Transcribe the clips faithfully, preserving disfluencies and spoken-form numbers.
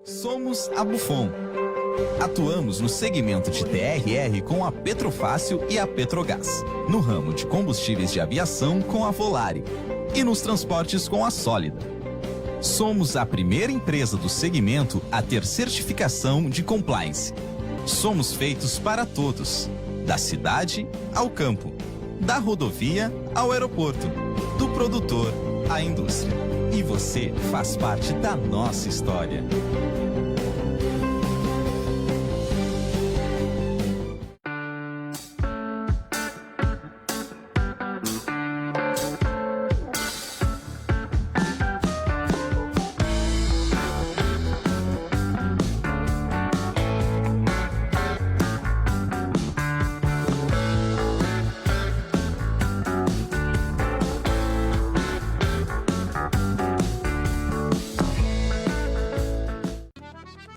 Somos a Bufon. Atuamos no segmento de T R R com a Petrofácil e a Petrogás, no ramo de combustíveis de aviação com a Volare e nos transportes com a Sólida. Somos a primeira empresa do segmento a ter certificação de compliance. Somos feitos para todos, da cidade ao campo, da rodovia ao aeroporto, do produtor à indústria. E você faz parte da nossa história.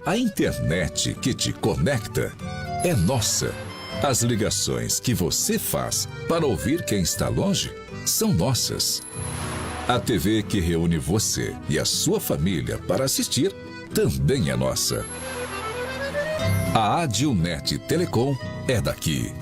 A internet que te conecta é nossa. As ligações que você faz para ouvir quem está longe são nossas. A T V que reúne você e a sua família para assistir também é nossa. A Adilnet Telecom é daqui.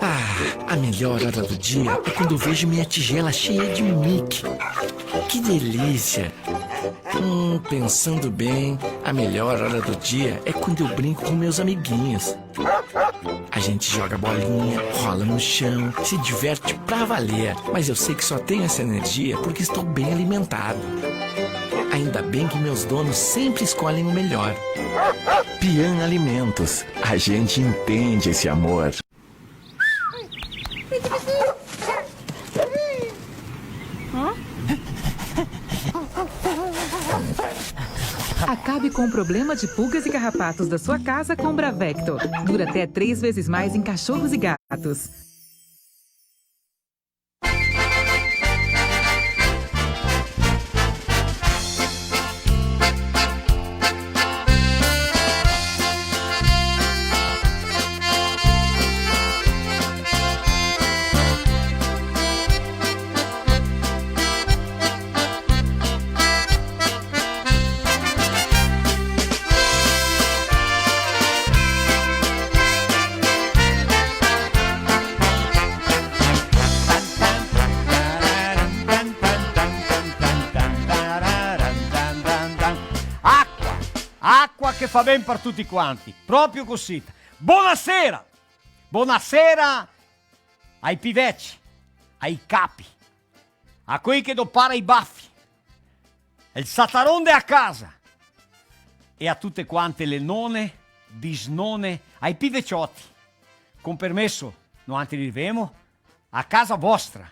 Ah, a melhor hora do dia é quando eu vejo minha tigela cheia de Mickey. Que delícia! Hum, pensando bem, a melhor hora do dia é quando eu brinco com meus amiguinhos. A gente joga bolinha, rola no chão, se diverte pra valer. Mas eu sei que só tenho essa energia porque estou bem alimentado. Ainda bem que meus donos sempre escolhem o melhor. Pian Alimentos, a gente entende esse amor. Acabe com o problema de pulgas e carrapatos da sua casa com Bravecto. Dura até três vezes mais em cachorros e gatos. Acqua! Acqua che fa ben par tuti quanti, proprio cusì. Bonasera! Bonasera ai pi veci, ai capi, a quei che dopara i bafi, el sataron de a casa, e a tute quante le none, bisnone, ai pi vecioti. Con permeso, noantri rivemo a casa vostra.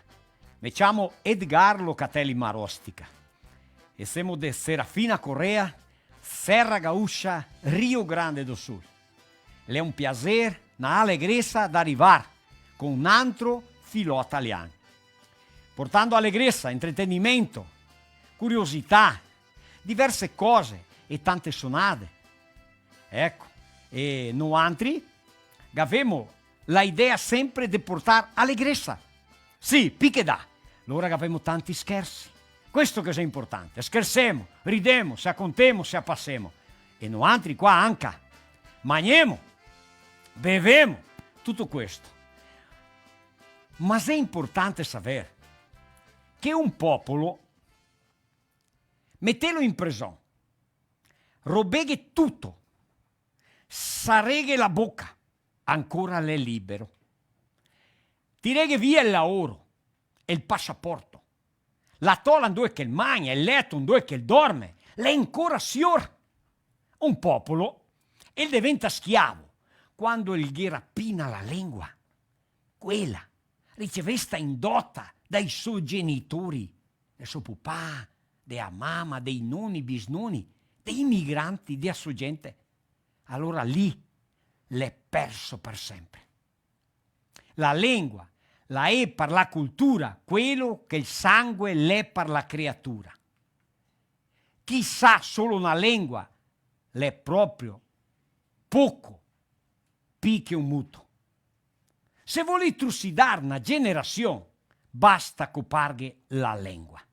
Me ciamo Edgar Locatelli Marostica e semo de Serafina Corrêa, Serra Gaúcha, Rio Grande do Sul. L'è un piaser, na alegresa da rivar con un antro filò talian, portando alegresa, intretenimento, curiosità, diverse cose e tante sonade. Eco, e noantri gavemo la idea sempre de portar alegresa. Sì, pi che dà. Lora gavemo tanti schersi. Questo che xe importante. Schersemo, ridemo, se a contemo, se a pasemo. E noantri qua anca. Magnemo, bevemo, tuto questo. Ma xe importante saver che un popolo, metelo in preson, robeghe tuto, sareghe la boca, ancora l'è libero. Tireghe via el laoro, el pasaporto, la tola ndove che el magna, el leto ndove che el dorme, l'è ancora sior. Un popolo, el deventa schiavo quando el ghe rapina la lengua, quela ricevesta in dota dai so genitori, de so pupà, de a mama, dei noni, bisnoni, dei imigranti, de a so gente, alora lì l'è perso par sempre. La lengua la è par la cultura quelo che el sangue l'è par la creatura. Chi sa solo na lengua l'è proprio poco pi che un muto. Se volì trucidar na generasion, basta coparghe la lengua.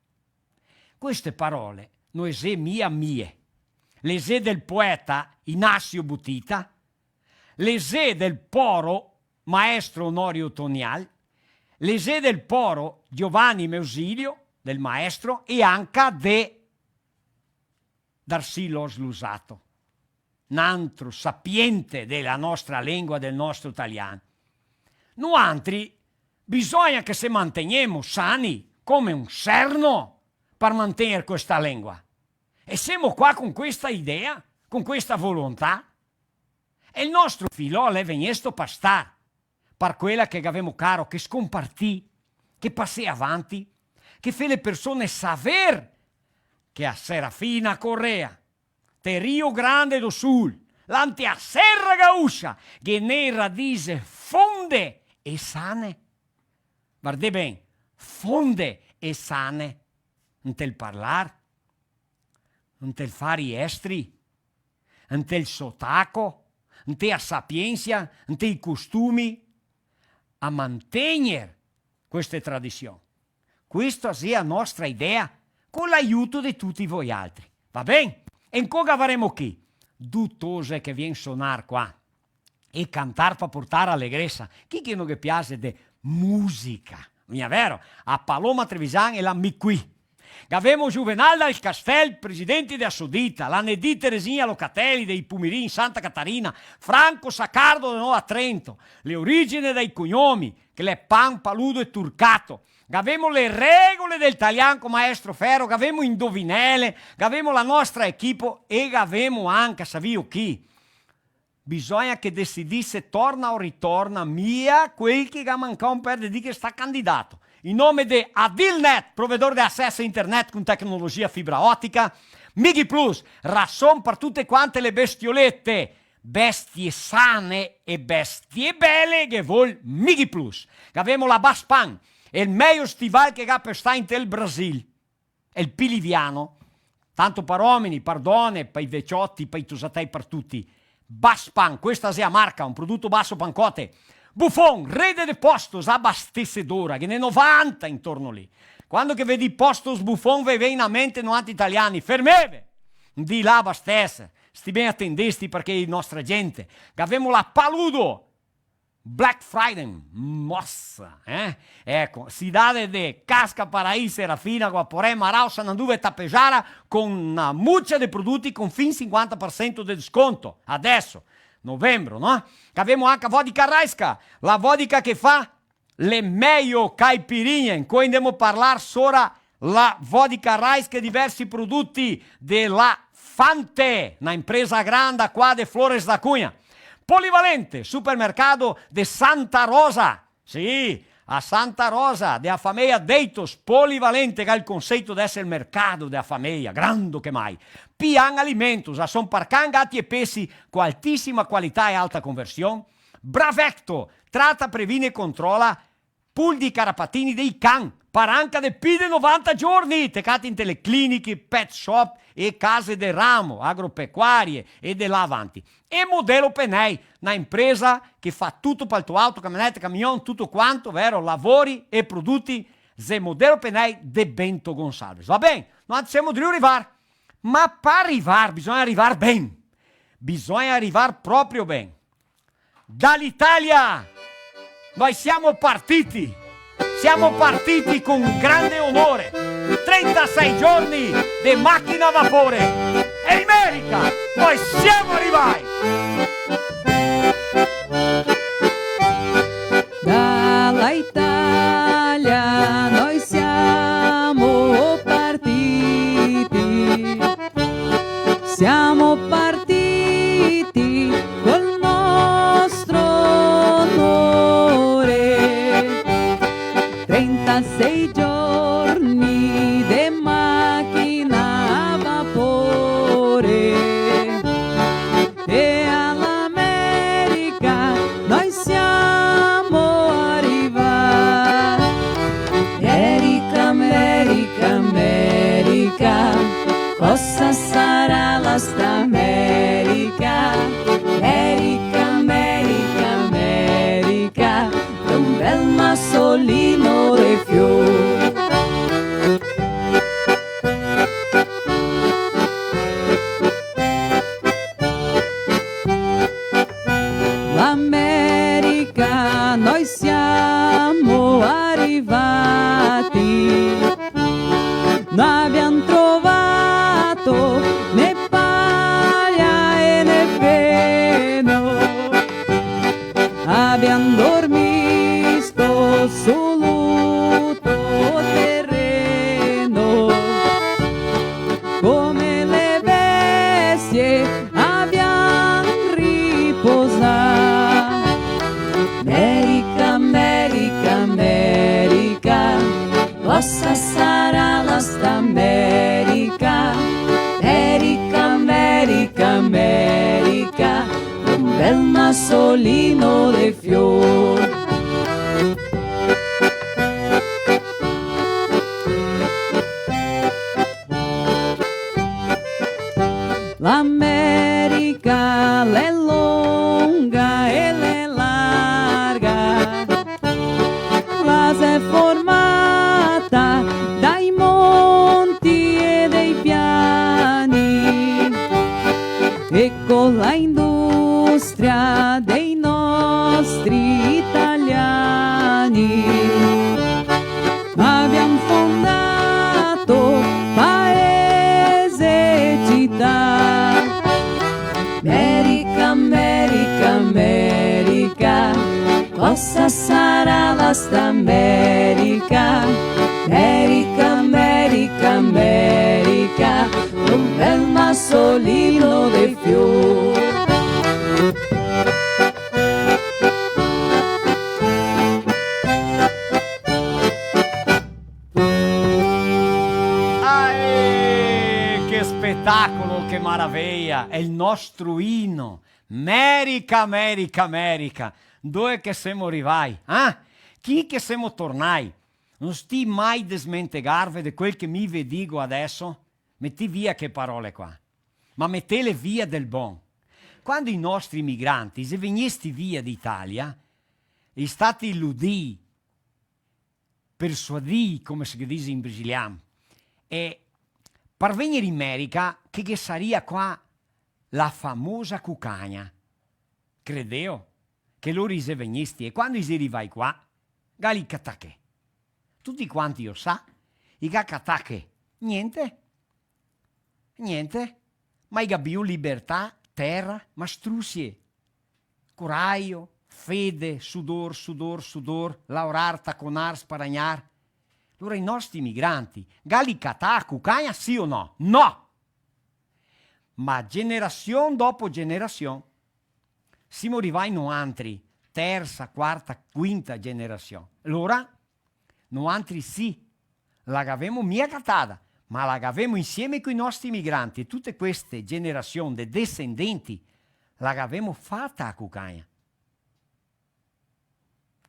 Queste parole no e xe mia mie, le xe del poeta Inácio Butita, le xe del poro maestro Honorio Tonial, le xe del poro Giovanni Meusilio, del maestro, e anca de Darcy Loss Luzzatto, n'antro sapiente de la nostra lengua, del nostro talian. Noantri bisogna che se mantegnemo sani come un serno par mantegner questa lengua. E semo qua con questa idea, con questa volontà. E el nostro filò l'è vegnesto par star, par quela che gavemo caro, che scompartì, che pasè avanti, che fè le persone saver che a Serafina Corrêa, te Rio Grande do Sul, là inte a Serra Gaúcha, ghe n'è radise fonde e sane. Vardè ben, fonde e sane, inte el parlar, inte el far i estri, inte el sotaco, inte a sapiensa, inte i costumi, a mantegner queste tradision. Questa xe a nostra idea, co l'aiuto de tuti voialtri. Va ben? E ancò gavaremo chi? Du tose che vien sonar qua e cantar par portar alegresa. Chi che no ghe piase de musica? Mia vero? A Paloma Trevisan e la Miqüí. Gavemo Juvenal Dal Castel, presidente de Assodita, la Nedì Teresinha Locatelli dei Pumirin, Santa Catarina, Franco Saccardo de Nova Trento, le origine dei cognomi, che l'è Pan, Paludo e Turcato. Gavemo le regole del talian co maestro Ferro, gavemo indovinele, gavemo la nostra equipe e gavemo anca, savìo chi? Bisogna che decidì se torna o ritorna mia quel che ga mancà un per de dì che sta candidato. In nome de Adilnet, provedor de acesso a internet con tecnologia fibra otica, Mighi Plus, rason par tute quante le bestiolete, bestie sane e bestie bele, ghe vol Mighi Plus. Gavemo la Baspan, el mejo stival che ga par sta inte el Brasil. El pi liviano, tanto par omini, par done, par i vecioti, par i tosatei, par tuti. Baspan, questa xe a marca, un prodoto Basso Pancotte. Buffon, rede de postos, abastecedora, ghe n'è novanta intorno lì. Quando che vedì Postos Buffon, ve vien a mente noantri italiani, fermeve! Ndì là, abastese, sti ben atendesti parché i nostra gente. Gavemo la Paludo, Black Friday, mossa, eh? Eco, cidade de Casca, Paraí, Serafina, Guaporé, Marau, Sananduva e Tapejara, con na mucia de produti con fin sinquanta par sento de desconto. Adeso, novembro, no? Gavemo anca vodka Raiska, la vodka che fa le mejo caipirinhe, incoi ndemo parlar sora la vodka Raiska e diversi produti de la Fante, na impresa granda qua de Flores da Cunha. Polivalente, supermercado de Santa Rosa. Sì, a Santa Rosa, de a fameia Deitos, Polivalente, che ga el conceito de eser el mercado de a fameia, grando che mai. Pian Alimentos, rason par can, gati e pesi, co altisima qualità e alta conversion. Bravecto, trata, previne e controla pulzi e carapatini dei can, par anca de pi de novanta giorni. Te cati inte le cliniche, pet shop e case de ramo, agropecuarie e de là avanti. E Modelo Penei, na impresa che fa tuto pal to auto, camionete, camion, tuto quanto, vero? Lavori e produti, xe Modelo Penei de Bento Gonçalves. Va ben? Noantri semo drio rivar. Ma par rivar, bisogna rivar ben. Bisogna rivar proprio ben. Dall'Italia noi siamo partiti. Siamo partiti con grande onore. Trentasei giorni de machina a vapore. E in Merica noi siamo arrivai. Dalla Italia noi siamo partiti, siamo partiti col nostro onore. Trentasei giorni de machina a vapore. E all'America noi siamo arrivati. Merica, Merica, Merica, cosa sarà la sta Merica? Merica, Merica, Merica, un bel masolino de fior. L'America noi siamo arrivati, no abbiam trovato né paglia e né feno, abbiam dormito sul terreno, come le bestie abbiam riposà. Merica, Merica, Merica, cosa sarà la sta Merica? Merica, Merica, Merica, un bel masolino de fior. L'America l'è longa e l'è larga, la s'è formata dai monti e dai piani, e co la industria dei nostri italiani abbiam fondato paese e cità. Merica, Merica, Merica, cosa sarà la sta Merica? Merica, Merica, Merica, un bel masolino de fior. Ah, eh, che spetacolo, che maraveia! Xe el nostro ino. Merica, Merica, Merica. Dove che semo rivai, eh? Chi che semo tornai? No stì mai desmentegarve de quel che mi ve digo adeso. Metì via che parole qua, ma metele via del bon. Quando i nostri imigranti i xe vegnesti via d'Italia, i stati iludii, persuadii, come se ghe dise in brasilian, e par vegner in Merica che ghe saria qua la famosa cucagna. Credeo che lori i xe vegnesti, e quando i xe rivai qua, ga li catà che? Tuti quanti i lo sa, i ga catà che? Gnente. Gnente. Ma i ga biù libertà, tera, ma strusie. Coraio, fede, sudor, sudor, sudor, laorar, taconar, sparagnar. Alora i nostri imigranti, ga li catà a cucagna, sì o no? No! Ma generasion dopo generasion, simo rivai noantri, tersa, quarta, quinta generasion. Alora, noantri sì, la gavemo mia catada, ma la gavemo insieme coi nostri imigranti, e tute queste generasion de desendenti, la gavemo fata a cucagna.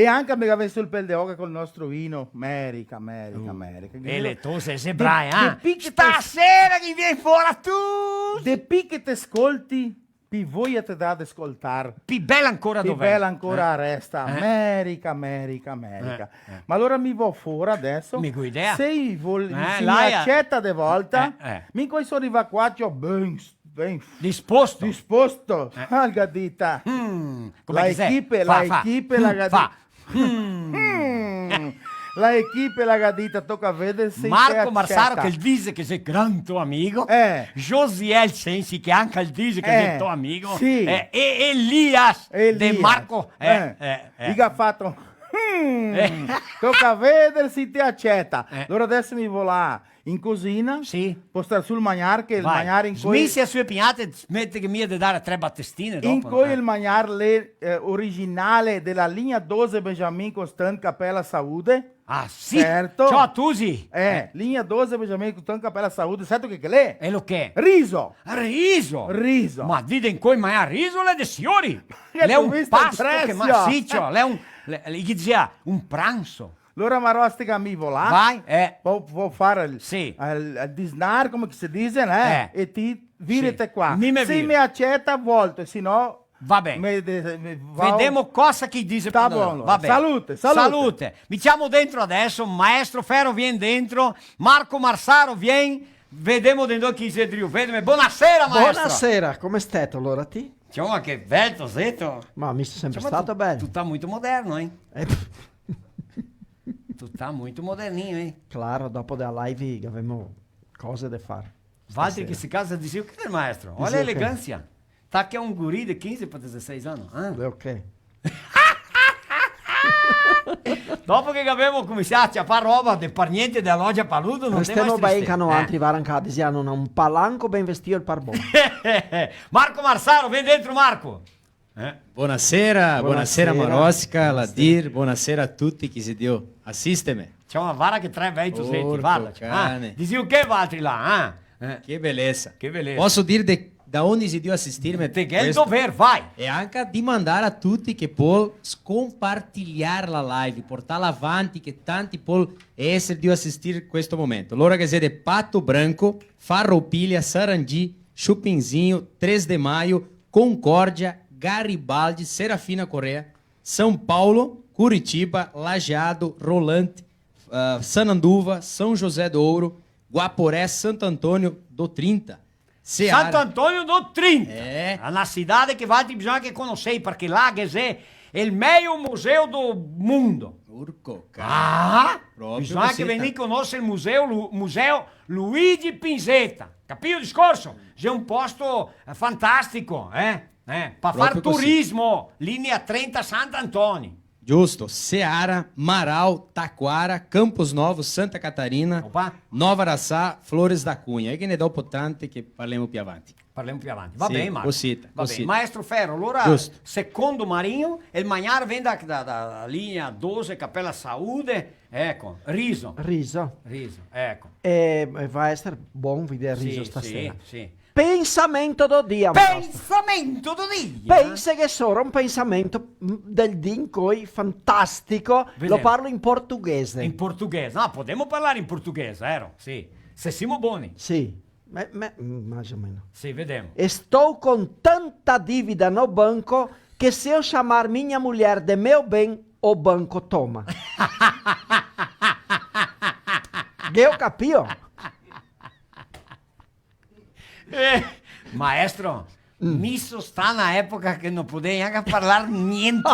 E anca me gavea meso el pel de oca col nostro ino, Merica, Merica, Merica. E le tose, xe brae, eh? Stasera che vien fora tu! De pi che te scolti, pi voia te dà de scoltar. Pi bela ancora dov'è? Pi bela ancora resta. Merica, Merica, Merica. Ma alora mi vo fora deso. Mi go idea. Se i vol, se i me aceta de volta, mi co i so rivà qua, ciò, ben, ben disposto. Disposto. Ah, el ga dita. Mm, come che xe? La equipe, la equipe, la ga dita. Mm. La equipe la ga dita, toca veder se i te aceta. Marco Marsaro, che el dixe che xe gran to amigo. Eh. Josiel Sensi, che anca el dixe che xe to amigo. Sì. Eh, e Elias De Marco. Eh, eh, eh. I ga fato. Mm. Toca veder se i te aceta. Eh. Alora deso mi vo là in cusina, sì, postar su el magnar, che el magnar incoi... Smisia su e pignate, smete che mi de dare tre batestine dopo, incoi, eh. El magnar l'è, eh, originale de la Linha doze Benjamin Constant Capela Saúde. Ah, sì? Certo. Ciò, tusi. Eh, eh. Linha doze Benjamin Constant Capela Saúde, certo che, che l'è? E lo che? Riso. Riso? Riso. Ma dite, incoi magnar riso l'è de siori. L'è un pasto che ma-, sì, ciò, l'è un, l'è, l'è, che dixea, un pranso. Alora, Marostica, mi vo là. Vai, eh. Vo, vo far el, sì, el, el disnar, come che se dixe, né? Eh. E ti virete qua. Sì. Mi me viro. Se i me aceta, volto, se no... Va ben. Me de-, me va... Vedemo cosa che i dixe. Sta bon. Va ben. Salute, salute. Salute. Mi ciamo dentro adeso, maestro Ferro, vien dentro. Marco Marsaro, vien. Vedemo dentro chi xe drio vedeme. Bonasera, maestro. Bonasera, come steto, alora, ti? Insoma, che bel toseto. Ma mi son sempre stato bel. Insoma, tu, tu tá muito moderno, hein? Eh, pff. Tu tá muito moderninho, hein? Claro, dopo dela live gavemo cose de far. Valtri che se casa dixi: "O che xe, maestro? Olha a elegância." Tá que é um guri de quinze pra dezesseis anos, hã? É o quê? Dopo che gavemo cominsià a ciapar roba de par gnente dela loja Paludo, no te... Restemo ben, che noantri, eh, vara, anca dixemo, un palanco ben vestio el par bon. Marco Marsaro, vien dentro, Marco. Eh? Bonasera, bonasera, bonasera Marosca, Ladir, bonasera a tuti che xe drio asisteme. Ciò, ma vara che tre bei toseti, porco varda, ciò. Ah, cane. Dixi o che valtri là, ah? Eh. Che belesa. Che belesa. Poso dir de, da onde xe drio asistirme? Te ghè el dover, vai. E anca dimandar a tuti che pol scompartiliar la live, portarla avanti, che tanti pol eser drio asistir questo momento. Lora che xe de Pato Branco, Farroupilha, Sarandi, Chopinzinho, Três de Maio, Concórdia, Garibaldi, Serafina Corrêa, São Paulo, Curitiba, Lajeado, Rolante, ah, Sananduva, São José do Ouro, Guaporé, Santo Antônio do Trinta, Seara. Santo Antônio do Trinta. É. É na cidade que valtri bisogna che conosei, parché là che xe el meio museo do mundo. Urco, cara. Ah, proprio bisogna che cosita. Vegnì conoser el museo Lu-, museo Luigi Pinzetta. Capì el discorso? Xe un posto, eh, fantastico, eh? Eh, pa far turismo, linea trenta Sant'Antoni. Giusto, Seara, Marau, Taquara, Campos Novos, Santa Catarina, opa, Nova Araçá, Flores da Cunha. E ghe ne dopo tante che parlemo più avanti. Parlemo più avanti. Va ben, Marco. Cosita, va ben. Cosita. Maestro Ferro, alora, giusto, secondo Marinho, el magnar vien da, da, da linea dose, Capela Saúde, eco, riso. Riso. Riso, eco. E, e va a eser bon veder riso stasera. Sì, sì. Pensamento do dia, Marco. Pensamento do dia? Penseghe sora un pensamento, mm, del dì incoi fantastico. Vedemo. Lo parlo in portoghese. In portoghese. Ah, podemo parlar in portoghese, vero? Sì. Se semo boni. Sì. Me, me, mm, mais ou menos. Sì, vedemo. Estou com tanta dívida no banco que se eu chamar minha mulher de meu bem, o banco toma. Gheo capìo? Eh, maestro, mm, mi so stà na epoca che no podea gnanca parlar gnente.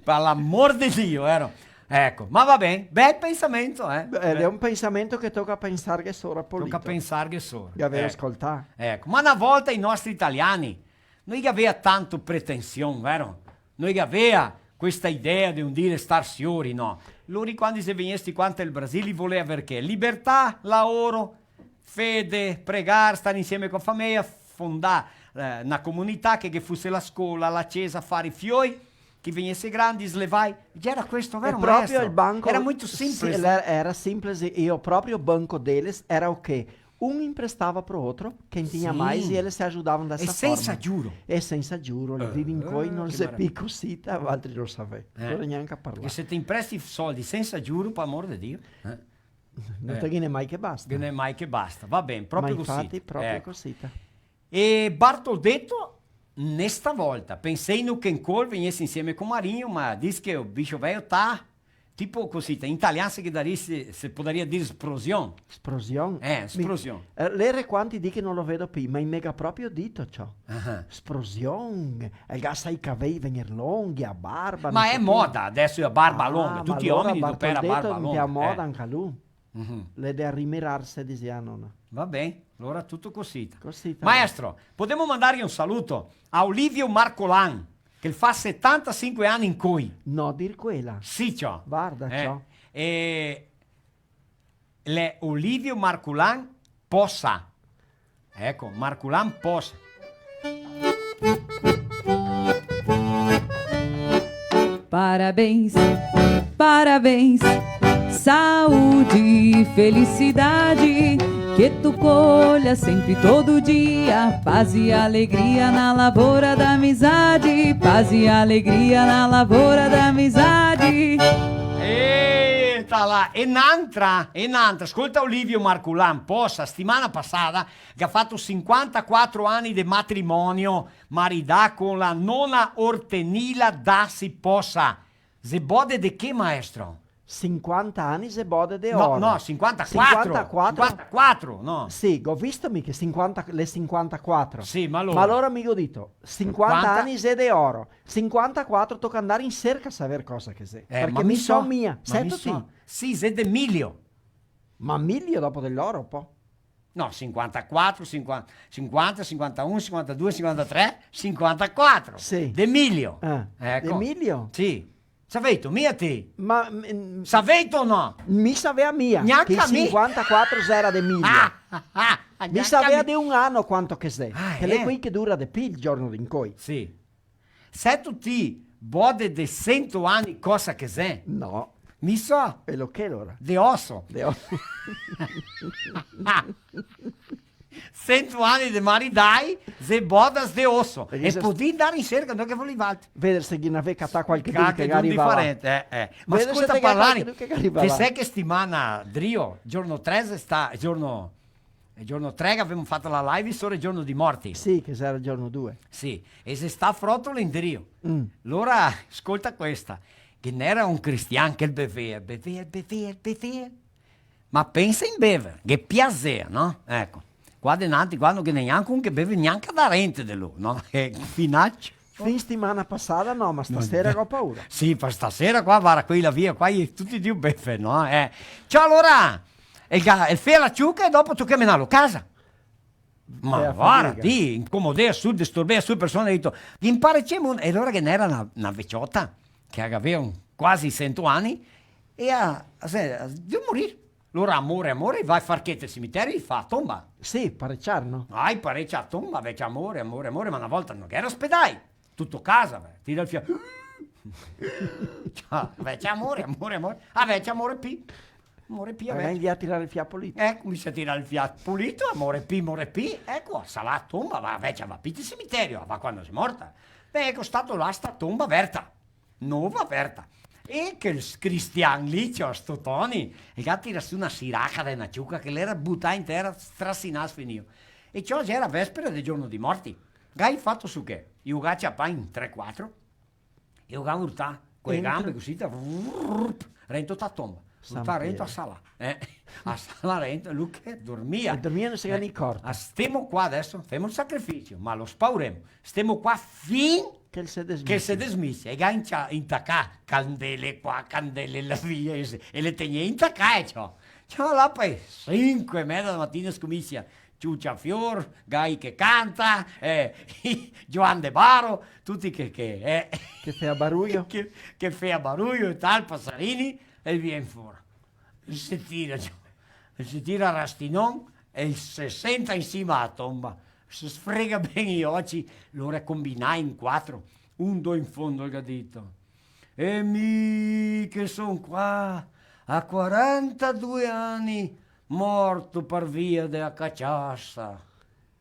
Par l'amor de Dio, vero? Eco, ma va ben, bel pensamento, eh. Eh, xe un pensamento che toca pensarghe sora, polito. Toca pensarghe sora. Gaveo scoltà. Eco, ma na volta i nostri italiani no i gavea tanto pretension, vero? No i gavea questa idea de un dì restar siori, no. Lori quando i xe vegnesti qua ntel Brasil i volea aver che? Libertà, laoro, fede, pregar, star insieme co la fameja, fondar, eh, na comunità che, che ghe fuse la scola, la cesa, far i fioi, che i vegnese grandi, slevai. Gera questo, vero, maestro? Era muito simples, sì, né? Era, era simples e, e o proprio banco deles era o quê? Un imprestava pro outro, quem tinha mais, e eles se ajudavam dessa forma. E sensa giuro. E sensa giuro, el dì incoi no xe pì cosita, valtri lo savè. Eh. No gnanca parlar. Parché se te impresti soldi sensa giuro, par amor de Dio, eh. No te ghe n'è mai che basta. Ghe n'è mai che basta. Va ben, proprio cosita. Ma infati, proprio cosita. E Bartoldeto, nesta volta, pensei no che incoi vegnese insieme co Marinho, ma dis che o bicho veio tá, tipo cosita, in italian se ghe daria, se, se podaria dir splosion. Splosion? Eh, splosion. Eh, l'era quanti dì che no lo vedo pì, ma i me ga proprio dito ciò. Ah. Splosion, el ga asà i cavei vegner longhi, a barba, no so che. Ma xe moda adeso a barba longa, tuti i omeni dopera a barba longa, eh. Ah, ma alora Bartoldeto xe a moda anca lu. Mhm. L'è de rimirarse, dixea nona. Va ben, alora tuto cosita. Cosita. Maestro, podemo mandarghe un saluto a Olivio Marcolan, che el fa setantasinque ani incoi. No dir quela. Sì, ciò. Varda, ciò. Eh, e l'è Olivio Marcolan Posa. Eco, Marcolan Posa. Parabéns, parabéns, saúde e felicidade, que tu colha sempre todo dia, paz e alegria na lavoura da amizade, paz e alegria na lavoura da amizade. Eita là, e n'antra, e n'antra. Scolta Olivio Marcolan Posa, stimana pasada, che ga fato sinquantaquatro ani de matrimonio, maridà co la nona Ortenila Dassi Posa. Xe bode de che, maestro? Sinquanta ani xe bode de oro. No, no, sinquantaquatro. Sinquantaquatro? Sinquantaquatro, no. Sì, go visto mi che sinquanta, le sinquantaquatro. Sì, ma alora? Ma alora mi go dito, sinquanta ani xe de oro. Sinquantaquatro toca andar in serca a saver cosa che xe. Eh, parché ma mi so mia. Ma mi so. Seto ti. Sì, xe de milio. Ma milio dopo de l'oro, po? No, sinquantaquatro, sinquanta, sinquanta, sinquantaun, sinquantadue, sinquantatré, sinquantaquatro. Sì. De milio. Eh, eco. De milio? Sì. Saveito mia ti? Ma, mm, saveito o no? Mi savea mia. Gnanca mi. Che sinquantaquatro xera de milio. Mi savea de un ano quanto che xe. Ah, eh? Che l'è quei che dura de pì el giorno d'incoi. Sì. Seto ti bode de sento ani cosa che xe? No. Mi so. E lo che alora? De oso. De oso. Sento ani de maridai, xe bodas de oso. E podì ndar in serca, ndove che volì valtri. Veder se ghe n'avè catà qualchedun che ga rivà. Qualchedun diferente, eh, eh. Ma scolta, veder se ghe n'avè catà qualchedun che ga rivà. Te sè che stimana drio, giorno tre xe sta, giorno E giorno tre che gavemo fato la live, solo el giorno dei morti. Sì, che sarà el giorno due. Sì, e xe sta frotola indrio. Mm. Alora, scolta questa, che n'era un cristian che el bevea, bevea, bevea, bevea. Ma pensa in bever, che piasea, no? Eco, qua denanti, qua no ghe n'è gnanca un che beve gnanca da rente de lu, no? E finaccio. Fin stimana pasada no, ma stasera go paura. Sì, par stasera qua, varda, quei là via, qua i è tuti drio bever, no? Eh. Ciò, alora, el ga-, el fea la ciuca e dopo toca menarlo casa. Ma varda, ti, incomodea su, disturbea su persone, dito, ghe imparecemo un-, e alora ghe n'era na, na veciota, che gavea un, quasi sento ani, e a, a, se, a, drio morir. Alora, amore, amore, va far che te cimiterio, i fa a tomba. Sì, pareciar, no? Ah, i parecia a tomba, vecia amore, amore, amore, ma na volta no ghe era ospedai. Tuto casa, ve, tira el fia-, ciò, vecia amore, amore, amore. A vecia amore pi. Amore pi, a vecia. Magari via tirar el fia polito. Eh, comincia a tirar el fia polito, amore pi, amore pi. Eco, a salà a tomba, va, a vecia va pi te cimiterio, va quando xe morta. Ve, eco, sta là sta tomba verta. Nova verta. E quel s-, cristian lì, ciò, sto Toni, el ga tirà su na siraca de na ciuca che l'era butà in tera, strasinà, sfinìo. E ciò, gera vespera de giorno dei morti. Gai fato su che? I lo ga ciapà in tre quatro, e lo ga urtà co le gambe cusì, ta-, vrrrp, rento ta tomba. San Piero. Urtà rento a sala. Eh, a sala rento, lu che dormia. E dormia, no se ga ni incorto. Ah, stemo qua deso, femo el sacrificio, ma lo spauremo. Stemo qua fin che el se desmisia. Che el se desmisia. E ga incia-, intacà candele qua, candele là via, e se, e le tegnea intacà, e ciò. Ciò, là par le sinque e meza de matina scominsia Ciucia Fior, gai che canta, eh, Giovan de Baro, tuti che, che, eh, che fea baruio. Che, che fea baruio e tal, pasarini, e vien fora. Se tira, se tira a rastinon e se senta in sima a tomba. Se sfrega ben i oci, lora combinà in quatro. Un do in fondo el ga dito: "E mi che son qua a quarantadue ani, morto par via de a caciasa."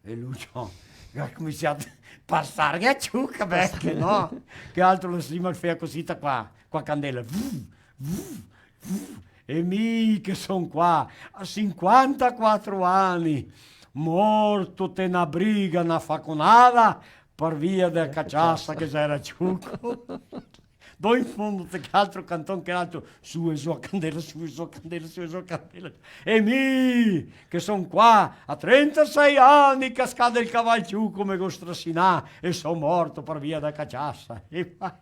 E lu, ciò, ga cominsià a pasarghe a ciuca, parché, no? Che altro, lo sima el fea cusì, ta qua, co a candela. Vuf, vuf, vuf. "E mi che son qua a sinquantaquatro ani, morto te na briga, na faconada, par via de a caciasa che xera ciuco." Do in fondo, te che altro canton, che altro, su e zo a candela, su e zo a candela, su e zo a candela. "E mi, che son qua a trentasei ani, cascà del caval ciuco, me go strasinà e so morto par via da caciasa." E va,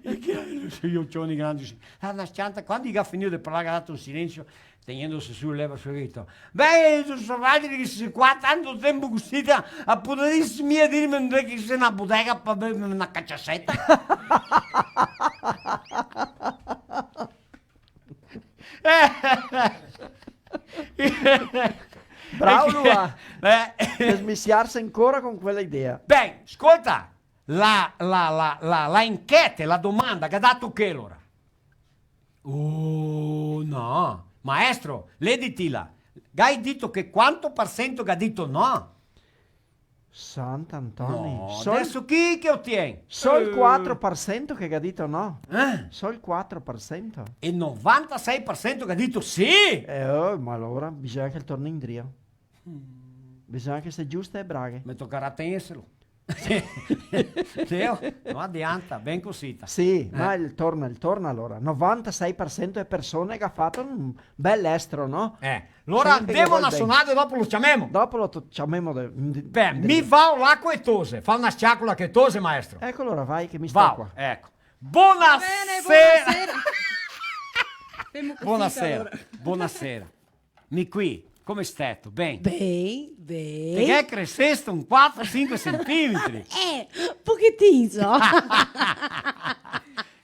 e che, i ocioni grandi, sì. Ah, na s-cianta, quando i ga finìo de parlar, ga dato un silensio, tegnendose su, leva su e ga dito: "Beh, so valtri che sè qua tanto tempo cusì, a podarìsi mia dirme ndove che xe na bodega par beverme na caciaseta?" Bravo, Luca. Eh. Desmisiarse ancora con quela idea. Ben, scolta, la, la, la, la, la enquete, la domanda, che ga dato che, alora? Oh, no. Maestro, lè ditela. Gai dito che quanto par sento ga dito no? Sant'Antoni. No, sol-, deso chi che lo tien? Sol, eh, quatro par sento che ga dito no. Eh? Sol quatro par sento. E novantasei par sento che ga dito sì. Eh, oh, ma alora bisogna che el torni indrio. Mm. Bisogna che se giusta e braghe. Me tocarà tegnerselo. Sì. Teo, no adianta, ben cosita. Sì, eh, ma el torna, el torna alora. Novantasei par sento de persone che ga fato un bel estro, no? Eh, alora sì, andemo a na sonada e dopo lo ciamemo. Dopo lo to-, ciamemo de, de, beh, de mi vao là co e tose, fa na ciacola co e tose, maestro. Eco, alora vai che mi sto qua. Vao, eco. Bonasera. Bene, bonasera. Femo cosita, bonasera, alora. Bonasera. Miqui, come steto? Ben? Ben, ben. Te ghe cresesto un quatro, sinque centimetri? Eh, pochetin, so.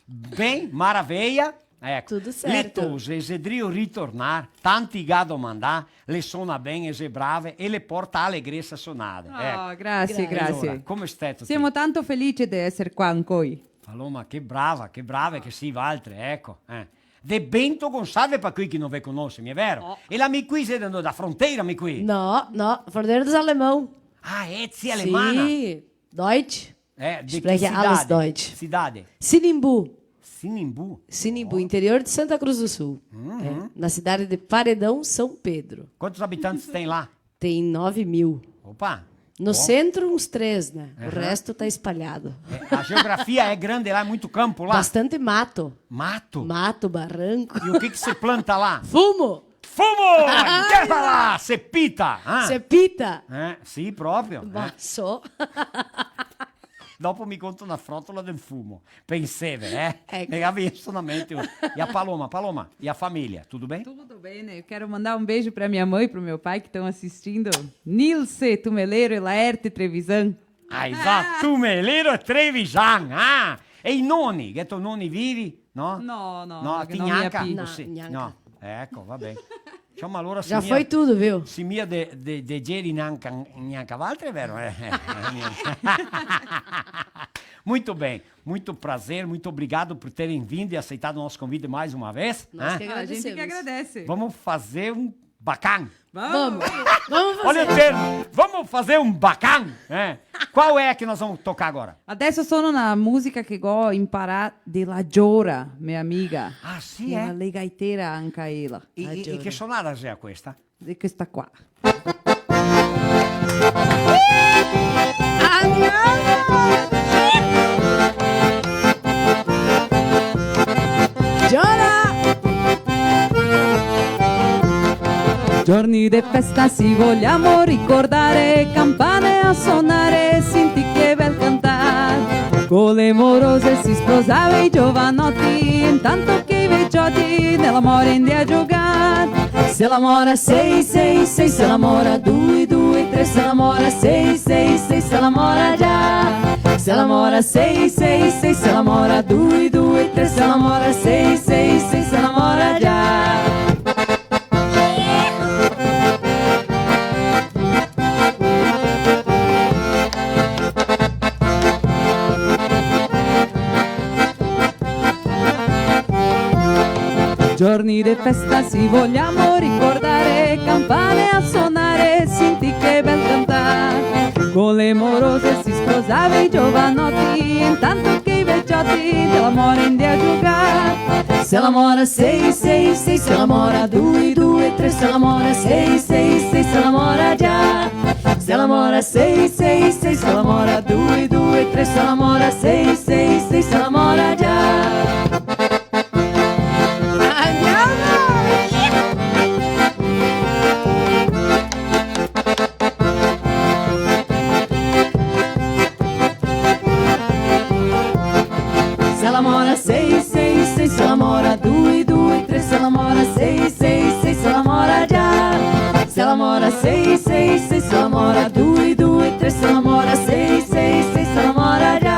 Ben, maraveia. Eco. Tudo certo. Le tose xe drio ritornar, tanti ga domandà, le sona ben e xe brave e le porta alegresa sonade. Oh, eco. Grazie, grazie. Alora, come steto ti? Siamo tanto felici di essere qua ancoi. Paloma, che brava, che brave che sì valtre, eco, eh. De Bento Gonçalves, par quei che no ve conose, mi è vero? Oh. E la Miqui xe da, da fronteira, Miqui? No, no, fronteira dos alemão. Ah, é, sia alemana? Sì, Deutsch. Eh, de che cidade? Spreche alles Deutsch. Cidade? Sinimbu. Sinimbu? Sinimbu, oh, interior de Santa Cruz do Sul. Uhum. É, na cidade de Paredão São Pedro. Quantos habitantes tem lá? Tem nove mil. Opa! No centro, uns três, né? Aham. O resto tá espalhado. É, a geografia é grande lá, é muito campo lá? Bastante mato. Mato? Mato, barranco. E o que que se planta lá? Fumo! Fumo! Ai, lá! Se pita! Ah. Se pita! É, sì, proprio. Ma so. Dopo mi conto na frotola del fumo. Penseve, eh? Eco. E a vien solamente un-, e a Paloma, Paloma, e a família, tudo bem? Tudo bem, né? Eu quero mandar um beijo pra minha mãe e pro meu pai que estão assistindo. Nilce Tumeleiro e Laerte Trevisan. Ah, esato, Tumeleiro e Trevisan, ah! E i noni, che i to noni vivi? No? No, no, no, che ti no, gnanca? Mia pi-. No, sì, gnanca. No. Eco, va ben. Insoma, alora... Já foi tudo, viu? Se mia de, de, de geri gnanca, gnanca valtre, vero? Eh, eh, eh, muito bem, muito prazer, muito obrigado por terem vindo e aceitado o nosso convite mais uma vez, né? Nós que agradecemos. Ah, a gente que agradece. Vamos fazer um bacan. Vamos. Vamos. Vamos fazer. Olha o termo, vamos fazer um bacan, né? Qual é que nós vamos tocar agora? Adesso sono na musica che go imparà de la Giora, mia amiga. Ah, sì, eh? Che la è gaitera anca ela. E, e, e che sonada xe questa? De questa qua. Andiamo! Giora! Giorni de festa si vogliamo ricordare, campane a sonare, senti che bel cantar. Con le morose si sposava i giovanotti, intanto che i vecchiotti nella mora in de a giugar. Se la mora sei, sei, sei, se la mora due, due, tre, se la mora sei, sei, sei, se la mora già. Se la mora sei, sei, sei, se la mora due, due, tre, se la mora sei, sei, sei, se la mora già. Giorni de festa si vogliamo ricordare, campane a sonare, senti che bel cantar. Con le morose si sposava i giovanotti, intanto che i vecchiotti te la mora in de a giugar. Se la mora sei, sei, sei, se la mora due, due, tre, se la mora sei, sei, sei, se la mora già. Se la mora sei, sei, sei, se la mora due, due, tre, se la mora sei, sei, sei, se la mora già. Andiamo! Se la mora sei, sei, sei, se la mora due, due, tre, se la mora sei, sei, sei, se la mora già. Se la mora sei, sei, sei, se la mora due, due, tre, se la mora sei, sei, sei, se la mora già.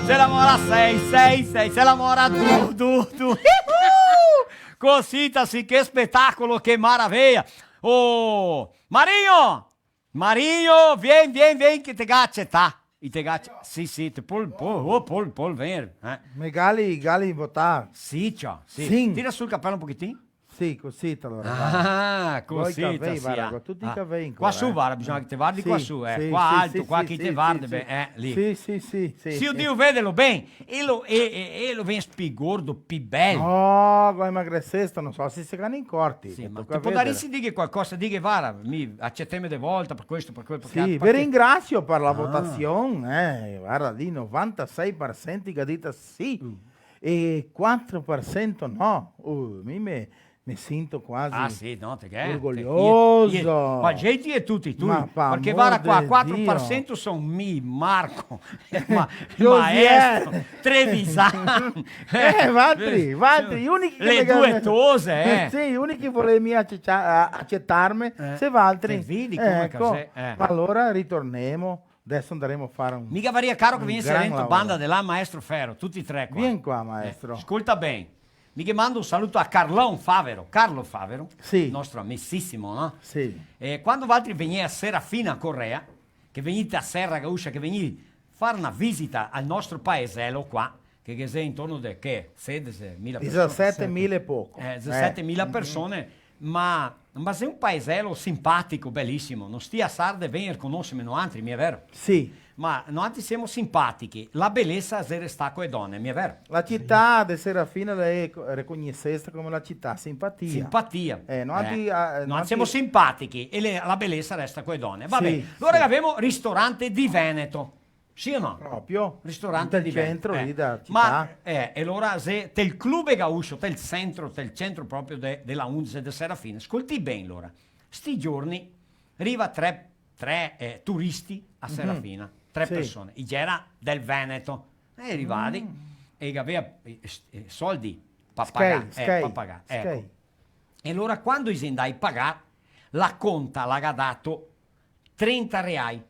Se la mora sei, sei, sei, se la mora du, du, du. Cosita sì, che spetacolo, che maraveia. Oh, Marinho! Marinho, vien, vien, vien, che te ga acetà. I te ga ace-, sì, sì, te pol, pol, oh, pol, pol vegner, eh. Me gali, gali votà. Sì, ciò, sì. Sì. Tira su el capelo un pochetin. Ti, cosita, alora, varda. Ah, cosita, sì, varda, ah. Tuti i cavei qua, eh. Qua su, varda, bisogna che te vardi qua su, eh. Sì, qua alto, qua chi te varda, beh, eh, lì. Sì, sì, sì, sì. Sì, Dio, vedelo ben. E lo, e, e, e lo vien pi gordo, pi bel. No, go emagresì, no so se se ga incorti. Sì, ma te podarisi dirghe qualcosa, dirghe, varda, mi, aceteme de volta par questo, par quel, par quel, par quel. Sì, ve ringrasio par la votasion, eh. Varda, lì novantasei par sento che ga dito sì. E quatro par sento no. Uh, mi me, me sinto quasi orgoglioso. Ah, sì, no, te che? Te, io, io, ma gente e tuti, tuti. Ma par amor de Dio. Parché varda qua, quatro par sento son mi, Marco, ma, Josiel. Maestro, Trevisan. Eh, valtri, valtri, i unichi che... Le due tose, eh. Sì, i unichi che volevi mia ace-, a-, acetarme, eh, se valtri. Te vedi come che xe, eh. Eco, ma alora ritornemo. Deso andaremo a fare un, un gran lavoro. Mi gavaria caro che vegnese dentro banda de là, maestro Fero, tuti e tre qua. Vien qua, maestro. Eh, scolta ben. Mi ghe mando un saluto a Carlon Favero, Carlo Favero, sì, nostro amisisimo, no? Sì. E quando valtri vegnì a Serafina Corrêa, che vegnì a Serra Gaúcha, che vegnì fare na visita al nostro paeselo qua, che, che xe intorno de, che, sedese mila persone? Disesete mila e poco. Eh, disesete mila persone, ma, ma xe un paeselo simpatico, belisimo. No stia sar de vegner conoseme noantri, mia vero? Sì. Ma noantri semo simpatichi. La belesa xe restà co e done, mia vero? La cità de Serafina la xe co-, reconosesta come la cità simpatia. Simpatia. Eh, noantri, eh, noantri semo simpatichi e le, la belesa resta co e done. Va ben, alora gavemo ristorante di Veneto. Sì o no? Proprio. Ristorante di Veneto. Del centro, eh, lì dela cità. Ma, eh, e alora xe tel Clube Gaúcho, tel centro, tel centro proprio de, de la Undese de Serafina. Scolti ben, alora. Sti giorni riva tre, tre, eh, turisti a Serafina, tre persone. I gera del Veneto. E rivadi, e i gavea, eh, s-, eh, soldi pa pagà, eh, pa pagà, eco. E alora quando i xe ndai pagà, la conta la ga dato trenta reai.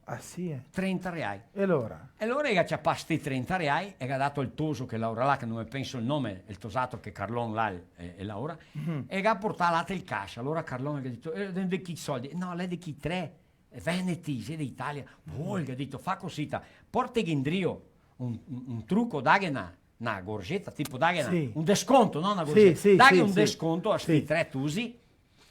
Ah, sì, eh? Trenta reai. E alora? E alora el ga ciapà sti trenta reai e el ga dato al toso che laora là, che no me penso el nome, el tosatro che Carlon là, el, el, el laora, e el ga portà là tel caixa. Alora Carlon el ga dito: "Eh, de, de chi soldi?" "No, l'è de chi tre, eh, veneti, xe de Italia." "Oh," el ga dito, "fa cosita, porteghe indrio un, un, un truco, daghe na, na gorjeta, tipo daghe na, un desconto, no? Na gorjeta. Sì, sì, daghe un desconto a sti tre tusi."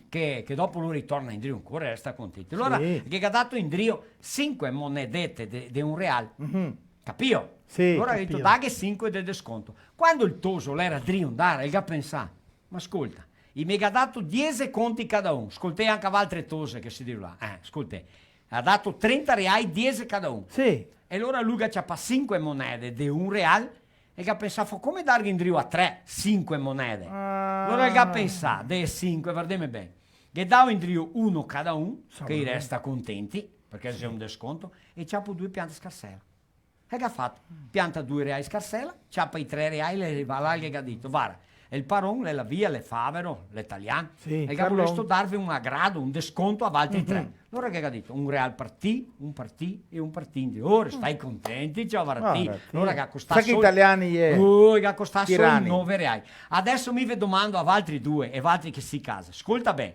Che, che dopo lu ritorna indrio ancora e resta contento. Alora, sì, che ga dato indrio sinque monedete de, de un real. Mhm. Capio? Sì, alora el ga dito: "Daghe sinque de desconto." Quando el toso l'era drio ndare, el ga pensà: "Ma scolta, i me ga dato diese conti cada un, scoltè anca valtre tose che si drio là, eh, scoltè." Ga dato trenta reai, diese cada un. Sì. E alora lu ga ciapà sinque monede de un real e ga pensà: "Fo come darghe indrio a tre, sinque monede?" Ah. Alora el ga pensà: "De sinque, vardeme ben. Ghe dao indrio uno cada un, che i resta contenti, parché xe un desconto, e ciapo due piante scarsela." E che ga fato? Pianta due reai scarsela, ciapa i tre reai, el riva là, el ga dito: "Varda, el paron, l'è là via, l'è Favero, l'è italian, sì, el ga volesto darve un agrado, un desconto a valtri tre." Mhm. Alora che ga dito? "Un real par ti, un par ti e un par ti." Ora stai contenti, ciò, varda ti. Varda ti. Alora che ga costà solo... Sa che italiani i è? Ui, che ga costà solo nove reai. Adeso mi ve domando a valtri due e valtri che si casa. Scolta ben.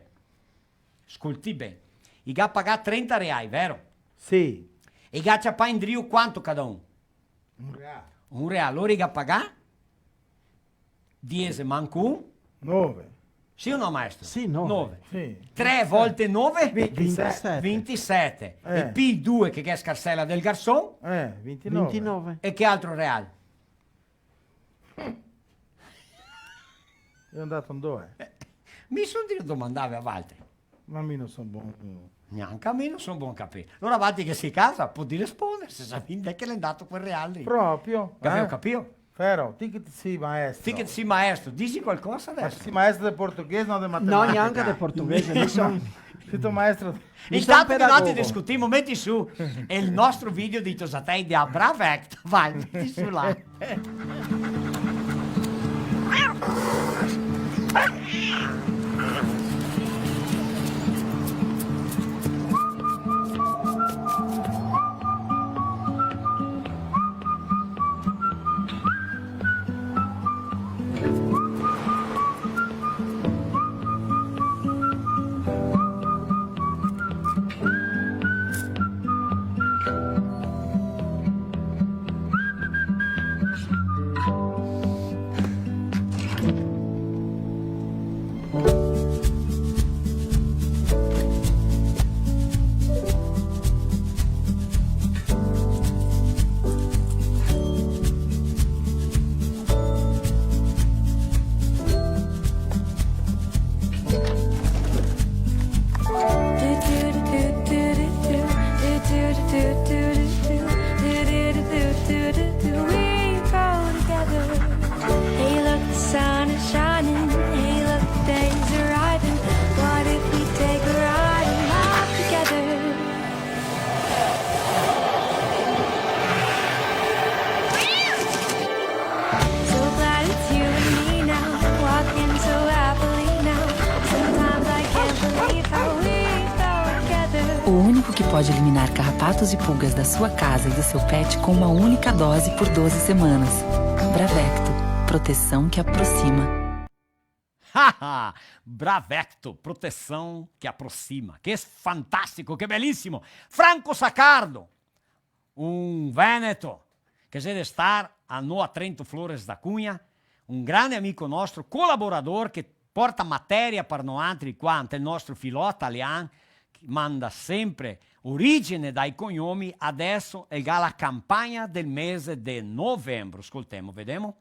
Scolti ben. I ga pagà trenta reai, vero? Sì. E i ga ciapà indrio quanto cada un? Un real. Un real. Alora i ga pagà? Diese manco un? Nove. Sì o no, maestro? Sì, nove. Nove. Sì. Tre volte nove? Vintisete. Vintisete. Eh. E pi due che, che xe scarsela del garson? Eh, vintinove. Vintinove. E che altro real? Xe ndà in dove? Eh, mi son drio domandare a valtri. Ma mi no son bon. Gnanca mi no son bon capir. Alora valtri che si casa, podì rispondere, se savì ndove che l'è ndà quel real lì. Proprio, eh? Capio, capio? Fero, ti che te si maestro. Ti che te si maestro, disi qualcosa adeso. Ma te si maestro de portoghese, no de matematica? No, gnanca de portoghese, mi son... Sito maestro. Mi son pedagogo. Intanto che noantri discutimo, meti su el nostro video dei tosatei de Abravect, vai, meti su là. Que pode eliminar carrapatos e pulgas da sua casa e do seu pet com uma única dose por doze semanas. Bravecto, proteção que aproxima. Bravecto, proteção que aproxima. Que fantástico, que belíssimo. Franco Saccardo, un veneto che xe de star a Nova Trento Flores da Cunha, un grande amico nostro, colaborador che porta materia par noantri qua, ante el nostro filò talian, che manda sempre origine dai cognomi, adeso el ga la campagna del mese de novembro. Scoltemo, vedemo.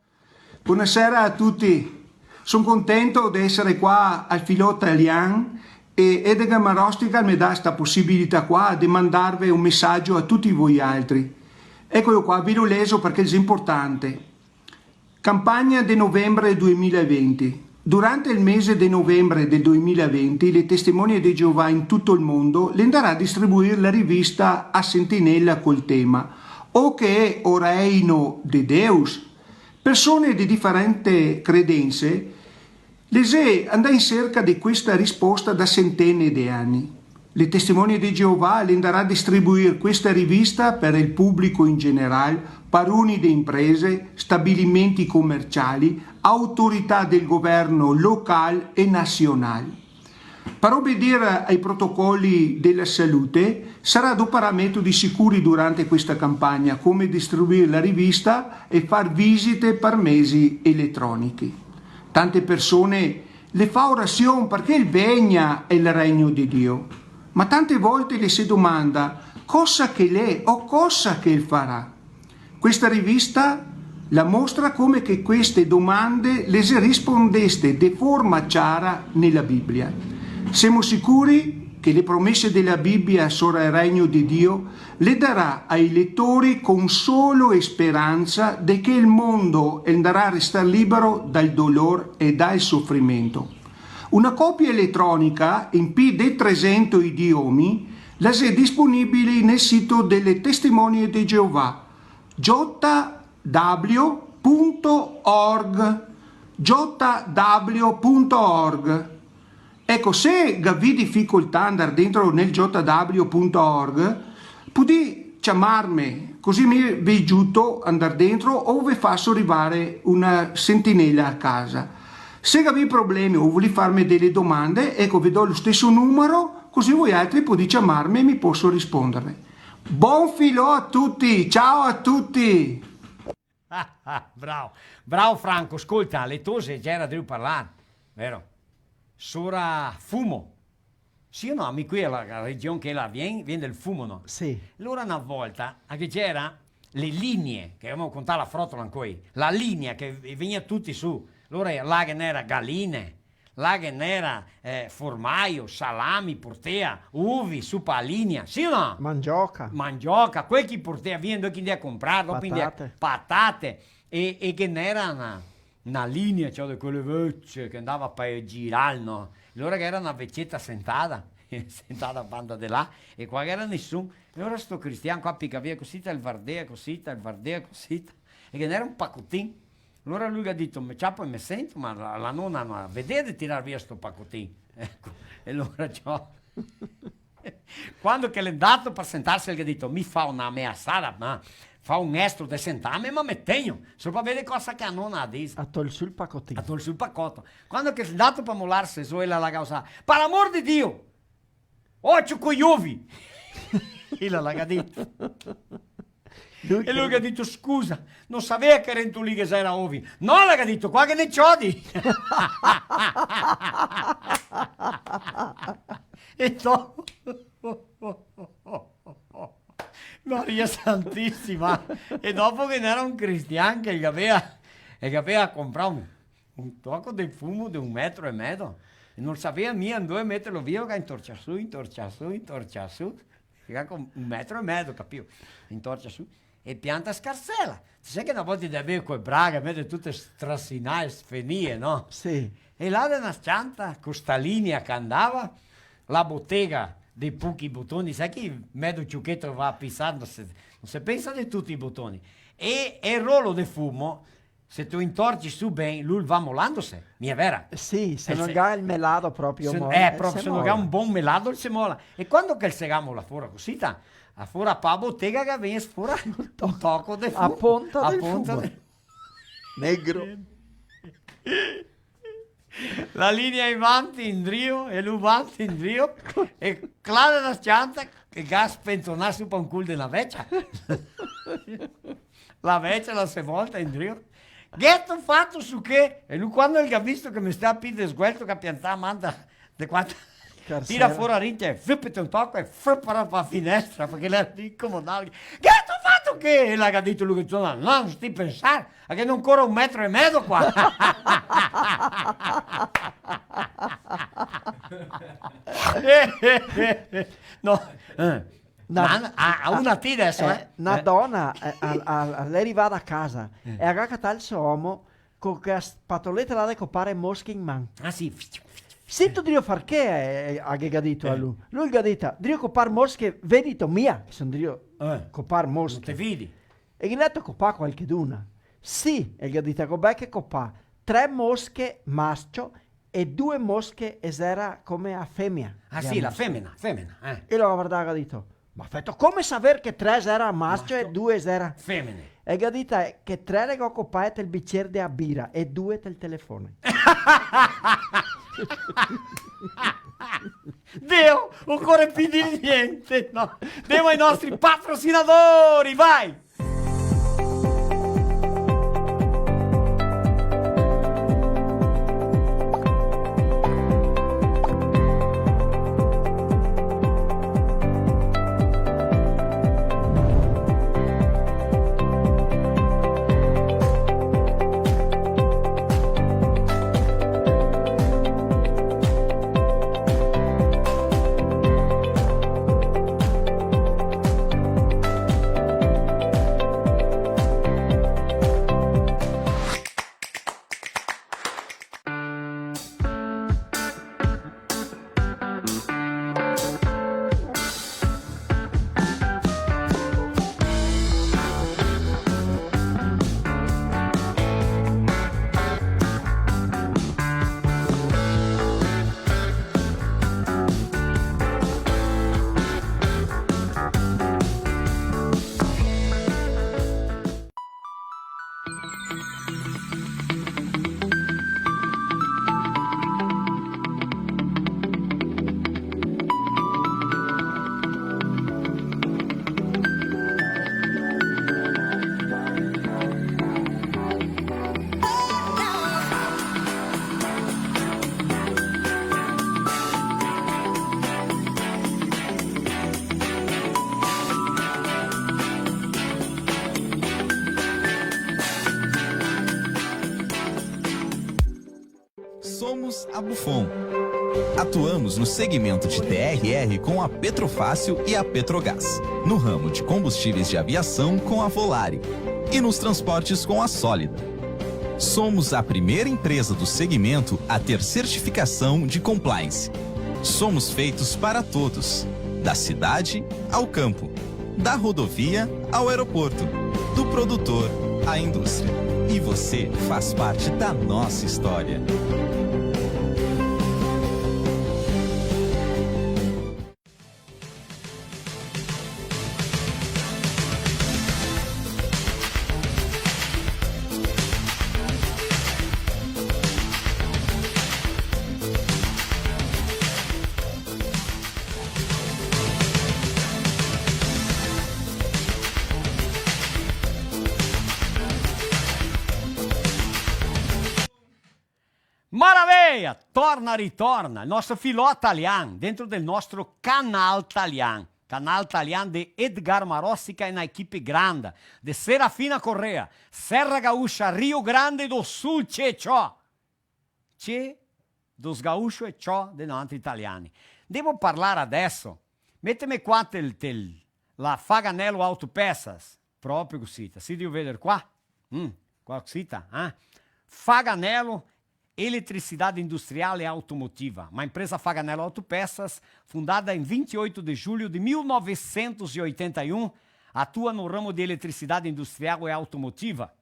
Bonasera a tuti. Son contento de esare qua al Filò Talian e Edgar Marostica me dà sta posibilità qua de mandarve un mesagio a tuti voialtri. Ecolo qua, ve lo leso parché xe importante. Campagna de novembre duemilaventi. Durante el mese de novembre del duemilaventi, le Testimonie de Geovà in tuto el mondo le ndarà a distribuir la rivista A Sentinela col tema O che xe o Reino de Deus? Persone de diferente credense le xe andà in serca de questa risposta da sentene de ani. Le Testimonie de Geovà le ndarà a distribuir questa rivista par el publico in general, paroni de imprese, stabilimenti comerciali, autorità del governo local e nasional. Par obedir ai protocoli de la salute, sarà adoparà metodi sicuri durante questa campagna, come distribuir la rivista e far visite par mezi eletronichi. Tante persone le fa orasion parché el vegna el Regno de Dio, ma tante volte le se domanda cosa che l'è o cosa che el farà. Questa rivista la mostra come che queste domande le xe rispondeste de forma ciara nela Bibia. Semo sicuri che le promese dela Bibia sora el Regno de Dio le darà ai letori consolo e speransa de che el mondo el ndarà a restar libero dal dolor e dal sofrimento. Una copia eletronica in pi de tresento idiomi la xe disponibili nel sito dele Testimonie de Geovà, jw punto org, jw punto org. Eco, se gavì dificoltà a ndar dentro nel jw punto org, podì ciamarme, cusì mi ve giuto a ndar dentro o ve faso rivare una sentinela a casa. Se gavì problemi o volì farme dele domande, eco, ve do lo steso numero, cusì voialtri podì ciamarme e mi poso risponderve. Bon filò a tuti, ciao a tuti! Bravo, bravo Franco, scolta, le tose gera drio parlar, vero? Sora Fumo. Sì o no? Mi qui la, la region che la vien, vien del Fumo, no? Sì. Alora na volta, anche c'era le linie, che avevamo contà la frotola ancora, la linea che ve-, vegnia tuti su, alora là che n'era galine, là che n'era eh, formaio, salami, portea, uvi, su pa la linea, sì o no? Mandioca. Mandioca, quel che portea via, ndove che ndea comprar, dopo ndea Patate. Patate, e, e che n'era na, na linea, cioè, de quele vece che ndava pa girar, no? Alora che era na veceta sentada, sentada a banda de là, e qua che era nesun, e alora sto cristian qua pica via cosita, el vardea cosita, el vardea cosita, e che n'era un pacotin, Alora lu ga dito: "Me ciapo e me sento, ma la, la nona no la vedea de tirar via sto pacotin." Eco, e alora ciò. Quando che l'è ndato par sentarse, el ga dito: "Mi fao na ameasada, ma fao un estro de sentarme, ma me tegno, solo par veder cosa che la nona la dise." A tol su el pacotin. A tol su el pacoto. Quando che l'è ndato par molarse zo, ela la ga osà: "Par amor de Dio!" "Ocio coi ovi!" E la, la ga dito. E lu ga dito: "Scusa, no savea che rento lì che ghe gera ovi." "No," la ga dito, "qua ghe n'è ciodi." E dopo, Maria Santisima. E dopo che n'era un cristian che gavea, e che gavea comprà un un toco de fumo de un metro e mezo. E no savea mia ndove meterlo via, che intorcia su, intorcia su, intorcia su. Che co un metro e mezo, capìo? Intorcia su. E pianta scarsela. Te sa che na volta i ndea co le braghe, mete tute strasinae, sfenie, no? Sì. E là de na s-cianta, co sta linea che ndava, la botega dei pochi botoni, sa che mezo ciucheto va a pisar, no se, no se pensa de tuti i botoni. E, e el rolo de fumo, Se te intorci su ben, lu el va molandose, mia vera? Sì, se no el ga el melado proprio se, mo-, eh, eh, proprio se no el ga un bon melado, el se mola. E quando che el se ga mola fora cusì, ta, a fora pa botega che vien fora un toco de fumo. A ponta del fumo. Negro. La linea in vanti, indrio, e lu vanti, indrio, e clava na s-cianta che ga spentonà su pa un cul de na vecia. La vecia la se volta indrio. "Gheto fato su che?" E lu, quando el ga visto che me stava pi de sguelto, che piantava manda de quanta, tira fora rinte, e fupete un toco e fupara pa finestra, parché l'era incomodà. "Gheto fato che?" E la ga dito lu che: "No, no sti pensar, parché no coro un metro e mezo qua." No, eh. Na, ma, a, a una ti deso, eh, eh? Na dona, eh, a, a, a, l'è rivada a casa e la ga catà el so omo co che spatoleta là de copar mosche in man. Ah, sì. "Sito drio far che?" Eh, a ghe ga dito a lu. Lu el ga dito: "Drio copar mosche, vedito mia che son drio copar mosche." No te vidi? E ghe n'è copà qualcheduna? Sì, el ga dito, go belche copà tre mosche mascio e due mosche e xera come a femea. Ah, sì, la femena, femena, eh. E lu el ga vardà, el ga dito: "Ma feto come saver che tre xera mascio e due xera femene?" E el ga dito, eh, che tre le go copà tel bicier de a bira e due tel telefono. Deo, no ocore pi dir gnente, no. Demo ai nostri patrocinadori, vai! Somos a Bufon. Atuamos no segmento de T R R com a Petrofácil e a Petrogás, no ramo de combustíveis de aviação com a Volare e nos transportes com a Sólida. Somos a primeira empresa do segmento a ter certificação de compliance. Somos feitos para todos, da cidade ao campo, da rodovia ao aeroporto, do produtor à indústria. E você faz parte da nossa história. Maravilha! Torna, ritorna el nostro filò talian dentro del nostro canal talian. Canal talian de Edgar Maróstica e na equipe granda, de Serafina Corrêa, Serra Gaúcha, Rio Grande do Sul, tchê, tchò. Tchê dos gaúcho e tchò de noantri italiani. Devo parlar adesso? Meteme qua tel, tel, la Faganello Autopeças. Proprio cusì, ta. Si drio veder qua? Mm, qua cusì, ta, eh? Faganello Eletricidade Industrial e Automotiva. Uma empresa Faganello Autopeças, fundada em vinte e oito de julho de mil novecentos e oitenta e um, atua no ramo de eletricidade industrial e automotiva.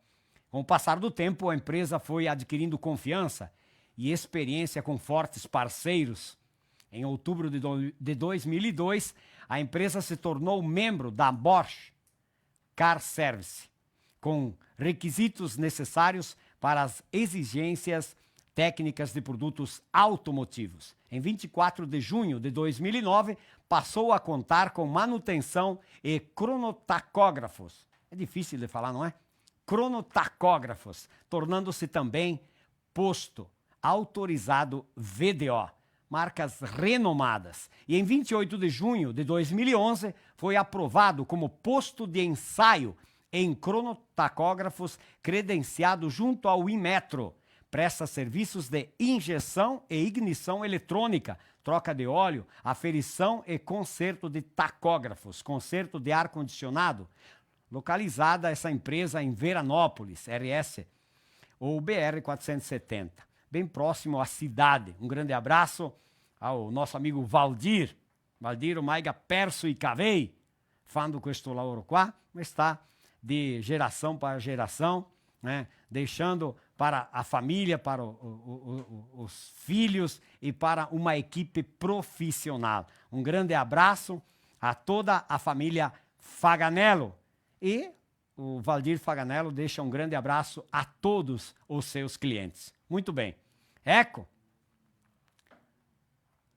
Com o passar do tempo, a empresa foi adquirindo confiança e experiência com fortes parceiros. Em outubro de do-, de dois mil e dois, a empresa se tornou membro da Bosch Car Service, com requisitos necessários para as exigências técnicas de produtos automotivos. Em vinte e quatro de junho de dois mil e nove, passou a contar com manutenção e cronotacógrafos. É difícil de falar, não é? Cronotacógrafos, tornando-se também posto autorizado V D O, marcas renomadas. E em vinte e oito de junho de dois mil e onze, foi aprovado como posto de ensaio em cronotacógrafos credenciado junto ao Inmetro. Presta serviços de injeção e ignição eletrônica, troca de óleo, aferição e conserto de tacógrafos, conserto de ar-condicionado. Localizada essa empresa em Veranópolis, R S, ou B R quatrocentos e setenta, bem próximo à cidade. Um grande abraço ao nosso amigo Valdir. Valdir, o Maiga Perso e Cavei, fando questo lavoro qua, ma sta de geração para geração, né? Deixando para a família, para o, o, o, o, os filhos e para uma equipe profissional. Um grande abraço a toda a família Faganello. E o Valdir Faganello deixa um grande abraço a todos os seus clientes. Muito bem. Eco.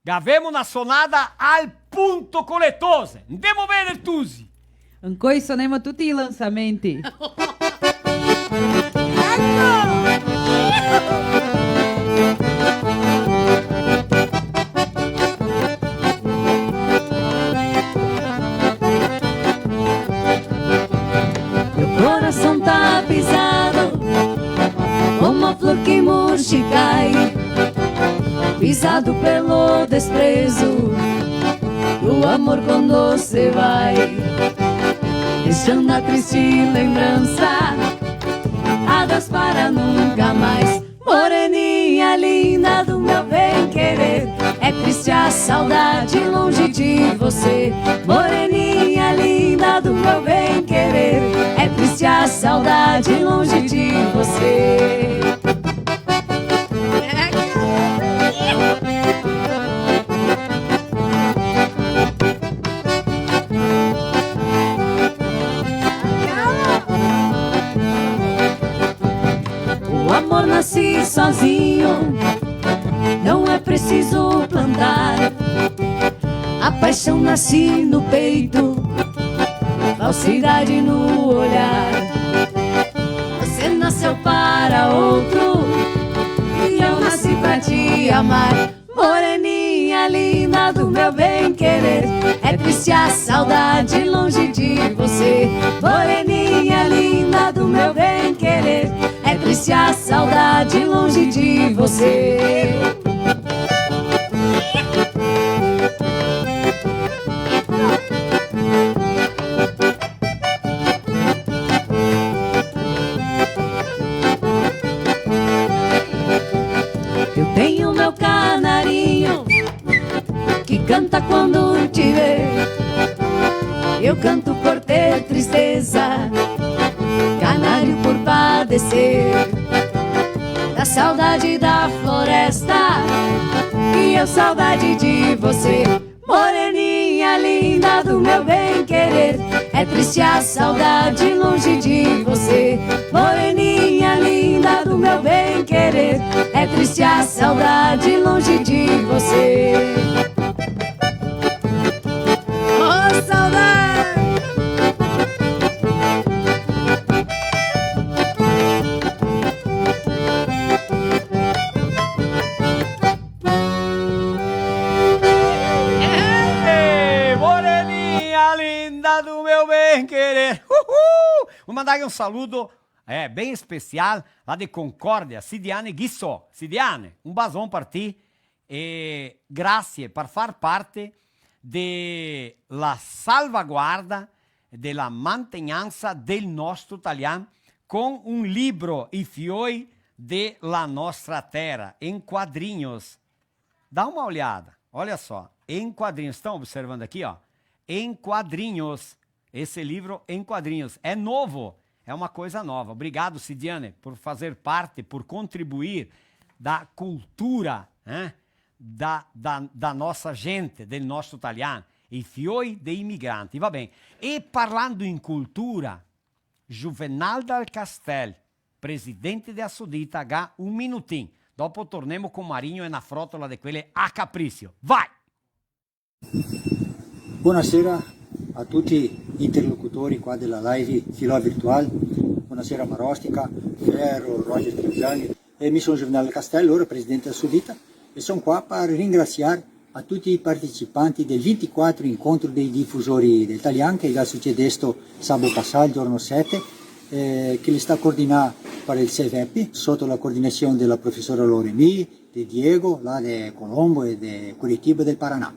Gavemo na sonada al punto co le tose. Ndemo veder, tusi. Ancoi sonemo tuti i lansamenti. Meu coração tá pisado como a flor que murcha e cai, pisado pelo desprezo do amor quando se vai, deixando a triste lembrança, adeus para nunca mais. Moreninha linda do meu bem querer, é triste a saudade longe de você. Moreninha linda do meu bem querer, é triste a saudade longe de você. O amor nasce sozinho, não é preciso plantar. A paixão nasce no peito, falsidade no olhar. Você nasceu para outro e eu nasci pra te amar. Moreninha linda do meu bem querer, é triste a saudade longe de você. Moreninha linda do meu bem querer, é triste a saudade longe de você. Eu tenho meu canarinho que canta quando te vê. Eu canto por ter tristeza, canário por padecer da saudade da floresta e eu saudade de você. Moreninha linda do meu bem querer, é triste a saudade longe de você. Moreninha linda do meu bem querer, é triste a saudade longe de você. Ô, saudade! Ei, moreninha linda do meu bem querer. Uhul! Vou mandar aqui um saludo, é, bem especial, lá de Concórdia, Cidiane Guisso. Cidiane, un bason par ti. E grasie par far parte de la salvaguarda, de la mantegnansa del nostro talian con un libro, I fioi de la nostra tera, en quadrinhos. Dá uma olhada, olha só, em quadrinhos. Estão observando aqui, ó? Em quadrinhos. Esse livro em quadrinhos. É novo. É uma coisa nova. Obrigado, Cidiane, por fazer parte, por contribuir da cultura, né? Da, da, da nossa gente, del nostro talian, i fioi dei migranti. Va ben. E parlando in cultura, Juvenal Dal Castel, presidente de Assodita, ga un minutin. Dopo tornemo con Marinho e na frotola de quele a capricio. Vai! Bonasera a tuti i interlocutori qua de la live Filò Virtual. Bonasera Marostica, Ferro, Roger Trevisani. E mi son Juvenal Castel, ora presidente de Assodita, e son qua par ringrasiar a tuti i partecipanti del vintiquatro incontro dei difusori del talian che ga sucedesto sabo pasà, el giorno sete, eh, che l'è stà coordinà par el SEVEPI, soto la coordinasion de la profesora Loremi, de Diego, là de Colombo e de Curitiba del Paraná.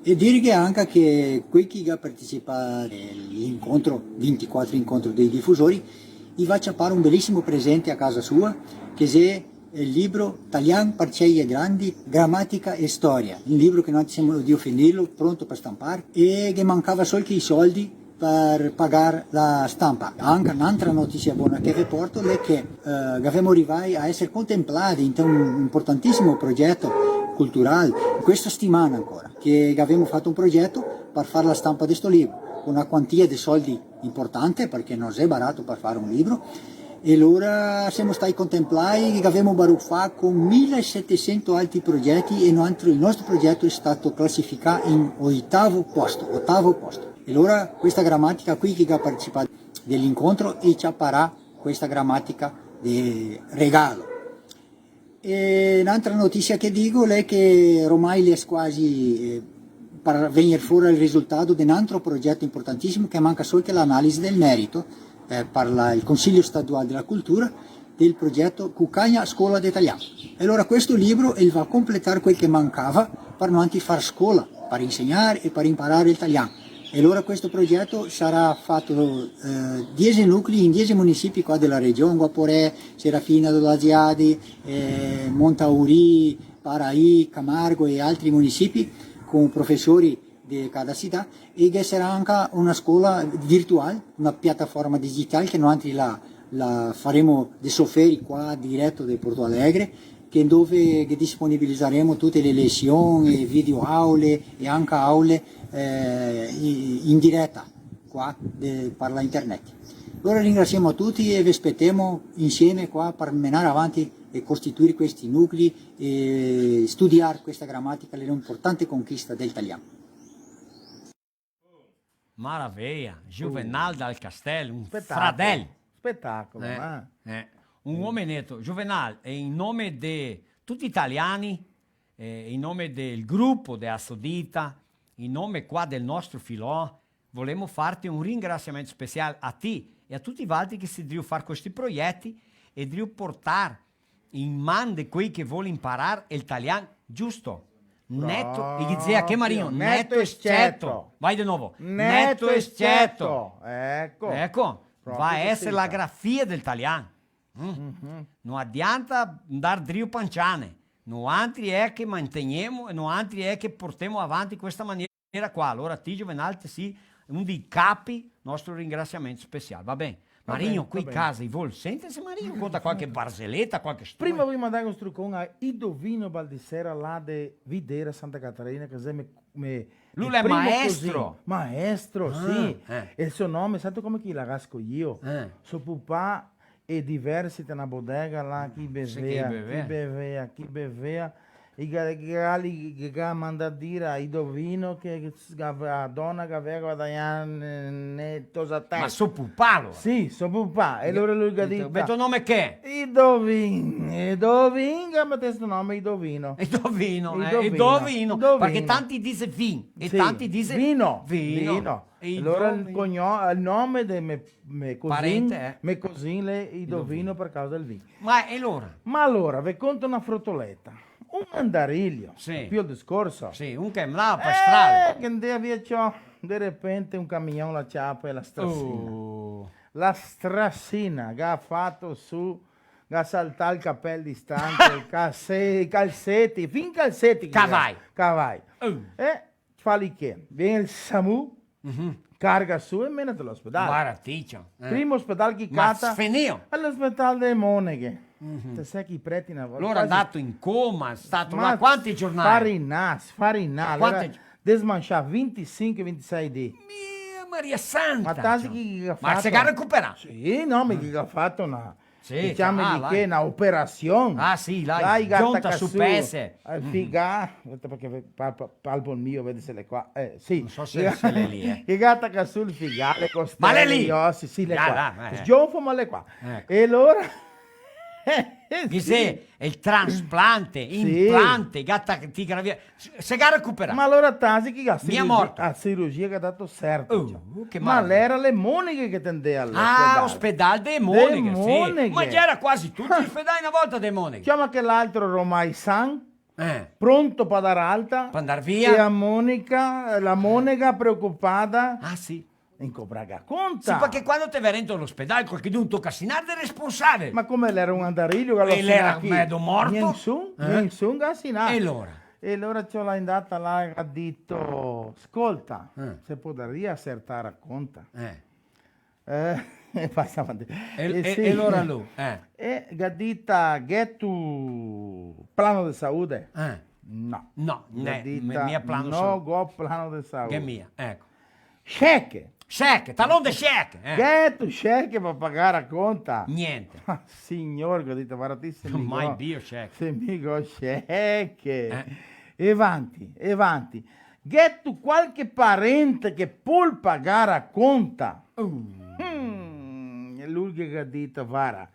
E dirghe anca che quei che ga partecipà a l'incontro, vintiquatro incontro dei difusori, i va ciapar un belisimo presente a casa sua, che xe el libro Talian par cei e grandi, gramatica e storia, un libro che noi semo drio finirlo, pronto par stampar, e che mancava sol che i soldi par pagar la stampa. Anca n'antra notisia bona che ve porto l'è che, eh, gavemo rivai a eser contemplai inte un importantisimo progeto cultural, in questa setimana ancora, che gavemo fato un progeto par far la stampa de sto libro, con na quantia de soldi importante, parché no xe barato par far un libro, e lora semo stai contemplai che gavemo barufà con mila e setesento altri progeti e noantro, el nostro progeto xe stato clasificà in oitavo posto, otavo posto. E lora questa gramatica qui che ga partecipà de l'incontro e ciaparà questa gramatica de regalo. E n'antra notisia che digo l'è che ormai l'è quasi, eh, par vegner fora el risultato de n'antro progeto importantisimo che manca sol che l'analisi del merito, eh, par la, el Consiglio Statual de la Cultura, del progeto Cucagna Scola de Talian. E alora questo libro el va a completar quel che mancava par noantri far scola, par insegnar e par imparar el talian. E alora questo progeto sarà fato, eh, diese nuclei in diese munisipi qua de la region, Guaporé, Serafina do Laziadi, eh, Montauri, Paraí, Camargo e altri munisipi, con profesori de cada cità, e ghe sarà anca una scola virtual, una piataforma digital che noantri la, la faremo de soferi qua direto de Porto Alegre, che dove che disponibilizaremo tute le lesion, e video aule e anca aule, eh, i-, in direta qua de, par la internet. Alora ringrasiemo a tuti e ve spetemo insieme qua par menar avanti e costituir questi nuclei e studiar questa gramatica, l'è un'importante conquista del talian. Maraveia, Juvenal Dal Castel, un fradel. Spetacolo, eh, ma eh, un omeneto. Juvenal, e in nome de tuti i taliani, eh, in nome del grupo de Assodita, in nome qua del nostro Filò, volemo farte un ringrasiamento special a ti e a tuti valtri che sì drio far questi proieti e drio portar in man de quei che vol imparar el talian giusto. Neto, e ghe dizea che Marino, neto e s-ceto. Vai de novo. Neto e s-ceto. Eco. Eco, va eser la grafia del talian. Mm. No adianta ndar drio panciane. Noantri è che mantegnemo e noantri è che portemo avanti questa maniera qua. Alora ti, Juvenal, te sì un dei capi, nostro ringrasiamento special. Va ben? Marinho, qua in casa, i vol sentirse, Marinho, conta qualche barzeleta, qualche storia. Prima voi mandar un strucon a Idovino Baldissera, là de Videira, Santa Catarina, che xe me, me, lu l'è maestro. Maestro, sì. E el so nome, sa come che i l'à scoio? So pupà e diversi te na bodega là, chi bevea, chi bevea, chi bevea. I ga, ga, li, ga mandà dir a Idovino che, che a dona che gavea guadagnà ne, ne tosatei. Ma so pupà, alora? Sì, so pupà. E alora lu ga dito: "Ma to nome che?" Idovin, Idovin, che ga metesto nome Idovino. Idovino, eh, Idovino. Idovino, parché tanti dise vin, e tanti dise vino. Vino. E alora el cogno-, el nome de me, me cosin, me cosin l'è Idovino par causa del vin. Ma e alora? Ma alora, ve conto na frotoleta. Un andarilio, sì, capìo el discorso? Sì, un che andava par strada. Eh, che ndea via ciò, de repente un camion la ciapa e la strasina. Oh. La strasina, che ga fato su, che ga saltà el capel distante, el calse-, i calseti, fin calseti che... Cavai. Cavai. Oh. Eh, fa lì che, vien el SAMU, Mhm. Carga su e mena te l'ospedal. Baraticcio, eh. Primo ospedal che i cata? Ma sfenio. L'ospedal dee moneghe. Mhm. Te sè che i preti na volta... Lora quasi, ndato in coma, stato là quanti giornali? Sfarinà, sfarinà. Quanti... L'era gi- desmancià vintisinque, vintisei dì. Mia Maria Santa! Ma tasi che i ga fato? Ma se ga recuperà? Sì, no, ma i ga fato na... Sì, diciamo ah, di là. Che na operasion. Ah, sì, là, là i ga gionta tacà su pese. El figà, aspeta, parché ve-, pa-, pa-, palpo el mio, vedi se l'è qua. Eh, sì. No so se, se l'è lì, eh. I ga tacà su el figà, le costele, i osi, sì, l'è qua. Là, là, eh. Sgionfo, ma l'è qua. Eco. E alora... Che sì, xe el trasplante, sì, implante, ga ta-, ti gravi-, se ga recuperà. Ma alora tasi che ga... Mia cirurgia, morto. La cirurgia che ga dato certo, oh, ciò. Che maravilia. Ma l'era le moneghe che tendea là, ah, ospedal. Ospedal de moneghe, sì. De moneghe. Ma gera quasi tuti i ospedai na volta de moneghe. Ciò, ma che l'altro ormai san, eh, pronto pa dar alta. Pa ndar via. E la monega, la monega preocupada. Ah, sì. Incobrà ga conta. Sì, parché quando te ve rento l'ospedal, qualchedun toca sinar de responsabile. Ma come l'era un andarilio che l'era medo morto? Nisun, eh? Nisun ga sinà. E alora? E alora ciò, l'è ndata là e ga dito: "Scolta, eh, se podaria acertar a conta?" Eh. Eh, e pasa avanti. E, eh, e, sì. E alora lu, eh. E ga dita: "Ghetu plano de saúde?" Eh. No. No, ga dita, mia plano de saúde. No go plano de saúde. Che mia, eco. Cheque. Cheque, talon de cheque, eh. Ghetu cheque pa pagar a conta? Gnente. Signor, go dito, varda ti, se mi go, mai bio cheque. Se mi go cheque. Eh. E vanti, e vanti. Ghetu qualche parente che pol pagar a conta? Uh. Mm, e lu che ga dito, varda,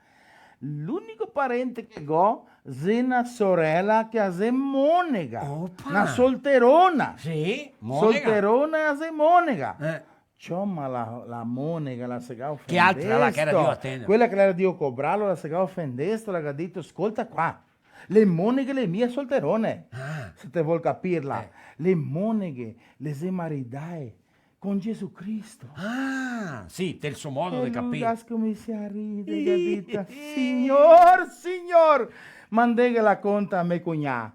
l'unico parente che go xe na sorela che la xe monega. Opa! Na solterona. Sì, monega. Solterona e la xe monega. Eh. Ciò, ma la, la monega la se ga ofendesto. Che altra, la che era drio atender? Quela che l'era drio cobrarlo, la se ga ofendesto, la ga dito: "Scolta qua, le moneghe le xe mia solterone, ah, se te vol capirla. Eh. Le moneghe le xe maridae con Gesù Cristo." Ah, sì, tel so modo de capir. E lu ga scominsià a rider, ga dito: "Signor, signor, mandeghe la conta a me cugnà."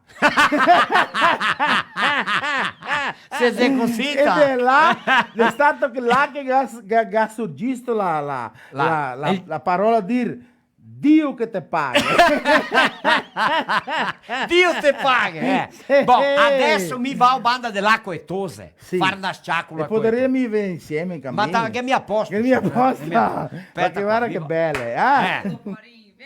Se xe cusita. E de là, xe stato che là che ga, ga, ga surgisto la, la, la, la, la parola dir: "Dio che te paghe." Dio te paghe, eh. Sì. Bon, adeso mi vao banda de là co e tose. Sì. Far na ciacola co e tose. E podarìa mi vegner insieme in camin? Ma ta-, che mi a posto. Che mi a posto. Eh, mi a-, speta qua, varda che bele, eh? Eh.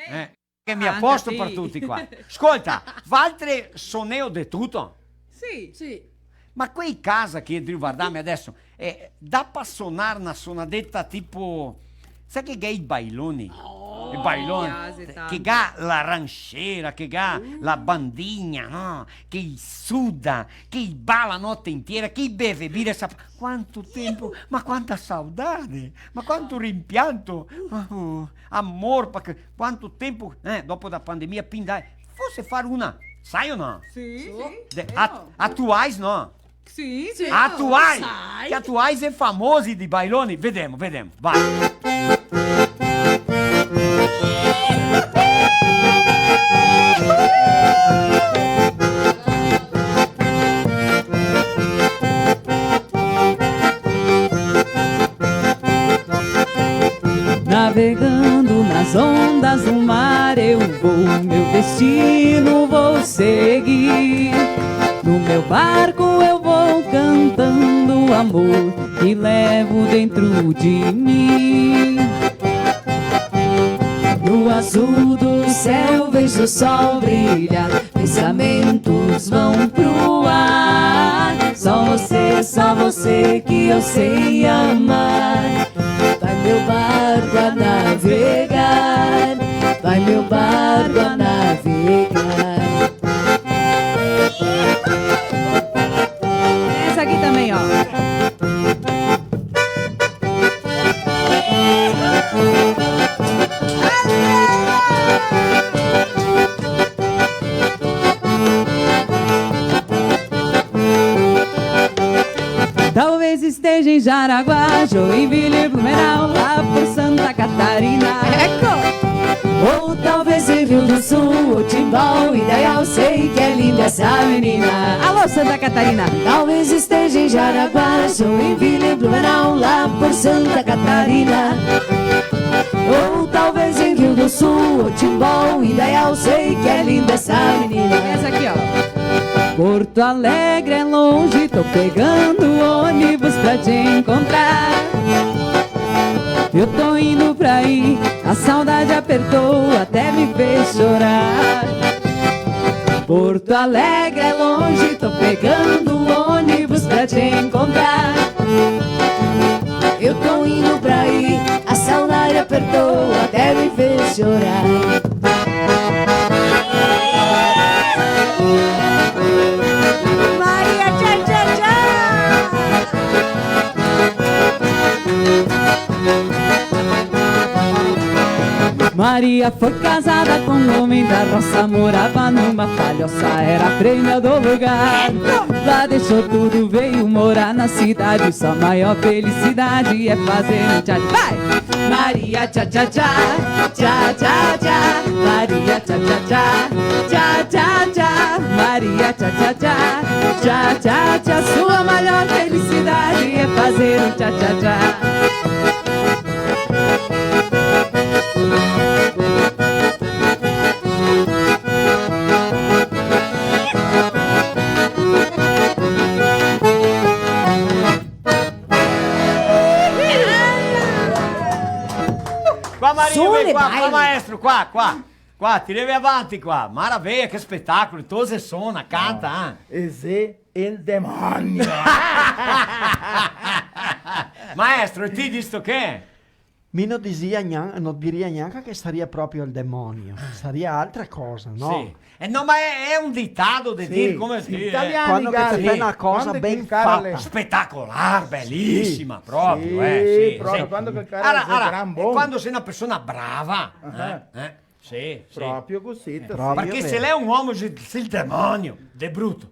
Eh. Che mi a posto par tuti qua. Scolta, valtre soneo de tuto? Sì. Sì. Ma quei casa che drio vardarme adeso, eh, dà pa sonar na sonadeta tipo, sa che ga i bailoni? Oh, i bailoni, mi piase tanto. Che ga la ranchera, che ga la bandinha, no? Che i suda, che i bala note intiera, che i beve bira, sa-, quanto tempo, ma quanta saudade, ma quanto rimpianto, ma, oh, amor, parché quanto tempo, eh, dopo da pandemia, pindai, forse far una, sai o no? Sì, sì. De-, at-, atuais, no? Sì, sì. Atuais! Sai. Che atuais xe famosi de bailoni, vedemo, vedemo, vai. Navegando nas ondas do mar eu vou, meu destino vou seguir. No meu barco eu vou cantando o amor que levo dentro de mim. No azul do céu vejo o sol brilhar, pensamentos vão pro ar. Só você, só você que eu sei amar. Vai meu barco a navegar, vai meu barco a navegar. Essa aqui também, ó. Talvez esteja em Jaraguá, Joinville, Blumenau, lá por Santa Catarina. Eco! Ou talvez em Rio do Sul, Otimbó, Indaial, sei que é linda essa menina. Alô, Santa Catarina! Talvez esteja em Jaraguá, ou em Vila em Blumenau, lá por Santa Catarina. Ou talvez em Rio do Sul, Otimbó, Indaial, sei que é linda essa menina. Essa aqui, ó. Porto Alegre é longe, tô pegando ônibus pra te encontrar. Eu tô indo pra aí, a saudade apertou, até me fez chorar. Porto Alegre é longe, tô pegando ônibus pra te encontrar. Eu tô indo pra aí, a saudade apertou, até me fez chorar. Maria, tchá, tchá, tchá! Maria foi casada com um homem da roça, morava numa palhoça, era freira do lugar. Lá deixou tudo, veio morar na cidade, sua maior felicidade é fazer um tchá. Vai! Maria tchá tchá tchá, tchá tchá tchá, Maria tchá tchá tchá, tchá tchá tchá, Maria tchá tchá tchá, tchá tchá tchá, sua maior felicidade é fazer um tchá tchá tchá. Qua, Maria, vien qua, qua, maestro, qua, qua. Qua, ti levi avanti qua. Maraveia, che spetacolo. Tose sona, canta, eh. E xe el demonio. Maestro, e ti disto che? Mi no dixia gnan-, no diria gnanca che saria proprio el demonio. Saria altra cosa, no? Sì. Eh, no, ma xe, xe un ditado de dir come sì, sì, eh. Italiani, quando che te fai na cosa ben fata. Spetacolar, belisima, proprio, sì, eh, sì, proprio, sì. Quando che el cara xe gran bon. Quando xe na persona brava, eh, eh, sì, sì. Proprio cusì, sì. Proprio. Parché se l'è un omo, xe, xe el demonio, de bruto.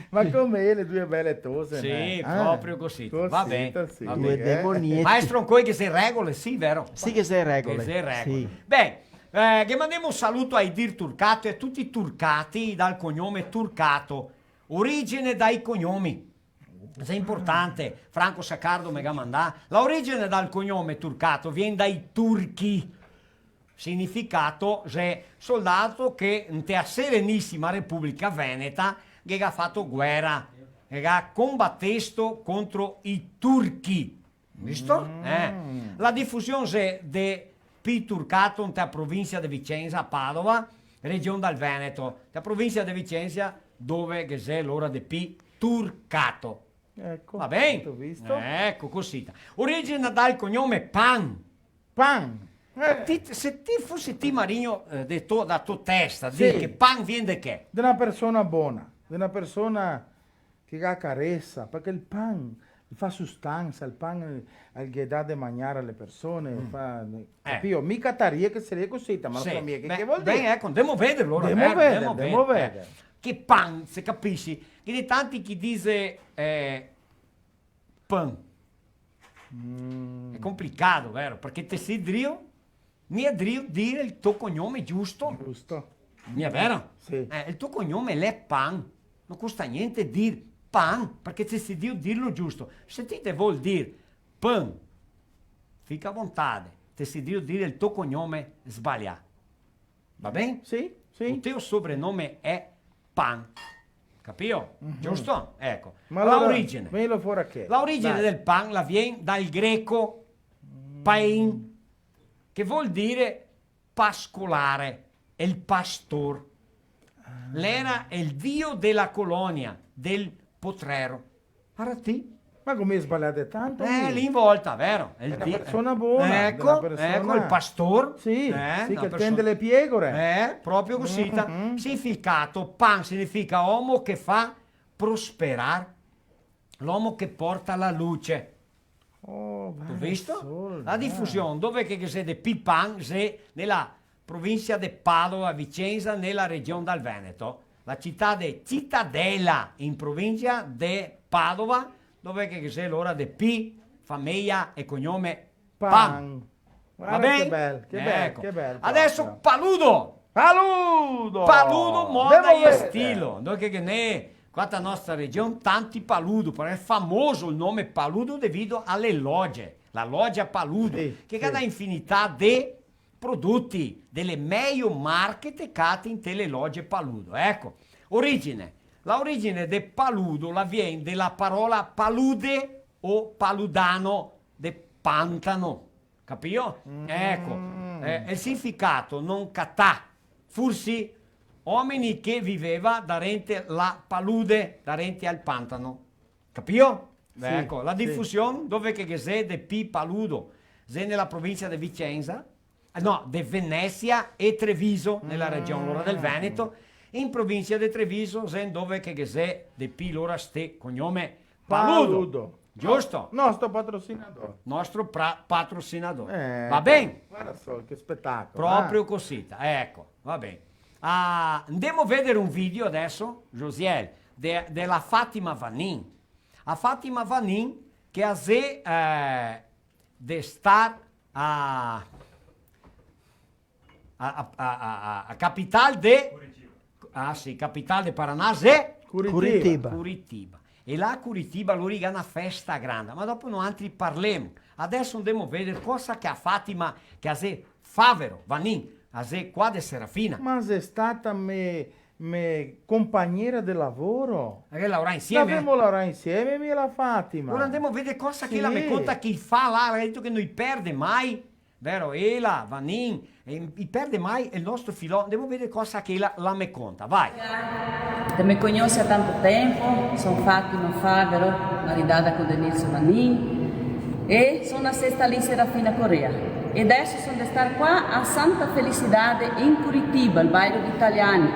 Ma come le due bele tose, sì, né? Ah, proprio cusì. Va ben, cosita, sì, va ben. Due demonieti. Maestro, ancoi ghe xe regole, sì, vero? Sì che xe regole. Ghe xe regole. Sì. Ben, eh, che mandemo un saluto a Idir Turcato e a tuti i Turcati dal cognome Turcato. Origine dai cognomi. Xe inportante, Franco Saccardo me ga mandà. La origine dal cognome Turcato vien dai turchi. Significato xe soldato che inte a Serenisima Republica Veneta che ga fato guera, che ga combatesto contro i turchi. Visto? Mm. Eh. La difusion xe de pi Turcato inte a provincia de Vicenza, a Padova, region dal Veneto, inte a provincia de Vicenza, dove che xe l'ora de pi Turcato. Eco, va ben? Gheto visto? Eco, cosita. Origine dal cognome Pan. Pan. Eh. Ti, se ti fose ti, Marino, eh, de to, da to testa, sì, dir che pan vien de che? De na persona bona, de na persona che ga caresa, parché el pan el fa sustansa, el pan el, el ghe dà de magnar a le persone, mm, fa, eh, capìo? Mi cataria che saria cosita, ma no so mia che, che vol dir. Ben, eco, ndemo veder alora. Ndemo veder, ndemo veder. Che pan, se capisi, che ghe xe tanti che dixe, eh, pan. Mm. Xe complicà, vero? Parché te si drio, mi xe drio dir el to cognome giusto. Giusto. Mi xe vero? Sì. Eh, el to cognome l'è Pan. No costa gnente dir Pan, parché te si drio dirlo giusto. Se ti te vol dir Pan, fica a vontade. Te si drio dir el to cognome sbalià. Va ben? Sì, sì. O teo sobrenome xe Pan. Capìo? Mhm. Giusto? Eco. Ma alora, la origine. Vegnilo fora che? La origine del Pan la vien dal greco pain, che vol dire pascolare, el pastor. Ah. L'era el dio dela colonia, del potrero. Ara ti. Ma come sbalià de tanto, eh, mi? Lì in volta, vero? El di-, persona bona, eco, de na persona, eco, el pastor. Sì, eh, sì, che tende le piegore. Eh, proprio cosita. Mhm. Significato, Pan significa omo che fa prosperar, l'omo che porta la luce. Oh, vale, visto? Sol, la difusion, dove che, che xe de pi Pan, xe nela provincia de Padova, Vicenza, nela region dal Veneto, la cità de Cittadella, in provincia de Padova, dove che, che xe l'ora de pi fameia e cognome Pan. Pan. Va ben? Che bel, che bel, che bel. Adeso proprio. Paludo! Paludo! Paludo, moda e estilo. Ndove che ghe n'è, qua nela nostra region, tanti paludo, parché xe famoso el nome Paludo devido a le loje, la loja Paludo, che ga na infinità de prodoti, de le mejo marche te cati inte le loje Paludo. Eco, origine. La origine de Paludo la vien de la parola palude o paludano de pantano. Capìo? Eco, eh, el significato no catà, forsi omeni che viveva darente la palude, darente al pantano. Capìo? Sì, eco, la difusion, dove che ghe xe de pi paludo? Xe nela provincia de Vicenza, eh, no, de Venesia e Treviso, nela region lora del Veneto, in provincia de Treviso, xe ndove che ghe xe de pi lora ste cognome Paludo. Paludo. Giusto? Nostro patrocinador. Nostro pra-, patrocinador. Eh, va ben? Varda solo che spetacolo, eh. Proprio cosita, eco, va ben. Ah, ndemo vedere un video adeso, Josiel, de, de la Fatima Vanin. A Fatima Vanin, che a xe, eh, de star a, a, a capital de... Curitiba. Ah, sì, capital de Paraná, xe? Curitiba. Curitiba. Curitiba. E là a Curitiba lori ga na festa granda, ma dopo noantri parlemo. Adeso ndemo vedere cosa che a Fatima, che a xe Favero, Vanin, a xe qua de Serafina. Ma xe stata me, me compagnera de lavoro. E che lavorà insieme, eh? Gavemo lavorà insieme, mi e la Fatima. Ora ndemo vedere cosa che la me conta che i fa là, la ga dito che no i perde mai. Vero, ela, Vanin, e i perde mai el nostro filò. Ndemo vedere cosa che ela la me conta. Vai. Te me cognose a tanto tempo, son Fatima Favero, maridada co Denilson Vanin, e son nasesta lì in Serafina Corrêa. E deso son de star qua a Santa Felicidade, in Curitiba, el bairo de italiani.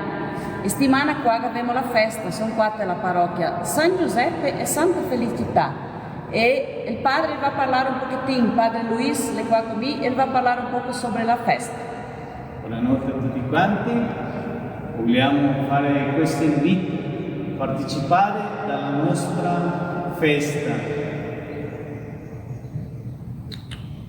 E stimana qua gavemo la festa, son qua te la parochia San Giuseppe e Santa Felicità. E el padre el va parlar un pochetin, padre Luis, l'è qua co mi, el va parlar un poco sobre la festa. Buonanotte a tutti quanti. Vogliamo fare questo invito, partecipare dalla nostra festa.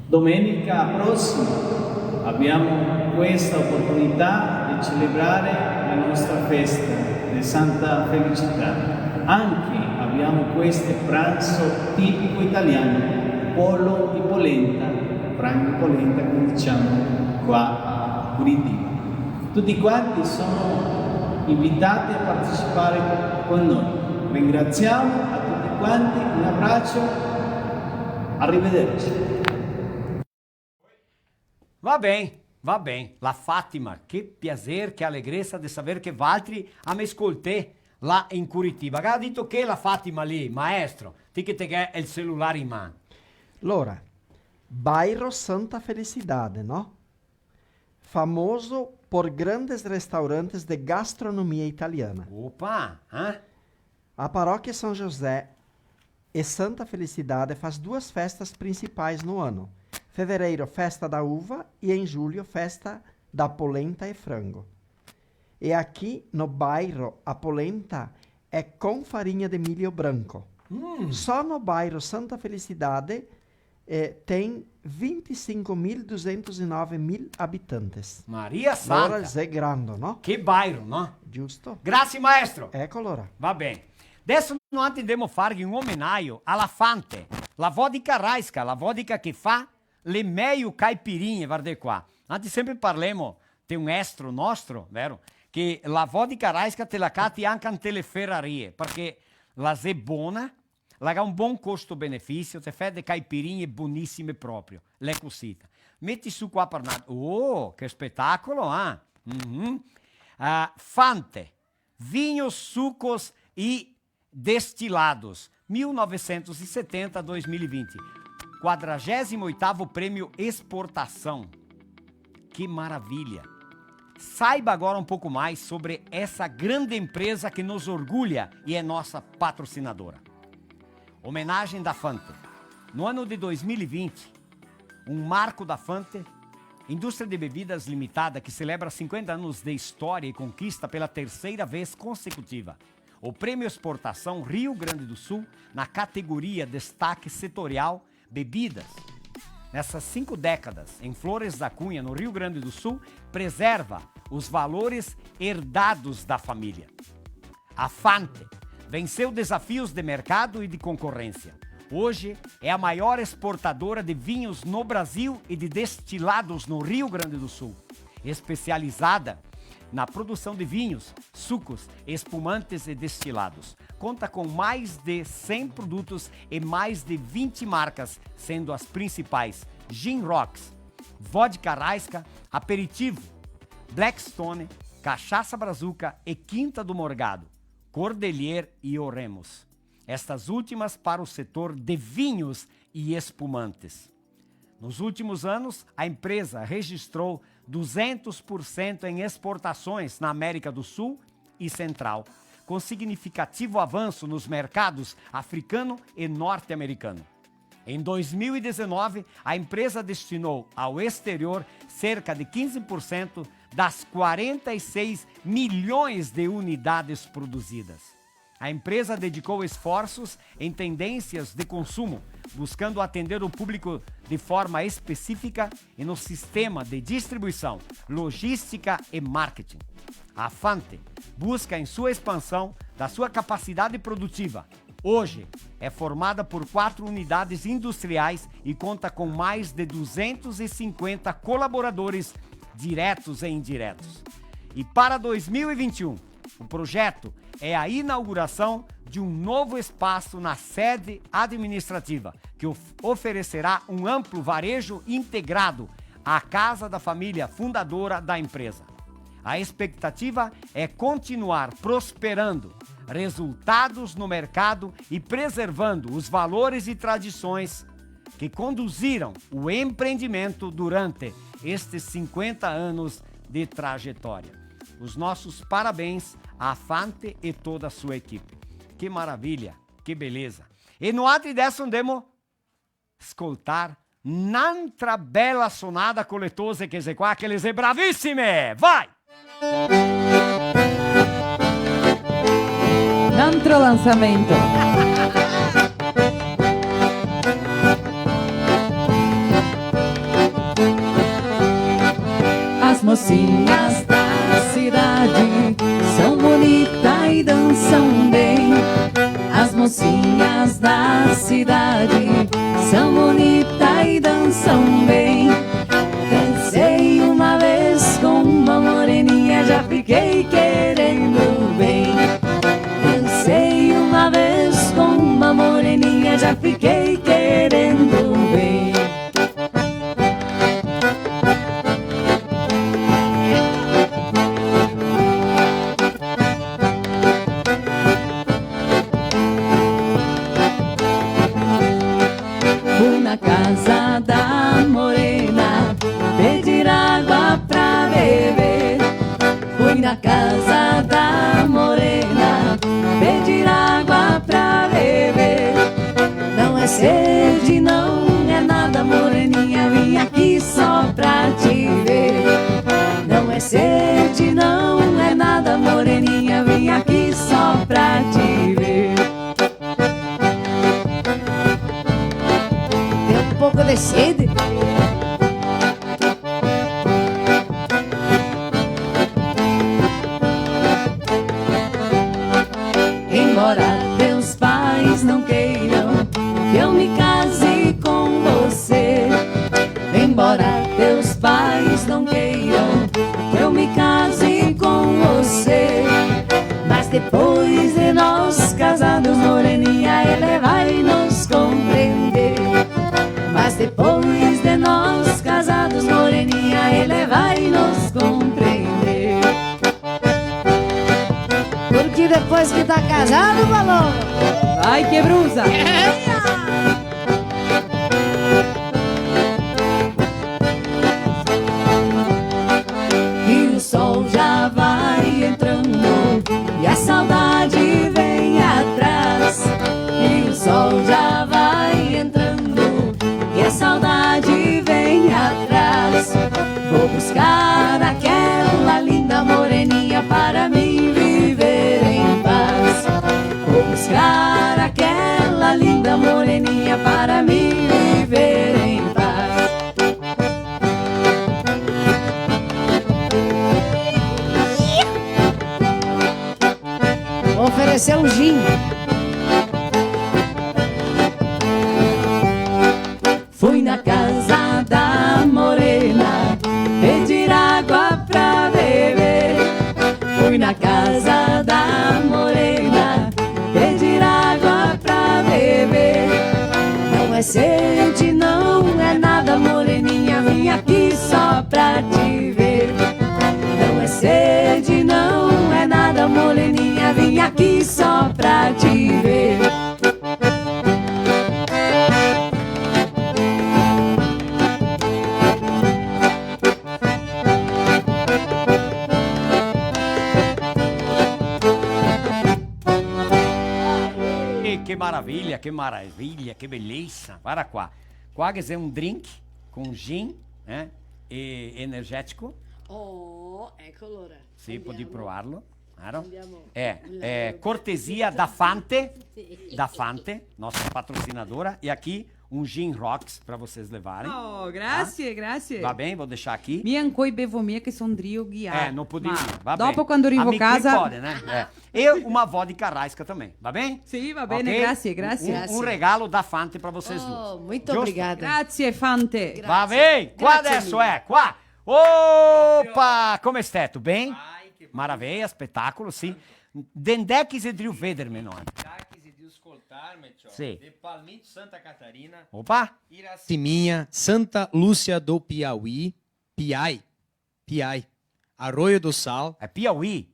Domenica prossima abbiamo questa opportunità di celebrare la nostra festa di Santa Felicità. Anche abbiamo questo pranzo tipico italiano, pollo e polenta, frango e polenta, come diciamo qua a Curitiba. Tutti quanti sono invitati a partecipare con noi. Ringraziamo a tutti quanti, un abbraccio, arrivederci. Va ben, va ben. La Fatima, che piaser, che alegresa de saver che valtri a me scoltè là in Curitiba. Che ga dito che la Fatima lì, maestro, ti che te ghè el celular in man. Lora, bairro Santa Felicidade, no? Famoso por grandes restaurantes de gastronomia italiana. Opa, hã? A paróquia São José e Santa Felicidade faz duas festas principais no ano. Fevereiro, festa da uva, e em julho, festa da polenta e frango. E aqui no bairro, a polenta é com farinha de milho branco. Hum. Só no bairro Santa Felicidade, eh, tem vinte e cinco mil duzentos e nove mil habitantes. Maria Santa! Lora xe grando, no? Che bairo, no? Giusto. Grazie, maestro. Eco, lora. Va ben. Adeso noantri ndemo farghe un omenaio a la Fante, la vodka Rajska, la vodka che fa le mejo caipirinhe, vardè qua. Noantri sempre parlemo de un estro nostro, vero? Che la vodka Rajska te la cati anca inte le ferarie, parché la xe bona, la ga un bon costo-benefisio, te fè de caipirinhe bonisime proprio, l'è cosita. Meti su qua par na-, oh, che spetacolo, ah! Mhm. Ah, Fante, vinhos, sucos e destilados, mil novecentos e setenta a dois mil e vinte. Quadragésimo oitavo Prêmio Exportação. Que maravilha! Saiba agora um pouco mais sobre essa grande empresa que nos orgulha e é nossa patrocinadora. Homenagem da Fante. No ano de dois mil e vinte, um marco da Fante, indústria de bebidas limitada que celebra cinquenta anos de história e conquista pela terceira vez consecutiva. O Prêmio Exportação Rio Grande do Sul, na categoria Destaque Setorial Bebidas. nessas cinco décadas, em Flores da Cunha, no Rio Grande do Sul, preserva os valores herdados da família. A Fante venceu desafios de mercado e de concorrência. Hoje é a maior exportadora de vinhos no Brasil e de destilados no Rio Grande do Sul, especializada na produção de vinhos, sucos, espumantes e destilados. Conta com mais de cem produtos e mais de vinte marcas, sendo as principais Gin Rocks, Vodka Raiska, Aperitivo, Blackstone, Cachaça Brazuca e Quinta do Morgado, Cordelier e Oremus. Estas últimas para o setor de vinhos e espumantes. Nos últimos anos, a empresa registrou duzentos por cento em exportações na América do Sul e Central, com significativo avanço nos mercados africano e norte-americano. Em dois mil e dezenove, a empresa destinou ao exterior cerca de quinze por cento das quarenta e seis milhões de unidades produzidas. A empresa dedicou esforços em tendências de consumo, buscando atender o público de forma específica e no sistema de distribuição, logística e marketing. A Fante busca em sua expansão da sua capacidade produtiva. Hoje, é formada por quatro unidades industriais e conta com mais de duzentos e cinquenta colaboradores diretos e indiretos. E para dois mil e vinte e um, o projeto é a inauguração de um novo espaço na sede administrativa, que of-, oferecerá um amplo varejo integrado à casa da família fundadora da empresa. A expectativa é continuar prosperando resultados no mercado e preservando os valores e tradições que conduziram o empreendimento durante estes cinquenta anos de trajetória. Os nossos parabéns à Fante e toda a sua equipe. Que maravilha, que beleza. E noatri adeso ndemo scoltar n'antra bela sonada co le tose che xe qua, che le xe bravisime! Vai! N'antro lansamento. As mocinhas da cidade são bonita e dançam bem. As mocinhas da cidade são bonita e dançam bem. Dancei uma vez com uma moreninha, já fiquei querendo bem. Dancei uma vez com uma moreninha, já fiquei querendo bem. Fui na casa da morena pedir água pra beber. Fui na casa da morena pedir água pra beber. Não é sede, não é nada, moreninha, vim aqui só pra te ver. Não é sede, não é nada, moreninha, vim aqui só pra te ver. Tem um pouco de sede? Embora teus pais não queiram que eu me case com você, embora teus pais não queiram que eu me case com você, mas depois de nós casados, moreninha, ele vai nos compreender. Mas depois de nós casados, moreninha, ele vai nos compreender. Porque depois que tá casado, falou. Ai, que brusa! E o sol já vai entrando e a saudade vem atrás. E o sol já vai entrando e a saudade vem atrás. Vou buscar aquela linda moreninha para mim viver em paz. Vou buscar aquela linda moreninha Esse é o gin. Fui na casa da morena pedir água pra beber. Fui na casa da morena pedir água pra beber. Não é sede, não é nada, moreninha, vim aqui só pra te ver. Não é sede, não é nada, moreninha, vim aqui só pra te ver. Eh, che maravilia, che maravilia, che belesa. Varda qua. Qua ghe xe un drink con gin, eh, e energetico. Oh, eco alora. Sì, podì provarlo. Claro. Andiamo. Eh, eh, cortesia da Fante, sì, da Fante, nostra patrocinadora, e aqui um gin rocks pra vocês levarem. Oh, grazie, grazie. Va ben, vou deixar aqui. Mi ancoi bevo mia che son drio guiar. Eh, no podì, ma va ben. Dopo quando rivo casa. Amici pode, né? Eh. E uma vodka Raiska também, va ben? Sì, va bene, grazie, grazie. Ok? Un, un regalo da Fante pra vocês duas. Oh, muito obrigada. Giusto? Grazie, Fante. Va ben, qua adesso, eh, qua. Opa, come stai? Tudo bem? Maravilha, espetáculo, sim. De ndé che xe drio vederme, no? De ndé che xe drio scoltarme, ciò. Sì. De Palmito, Santa Catarina. Opa. Iraceminha, Santa Lúcia do Piauí, Piai, Piai. Arroio do Sal. É Piauí.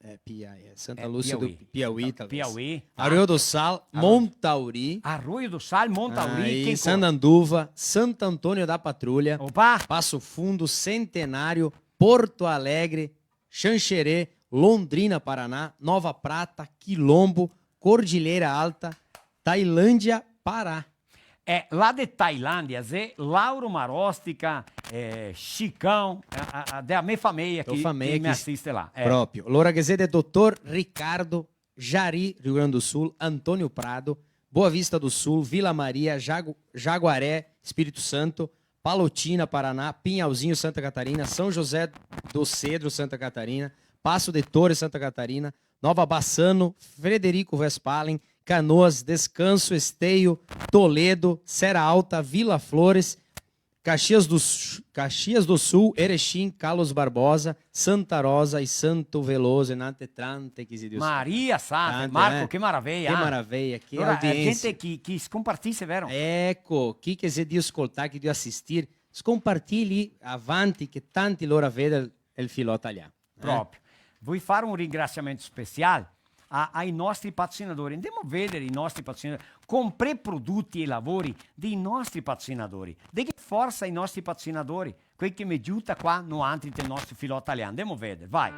É, Piai, é Santa Lúcia do Piauí, talvez. Piauí, tá. Arroio do Sal, Montauri. Arroio do Sal, Montauri, aí, quem Sananduva, Santo Antônio da Patrulha, opa! Passo Fundo, Centenário, Porto Alegre, Xanxerê, Londrina, Paraná, Nova Prata, Quilombo, Cordilheira Alta, Tailândia, Pará. É, lá de Tailândia, Zé, Lauro Marostica, é, Chicão, a, a, a, de a me fameia que, que me assiste lá. É. Proprio. Lora che xe de dotor Ricardo, Jari, Rio Grande do Sul, Antônio Prado, Boa Vista do Sul, Vila Maria, Jagu-, Jaguaré, Espírito Santo, Palotina, Paraná, Pinhalzinho, Santa Catarina, São José do Cedro, Santa Catarina, Passo de Torres, Santa Catarina, Nova Bassano, Frederico Westphalen, Canoas, Descanso, Esteio, Toledo, Serra Alta, Vila Flores, Caxias do Su-, Caxias do Sul, Erechim, Carlos Barbosa, Santa Rosa e Santo Veloso, e nante trante che xe drio... Maria Santa, tante, Marco, eh? Che maraveia, eh? Che maraveia, che audiensia. Alora, gente che, che scompartise, vero? Eco, chi che xe drio scoltar, chi drio asistir, scompartì lì avanti che tanti lora vede el, el filò talian. Eh? Proprio. Voi fare un ringrasiamento special a, ai nostri patrocinadori. Andemo a vedere i nostri patrocinadori. Comprè prodoti e lavori dei nostri patrocinadori. Deghe forsa ai nostri patrocinadori. Quei che me giuta qua, noantri, del nostro filò talian. Andemo a vedere, vai.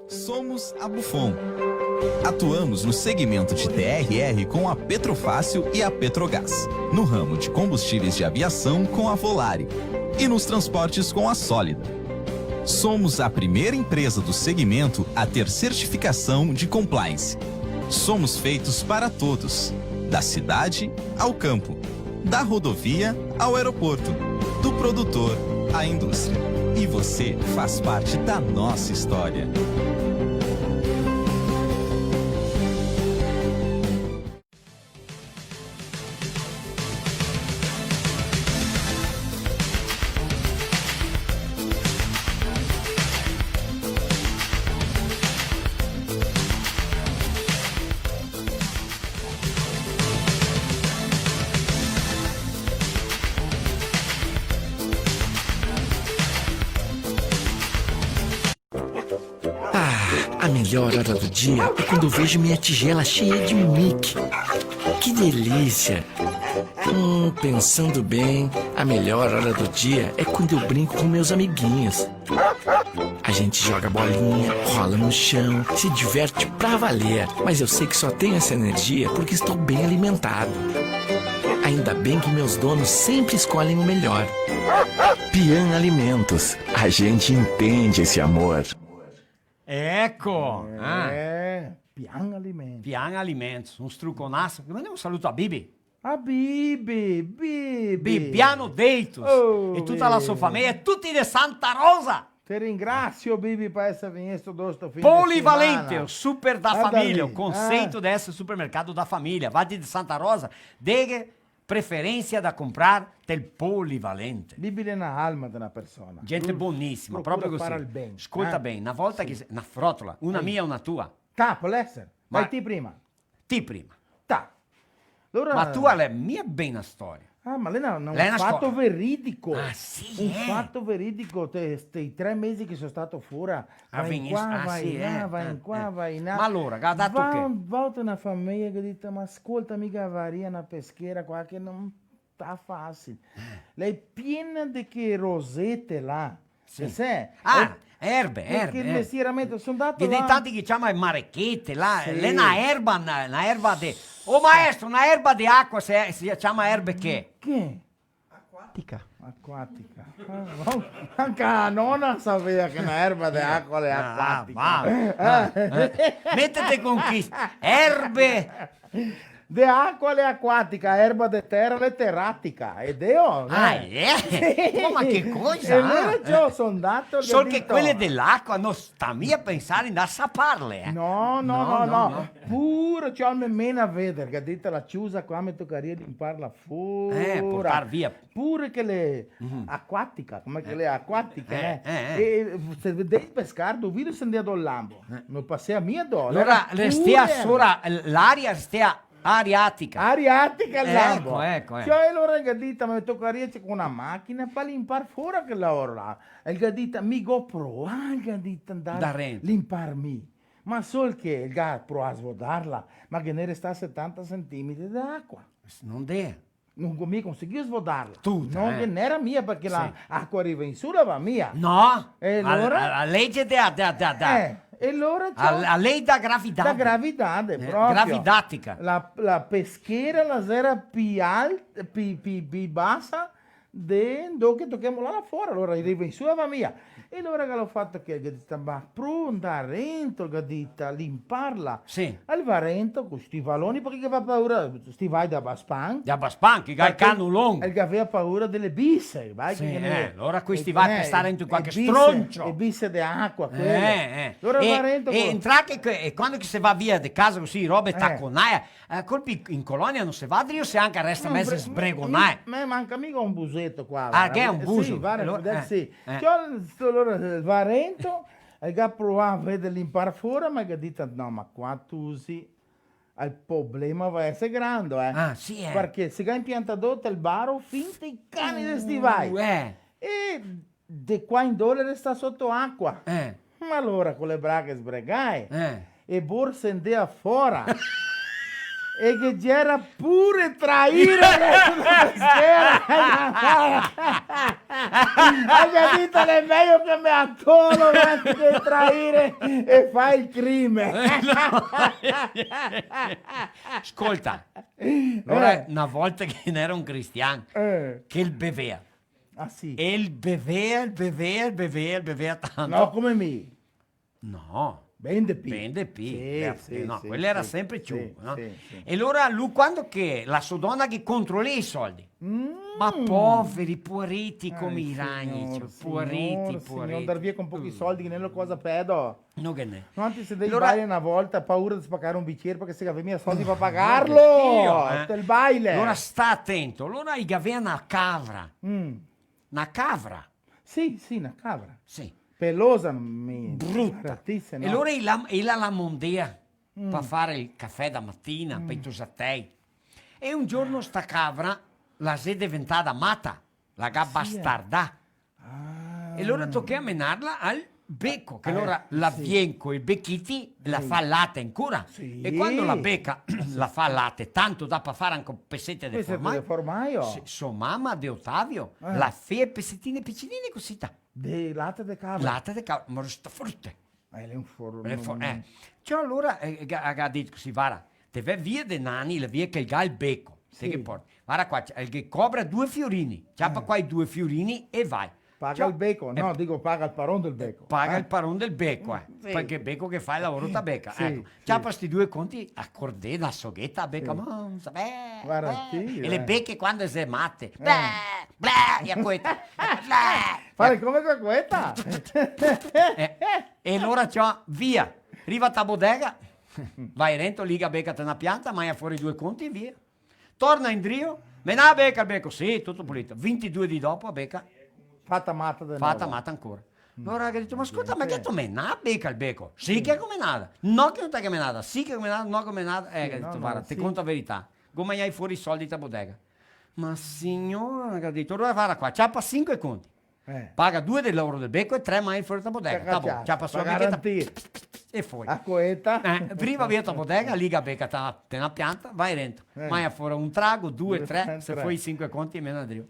Somos a Bufon. Atuamos no segmento de T R R com a Petrofácil e a Petrogás, no ramo de combustíveis de aviação com a Volare e nos transportes com a Sólida. Somos a primeira empresa do segmento a ter certificação de compliance. Somos feitos para todos, da cidade ao campo, da rodovia ao aeroporto, do produtor à indústria. E você faz parte da nossa história. A melhor hora do dia é quando eu vejo minha tigela cheia de Mickey. Que delícia! Hum, pensando bem, a melhor hora do dia é quando eu brinco com meus amiguinhos. A gente joga bolinha, rola no chão, se diverte pra valer. Mas eu sei que só tenho essa energia porque estou bem alimentado. Ainda bem que meus donos sempre escolhem o melhor. Pian Alimentos, a gente entende esse amor. Eco! Ah. Eh, Pian Alimentos. Pian Alimentos, un struconaso. Mandemo un saluto a Bibi. A Bibi, Bibi. Bibiano Deitos. Oh, e tuta la so fameia, e tuti de Santa Rosa. Te ringrasio, Bibi, par eser vegnesto do sto fin de semana. Polivalente, o super da fameia, o conceito de eser supermercado da fameia. Vade de Santa Rosa, deghe preferensia da comprar tel Polivalente. Bibi l'è na alma de na persona. Gente bonisima, proprio cusì. Procura far el ben, eh? Scolta ben, na volta che se, na frotola, una mia e una tua. Tá, pol eser. Ma vai ti prima. Ti prima. Tá. Alora... Ma tua l'è mia ben na storia. Ah, ma l'è na, na, un fato veridico. Ah, sì, eh? Un fato veridico, te, sti tre mesi che so stato fora, va in qua, va in là, va in qua, va in là. Ma alora, ga dato che? Va, va te na fameia che ga dito: "Ma scolta, mi gavaria na peschera qua che no sta fasil." Eh. L'è piena de che rosete là. Sì. Te sè? Ah, eh, erbe, che, erbe, che eh. Mestieramento, so ndato là. Ghe n'è tanti che ciama marechete, là, sì. L'è na erba, na, na erba de... Ô maestro, na erba de acua se, se ciama erbe che? Che? Acuatica. Acuatica. Ah, bon. Anca la nona savea che na erba de acua l'è acuatica. Ah, va. Eh. Ah, eh. Metete con chi? Erbe. De acua l'è acuatica, erba de tera l'è teratica. E deo, eh. Ah, eh? Ma, ma che cosa, eh? E alora, ciò, so ndato, sol che dito, quele de l'acua no sta mia pensar de ndar a saparle, eh. No, no, no, no, no. Pure, ciò, me mena a veder, che ga dito la ciusa qua, me tocaria limparla fora. Eh, portar via. Pure che l'è acuatica, come che l'è acuatica, eh? Eh, eh. E se vedea pescar, do viro se ndea do lambo. Eh. No pasea mia do, alora restea sora, l'aria restea ariatica. Ariatica el lambo. Eco, eco, eh. Ciò, e alora el ga dito: "Ma me tocaria, ciò, co na machina par limpar fora che laoro là." E el ga dito: "Mi go provà", el ga dito, "ndar limpar mi." Ma sol che el ga provà a svodarla, ma ghe ne restà setanta centimetri de acua. No ndea. No go mia conseguìo svodarla. Tuta, eh. No ghe n'era mia, parché la acua riva in su, la va mia. No. E alora? A, a, a lege de, de, de, de... Eh, e alora ciò? A, a lei da gravidade. Da gravidade, proprio. Gravidatica. La, la peschera la xera pi al-, pi, pi, pi basa de ndove che tochemo là, là fora, alora riva in su e va via. E alora che l'ho fato che, che dise, "Ma pro ndar rento", che dise, "limparla." Sì. El va rento co sti valoni, parché che va paura, sti vai da Baspan. Da Baspan, che ga el cano longo. El gavea paura dele bise, vai. Sì, che ne, eh, alora questi vai per star rento in qualche stroncio. E bise de acua, quele. Eh, eh. Alora va rento e co-, entra che, che, e quando che se va via de casa cusì, robe taconaie, Eh, colpi in colonia no se va drio, se anca resta meze sbregonà, eh. No, me, me manca mica un buseto qua, varda. Ah, che xe un buso? Sì, varda, alora, eh, sì. Ciò, sto, alora, eh, va rento, e ga provà a veder limpar fora, ma ga dito, "No, ma qua tusi, el problema va eser grando, eh." Ah, sì, eh. Parché se ga impiantà do el baro, fin te i cani de sti vai. Uh, eh. E de qua in do l'era stà soto acua. Eh. Ma alora co le braghe sbregae, eh, e borse ndea fora. E che gera pure traire dentro la schera. Gavea dito, "L'è mejo che me atolo, che traire e fa el crime." Eh, no. Scolta, alora, eh, na volta che n'era un cristian, eh, che el bevea. Ah, sì. E el bevea, el bevea, el bevea, el bevea tanto. No, come mi. No. Ben de pi. Ben de pi. Sì, beh, sì, no, sì, quel era sempre ciuco, no? Sì, sì. E alora lu, quando che la so dona che controla i soldi. Mm. Ma poveri, poareti, come i ragni, signor, poareti, signor, poareti. Ndar via con pochi soldi, che n'è la cosa pedo. No, che ne. No, anzi, se dei alora baile na volta, paura de spacar un bicier, parché se gavea mia soldi par pagarlo. Dio, eh. Del baile. Alora sta atento, alora i gavea na cavra. Mm. Na cavra. Sì, sì, na cavra. Sì. Pelosa, mi... Bruta. Ratise, no? E alora i la, i la, la mondea, mm, par far el cafè da matina, mm, par i tosatei. E un giorno sta cavra la xe deventada mata, la ga, sì, eh, bastardà. Ah. E alora tochea menarla al beco, che alora la vien coi bechiti, la fa late ancora. Sì. E quando la beca la fa late, tanto da pa far anca un pezete de formaio. Pezete de formaio. Sì, so mama de Otavio, la fea pezetine picinine cusì, ta. De late de cavra. Late de cavra, ma resta forte. Eh, l'è un for-, eh. Ciò, alora, eh, ga, ga dito cusì: "Vara, te ve via de nani, la via che el ga el beco, te ghe porti. Vara qua, el ghe cobra due fiorini, ciapa qua i due fiorini e vai." Paga el beco? No, digo, paga el paron del beco. Paga el paron del beco, eh. Sì. Parché beco che fa el lavoro ta beca, eco. Ciapa sti due conti, a cordena, a sogheta, a beca, ma, sa, beh, vara, eh. E le beche quando xe mate, beh, beh, e a coeta, beh. Fare come co a coeta. Eh, e alora ciò, via. Riva ta bodega, vai rento, liga a beca ta na pianta, magna fora i due conti e via. Torna indrio, menà a beca, el beco, sì, tuto pulito. Vintidue dì dopo, a beca fata mata de novo. Fata mata ancora. Alora el ga dito: "Ma scolta, ma che te ga menà a beca el beco?" "Sì che go menada." "No che no te ga menada." "Sì che go menada, no che go menada." Eh, el ga dito: "Vara, te conto a verità. Go magnà fora i soldi ta bodega." "Ma signora," el ga dito, "alora vara qua, ciapa sinque conti." Eh. Paga due del lavoro del beco e tre magna fora ta bodega. Ta bon, ciapa su a becheta e foi. A coeta. Eh, riva via ta bodega, liga a beca ta, te na pianta, vai rento. Eh. Magna fora un trago, due, tre, se foi sinque conti, mena drio.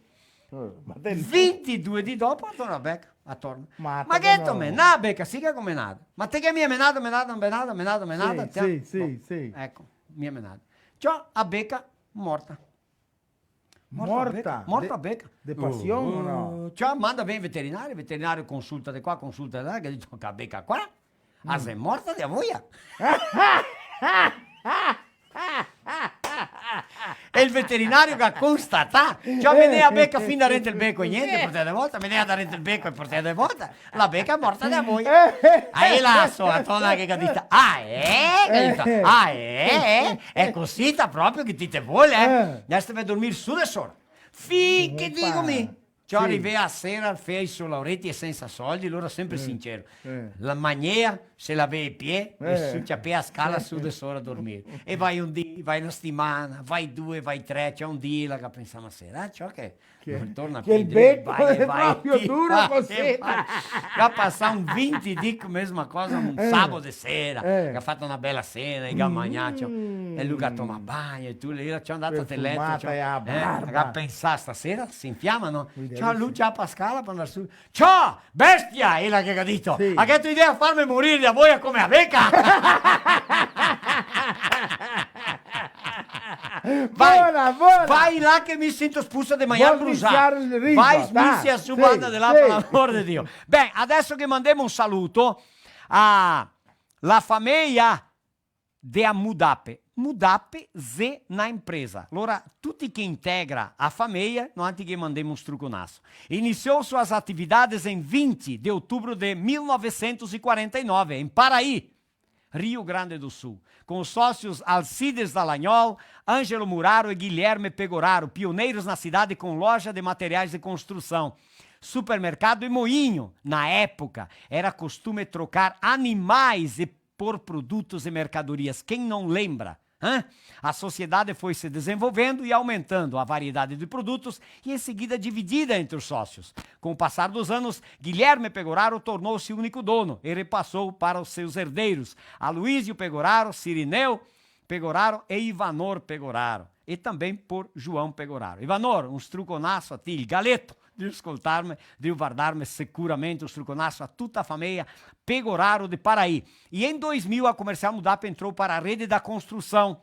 Eh, ma te... Vintidue dì dopo, torna a beca, a torna. Ma che te ga menà a beca? "Sì che go menada." "Ma te ga mia menada, menada, menada, menada, menada?" Sì, sì, sì. Eco, mia menada. Ciò, a beca morta. Morta? Morta a beca? De pasion o no? Oh, ciò, manda vegner el veterinario, el veterinario consulta de qua, consulta de là, el ga dito: "Che a beca qua, a xe morta de avoia." E el veterinario ga constatà, ciò, menea a beca fin darente el beco e gnente, portea de volta, menea darente el beco e portea de volta. La beca morta de avoia. Eh. Aí la so, a tona che ga dito: "Ah, eh?" Che ga dito: "Ah, eh, eh? Xe cusì ta proprio che ti te vol, eh? Eh. Deso te ve dormir su de sora." Fin che digo mi. Ciò, rivea a sera, fea i so laoreti e sensa soldi, lora sempre sincero. Eh. La magnea, se lavea i pie, e su, ciapea a scala su de sora a dormir. E vai un dì, vai na setimana, vai due, vai tre, ciò, un dì la ga pensà: "Ma sarà, ciò, che Che, no torna che el beco xe proprio duro cusì. Ga pasà un vinti dì, mesma cosa, un sabo de sera, che ga fato na bela sena, e ga magnà, ciò, e lu ga tomà bagno, e tuto, e la ciò, ndà a leto, ciò, e ga pensà: "Stasera se infiama, no?" Ciò, lu ciapa a scala par ndar su. "Ciò, bestia!" Ela che ga dito: "Sì. A gheto idea farme morir de avoia come a beca?" Vai, bona, bona. Vai là che mi sento spusa de magnar brusà. Vol misiar el riso, dai. Vai, smisia su, sì, banda de là, sì, par l'amor de Dio. Ben, adeso che mandemo un saluto a la fameia de a Mudape. Mudape xe na impresa. Alora, tuti che integra a fameia, noantri ghe mandemo un struconaso. Iniciou suas atividades em vinte de outubro de mil novecentos e quarenta e nove, em Paraí, Rio Grande do Sul, com os sócios Alcides Dallagnol, Ângelo Muraro e Guilherme Pegoraro, pioneiros na cidade com loja de materiais de construção, supermercado e moinho. Na época, era costume trocar animais e por produtos e mercadorias. Quem não lembra? Hã? A sociedade foi se desenvolvendo e aumentando a variedade de produtos e, em seguida, dividida entre os sócios. Com o passar dos anos, Guilherme Pegoraro tornou-se único dono e repassou para os seus herdeiros, Aloísio Pegoraro, Cirineu Pegoraro e Ivanor Pegoraro, e também por João Pegoraro. Ivanor, un struconaso a ti, el galeto, drio scoltarme, drio vardarme sicuramente, un struconaso a tuta a fameia Pegoraro de Paraí. E em dois mil, a Comercial Mudape entrou para a rede da construção,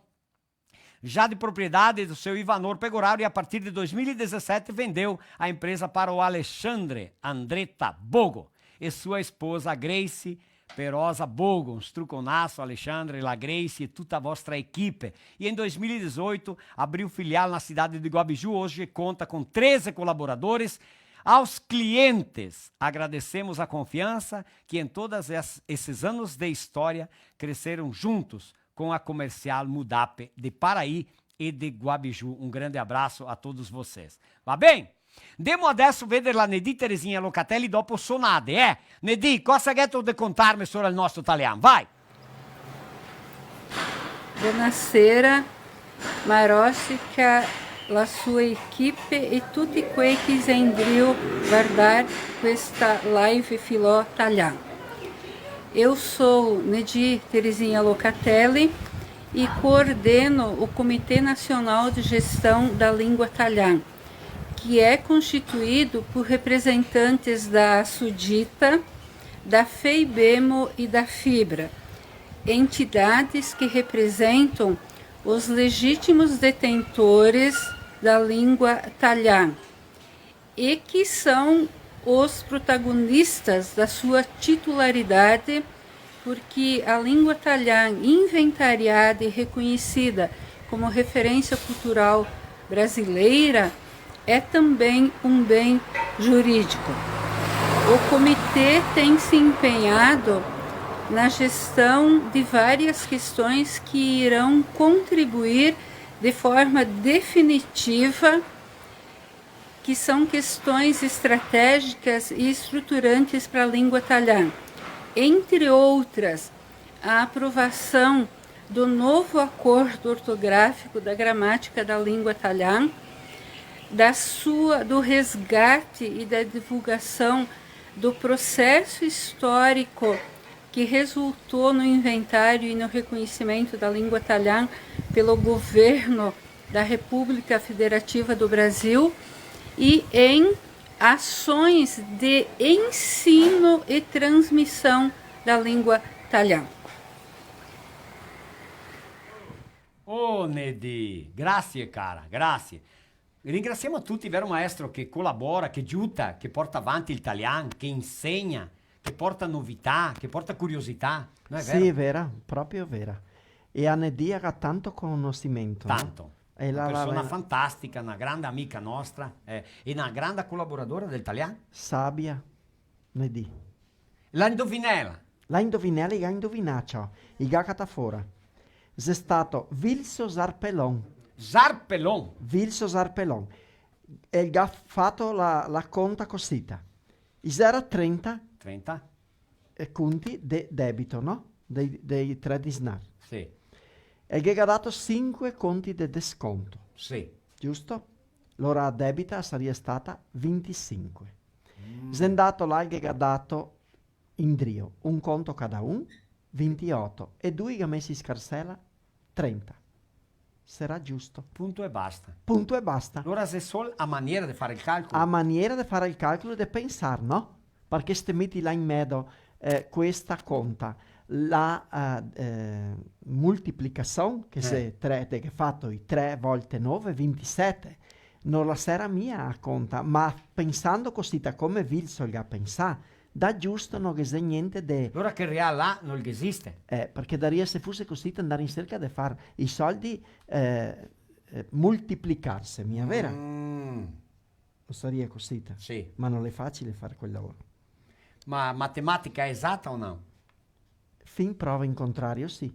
já de propriedade do seu Ivanor Pegoraro, e a partir de dois mil e dezessete vendeu a empresa para o Alexandre Andretta Bogo e sua esposa Grace Perosa Bogo. Un struconaso, Alexandre, la Grace e tuta a vostra equipe. E em dois mil e dezoito, abriu filial na cidade de Guabiju, hoje conta com treze colaboradores. Aos clientes, agradecemos a confiança que em todos es-, esses anos de história cresceram juntos com a Comercial Mudape de Paraí e de Guabiju. Um grande abraço a todos vocês. Va ben? Ndemo adeso veder la Nedi Teresinha Locatelli dopo sonade, eh? Nedi, cosa gheto de contarme sora el nostro talian? Vai! Bonasera, Marosica, la sua equipe e tuti quei che xe in drio vardar questa live Filò Talian. Eu sou Nedi Terezinha Locatelli e coordeno o Comitê Nacional de Gestão da Língua Talian, que é constituído por representantes da Sudita, da FEIBEMO e da FIBRA, entidades que representam os legítimos detentores da língua talian e que são os protagonistas da sua titularidade, porque a língua talian inventariada e reconhecida como referência cultural brasileira é também um bem jurídico. O comitê tem se empenhado na gestão de várias questões que irão contribuir de forma definitiva, que são questões estratégicas e estruturantes para a língua talian. Entre outras, a aprovação do novo acordo ortográfico da gramática da língua talian, da sua, do resgate e da divulgação do processo histórico que resultou no inventário e no reconhecimento da língua talian pelo governo da República Federativa do Brasil e em ações de ensino e transmissão da língua talian. Oh, Nedi, grazie cara, grazie. Ringraziamo tutti, vero maestro, che collabora, che giuta, che porta avanti el talian, che insegna, che porta novità, che porta curiosità. No è vero? Sì, è vera, proprio vera. E a Nedi ga tanto conosimento, no? Tanto. Una persona fantastica, una grande amica nostra, eh, e una grande collaboradora del talian. Sabia, Nedi. La indovinela. La indovinela, i ga indovinà, ciò. I ga catà fora. Xe stato Vilso Zarpelon. Zarpelon? Vilso Zarpelon. E el ga fato la, la conta cosita. I xera trenta. Trenta. E conti de debito, no? Dei, dei tre disnar. Sì. E el ghe ga dato sinque conti de desconto. Sì. Giusto? Lora a debita saria stata vintisinque. Mm. Xe ndato là, el ghe ga dato indrio un conto cada un, vintioto, e dui ga mesi in scarsela, trenta. Sarà giusto. Punto e basta. Punto e basta. Lora xe sol a maniera de fare el calcolo. A maniera de fare el calcolo e de pensar, no? Parché se te meti là in medo, eh, questa conta, la eh, eh, multiplicasion, che eh. xe tre, te ghe fato i tre volte nove, vintisete. No la sera mia a conta, ma pensando cosita come Vilso el ga pensà, da giusto no ghe xe gnente de... Lora che real là no ghe esiste. Eh, parché daria se fuse cosita andare in serca de far i soldi eh, eh, multiplicarse, mia vera? Mm. No saria cosita. Sì. Ma no l'è facile far quel lavoro. Ma matematica xe esata o no? Fin prova in contrario, sì.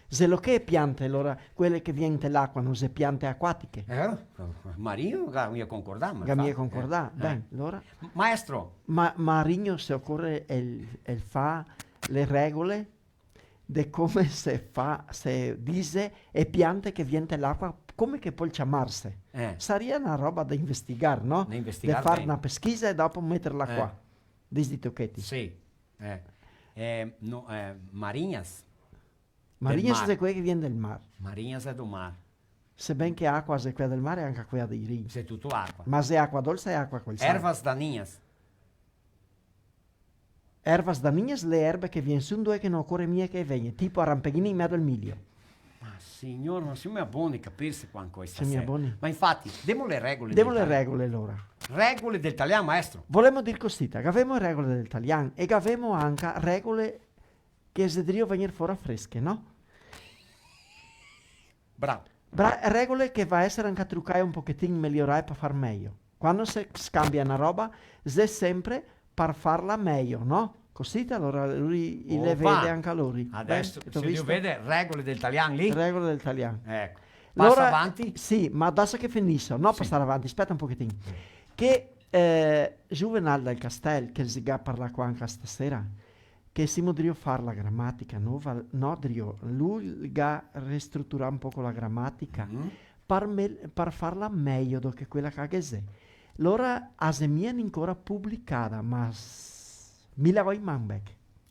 Xe lo che e piante, alora, quele che vien te l'acqua, no xe piante acuatiche? Eh, Marino ga mia concordà, ma... Ga mia concordà, eh, ben, alora... Maestro! Ma Marino se ocore el, el fa le regole de come se fa, se dixe, e piante che vien te l'acqua, come che pol ciamarse? Eh. Saria na roba da investigar, no? Da investigar, de far na pesquisa e dopo meterla qua. Dixi tocheti. Sì. Eh. Eh, no, eh, marinhas. Marinhas xe quea che vien del mar. Marinhas xe do mar. Seben che acua xe quea del mar e anca quea dei rii. Xe tuto acua. Ma xe acua dolsa e acua col sal. Ervas daninhas. Ervas daninhas, le erbe che vien su, ndoe che no ocore mia che e vegne, tipo a rampeghina in medo al milio. Ma signor, ma semo boni a capirse qua in questa sera. Semo boni. Ma infati, demo le regole del talian. Demo le regole, alora. Regole del talian, maestro. Volemo dir cosita, gavemo regole del talian e gavemo anca regole che xe drio vegner fora fresche, no? Bravo. Bra- regole che va esere anca trucae un pochetin, meliorae par far mejo. Quando se scambia na roba, xe sempre par farla mejo, no? Cosita, alora, lori i le vede anca lori. Adeso, ben, se visto? Vede regole del talian lì? Regole del talian. Eco. Pasa avanti? Sì, ma adeso che finiso, no pasar avanti, speta un pochetin. Che eh, Juvenal Dal Castel, che se ga parlà qua anca stasera, che semo drio far la gramatica nova, no drio, lu ga restruturà un poco la gramatica par, me, par farla mejo do che quela che ghe xe. Lora a xe mia ancora publicada, ma s-, mi la go in man, beh.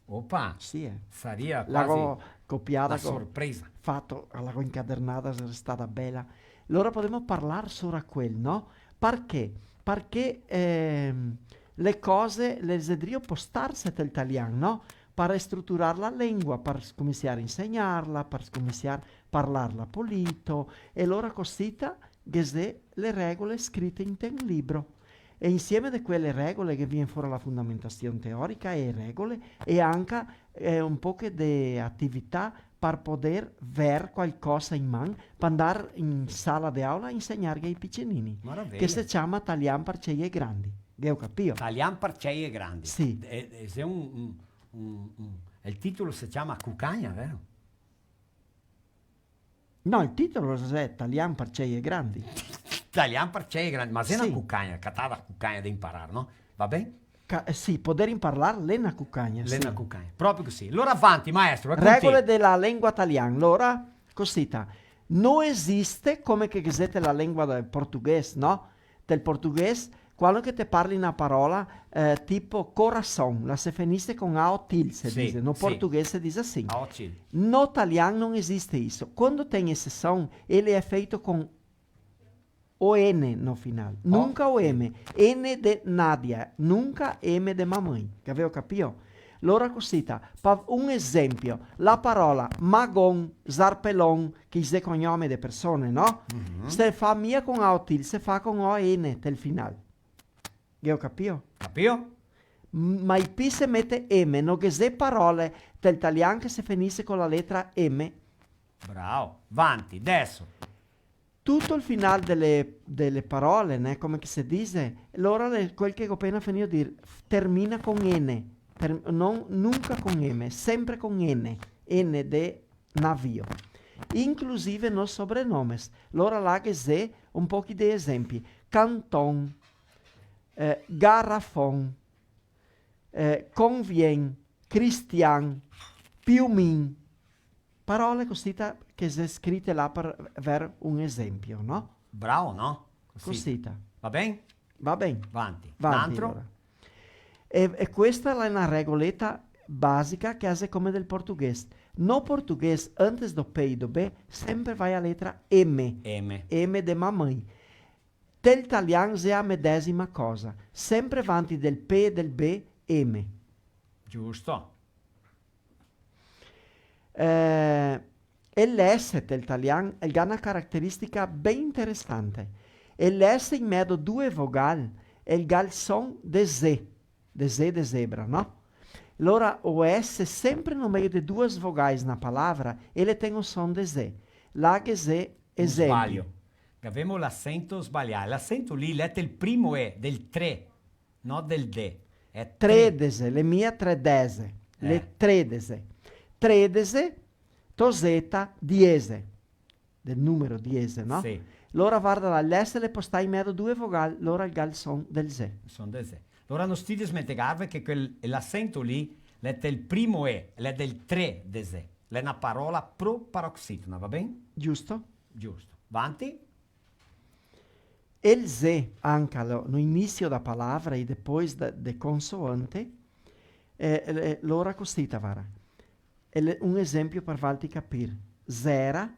Opa! Sì, eh. Saria quasi na sorpresa. La go copiada, go fato, la go incadernada, xe restada bela. Lora podemo parlar sora quel, no? Parché? Parché, ehm, le cose, le xe drio postarse tel talian, no? Par restruturar la lengua, par scominsiar a insegnarla, par scominsiar a parlarla polito, e lora cosita ghe xe le regole scrite inte un libro. E insieme de quele regole ghe vien fora la fundamentasion teorica e regole e anca, eh, un poche de atività par poder ver qualcosa in man, par ndar in sala de aula a insegnarghe ai picenini. Maraveia. Che se ciama Talian par cei e grandi. Ghe capìo? Talian par cei e grandi. Sì. E, e xe un, un, un, un, el titolo se ciama Cucagna, vero? No, el titolo xe Talian par cei e grandi. Talian par cei e grandi, ma xe na cucagna, catada cucagna de imparar, no? Va ben? Ca-, eh, sì, poder imparar l'è na cucagna, sì. L'è na cucagna. Proprio cusì. Lora avanti, maestro, e conti. Regole de la lengua talian. Lora, cosita, no esiste come che ghe xe te la lengua del portoghese, no? Del portoghese, quando che te parli na parola, eh, tipo coração, la se fenise con A O til, se dixe, no portoghese se dixe assim. A O til. No talian no esiste isso. Quando tem exceção, ele é feito com O N no final. Nunca o M. N de Nadia, nunca M de mamãe. Gaveo capìo? Lora cosita, pa un esempio, la parola magon, zarpelon, che xe cognome de persone, no? Se fa mia con A O til, se fa con O N tel final. Ghe capìo? Capìo? M-, mai pi se mete M, no ghe xe parole tel talian che se fenise con la letra M. Bravo. Vanti, deso. Tuto el final dele, dele parole, né, come che se dixe, lora le, quel che go pena fenìo dir, f-, termina con N, ter-, non, nunca con M, sempre con N, N de navio. Inclusive nos sobrenomes. Lora là ghe xe un pochi de esempi. Canton, eh, garafon, eh, convien, cristian, piumin. Parole cosita che xe scrite là par ver un esempio, no? Bravo, no? Cosita. Cosita. Va ben? Va ben. Vanti. Vanti, alora. E, e questa l'è na regoleta basica che a xe come del portoghese. No portoghese, antes do P e do B, sempre va a letra M. M. M de mamãe. Tel talian xe a medesima cosa. Sempre vanti del P e del B, M. Giusto. Eh, el S tel talian, el ga na carateristica ben interesante. El S in medo due vogal, el ga el son de Z, de Z de zebra, no? Lora, o S sempre no meio de duas vogais na palavra, ele tem o som de Z. Là ghe xe esempi. Un sbalio. Gavemo l'acento sbalià. L'acento lì, l'è el primo E del tre. No del de. È tre. Tredese, l'è mia tredese. L'è tredese. Tredese, toseta, diese. Del numero diese, no? Sì. Lora varda là, l'S l'è postà in medo due vogal, lora el ga el son del ze. Son del ze. Lora no stì desmentegarve che quel, l'acento lì, l'è del primo E, l'è del tre de ze. L'è na parola pro-paroxítona, va ben? Giusto. Giusto. Vanti. El ze, anca lo, no início da palavra e depois da, de consoante, eh, eh, lora cosita, vara. El, un esempio par valtri capir. Zera.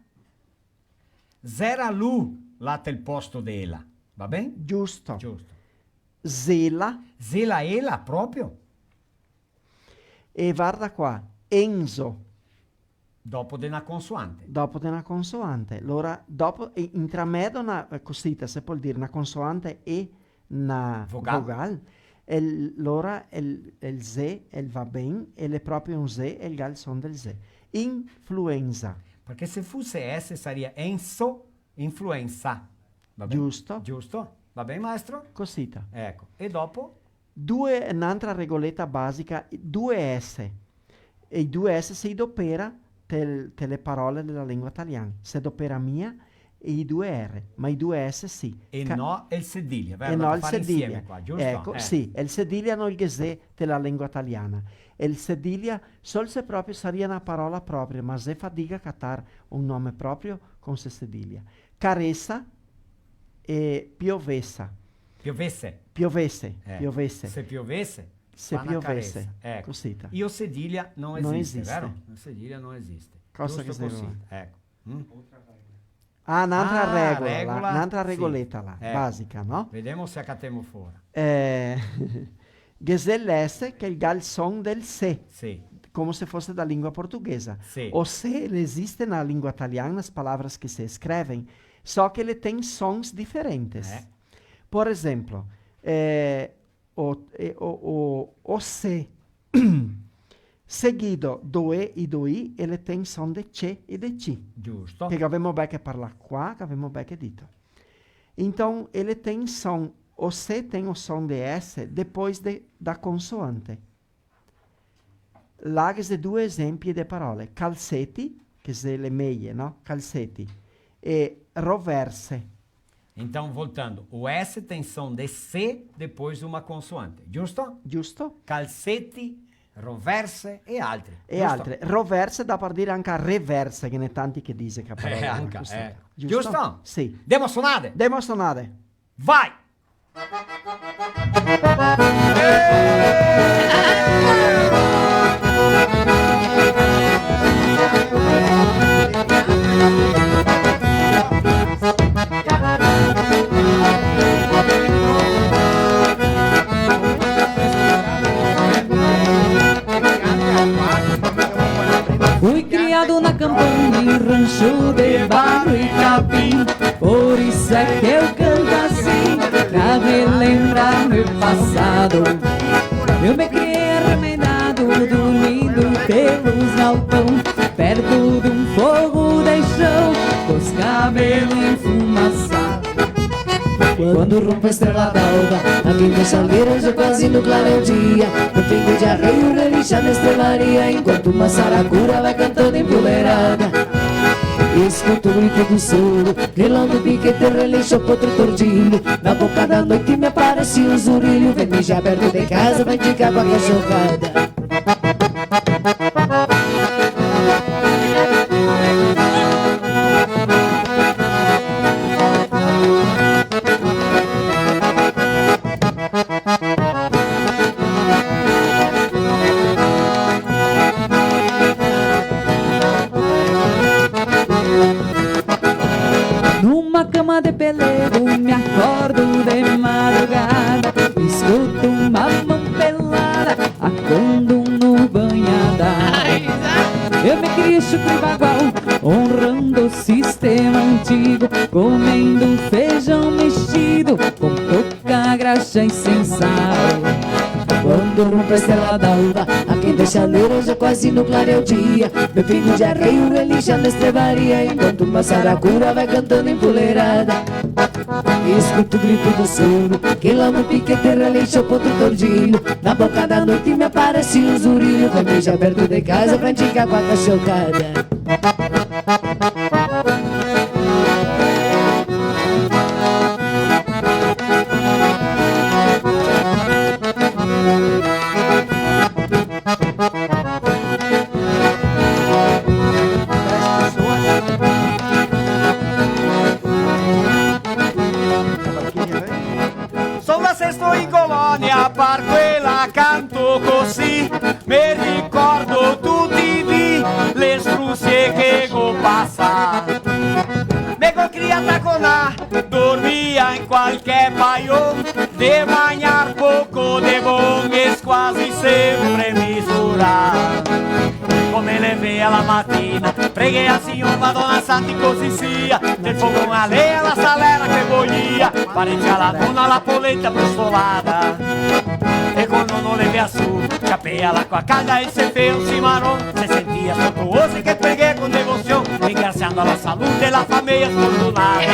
Zera lu, là tel posto de ela. Va ben? Giusto. Giusto. Zela. Zela ela proprio? E varda qua, Enzo. Dopo de na consoante. Dopo de na consoante. Lora, dopo, e, intramedo na, eh, cosita, se pol dir, na consoante e na vogal. Vogal. E l-, lora el, el ze, el va ben, el è proprio un ze, el ga el son del ze. Influenza. Parché se fuse S saria Enzo, influenza. Va ben? Giusto. Giusto? Va ben, maestro? Cosita. Eco. E dopo? Due, n'antra regoleta basica, due S. E i due S se i dopera te, te le parole de la lengua taliana. Se dopera mia e i due R, ma i due S sì. E no el sedilia, vero? E no el sedilia. Qua, giusto? Eco, eh. Sì, el sedilia no el ghe xe te la lengua taliana. El sedilia, sol se proprio saria na parola propria, ma xe fadiga catar un nome proprio con se sedilia. Caresa e piovesa. Piovese. Piovese, eh, piovese. Se piovese, se fa na piovese, caresa. Eco. Cosita. E o cedilha não existe, vero? Não existe. O cedilha não existe. Cosa che se... Giusto cosita, eco. Mm? Ah, n'altra regola, là, n'altra regoleta là, basica, no? Vedemo se a catemo fora. Eh, ghe xe l'S che el ga el son del C, sì, come se fose da lingua portoghesa. Sì. O C, ele existe na lingua taliana, nas palavras que se escrevem, só que ele tem sons diferentes. Eh. Por exemplo, eh, o, e, o, o, o C seguido do E e do I, ele tem som de C e de C. Giusto. Che gavemo belche parlà qua, che gavemo belche dito. Então, ele tem som, o C tem o som de S depois de, da consoante. Là ghe xe due esenpi de parole, calseti, che xe le meie, no? Calseti, e roverse. Então, voltando, o S tem som de C depois de uma consoante, giusto? Giusto. Calseti, roverse e altri, giusto? E altre. Roverse dà par dire anca reverse, che ghe n'è tanti che dixe che a parola... Eh, anca, cosita. Eh. Giusto? Giusto? Sì. Demo sonade? Demo sonade. Vai! Fui criado na campanha, em rancho de barro e capim. Por isso é que eu canto assim, pra relembrar meu passado. Eu me criei arremendado, dormindo pelos galpão, perto de um fogo de chão, com os cabelos enfumaçados. Quando rompe a estrela d'alva, a quinta chaleira já quase no clareio dia. No pingo de arreio relincha na estrevaria, enquanto uma saracura vai cantando empoleirada. Escuto o grito do soro, relando o piquete, relincha o potro tordilho. Na boca da noite me aparece um zurilho, vem mijar perto de casa, vai indicar com a cachorrada. Numa cama de pelego me acordo de madrugada, escuto uma mão pelada a conduzir no banhadar. Eu me crio chucro e bagual, honrando o sistema antigo, comendo feijão mexido com coco, graxa e sem sal. Quando rompe a estrela d'alva, aqui de chaleira já quase no clareio dia. Meu pingo de arreio relincha na estrevaria, enquanto uma saracura vai cantando empoleirada. Escuto o grito do soro, que lá no piquete relincha o potro tordilho. Na boca da noite me aparece um zurilho, vai mijar perto de casa pra indicar com a cachorrada. Son la sesto in colonia, par quela canto così. Me ricordo tuti i dì, le strusie che go pasà. Me go crià taconà, dormia in qualche paion, de magnar poco de bon e quasi sempre misurà. Come levea la matina, preghea al Signor, Madona Santa, così sia, del fogon alea la salera che boia, parecia la dona la polenta brustolada. E co nono levea su, ciapea l'acua calda e se fea un cimaron, se sentia soto ose che preghea con devosion, ringrasiando la salute e la fameia sfortunada.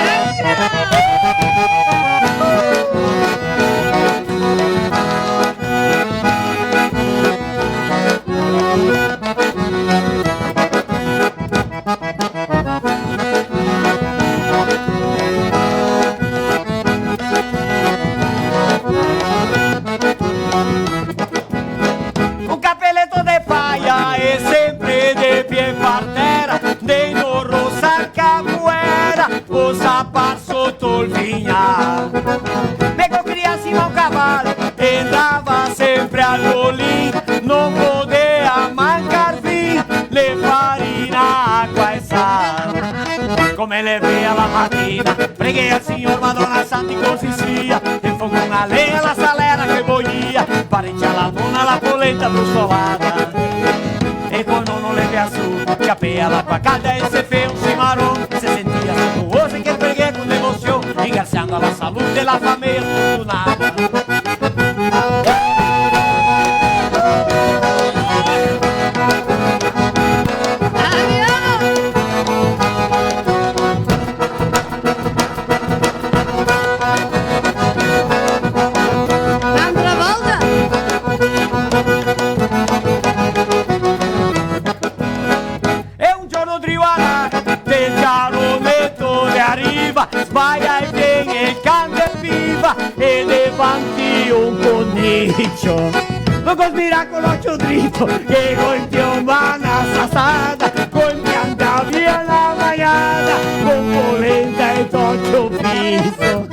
Un capeleto de paia e sempre de pie par tera, de no rosar capoera, o sapar soto el vignal. Me go crià Sempre al molin, no podea mancar vin, le farina, acua e sal. Come levea la matina, preghea al Signor, Madona Santa, cusì sia, e fogo na legna, la salera che boia, parecia la luna, la polenta bruscolada. E co nono levea su, ciapea l'acua calda e se fea un cimaron, se sentia su ose che preghea con devosion, ringrasiando la salute, la fameia fortunada. N'antra volta! E un giorno drio andar del giaroneto de riva, sbaia e vien el can del Piva e davanti un conicio. No go smirà co l'ocio drito, che go inpiomà na sasada, go inpiantà via na magnada, con polenta e tocio fiso.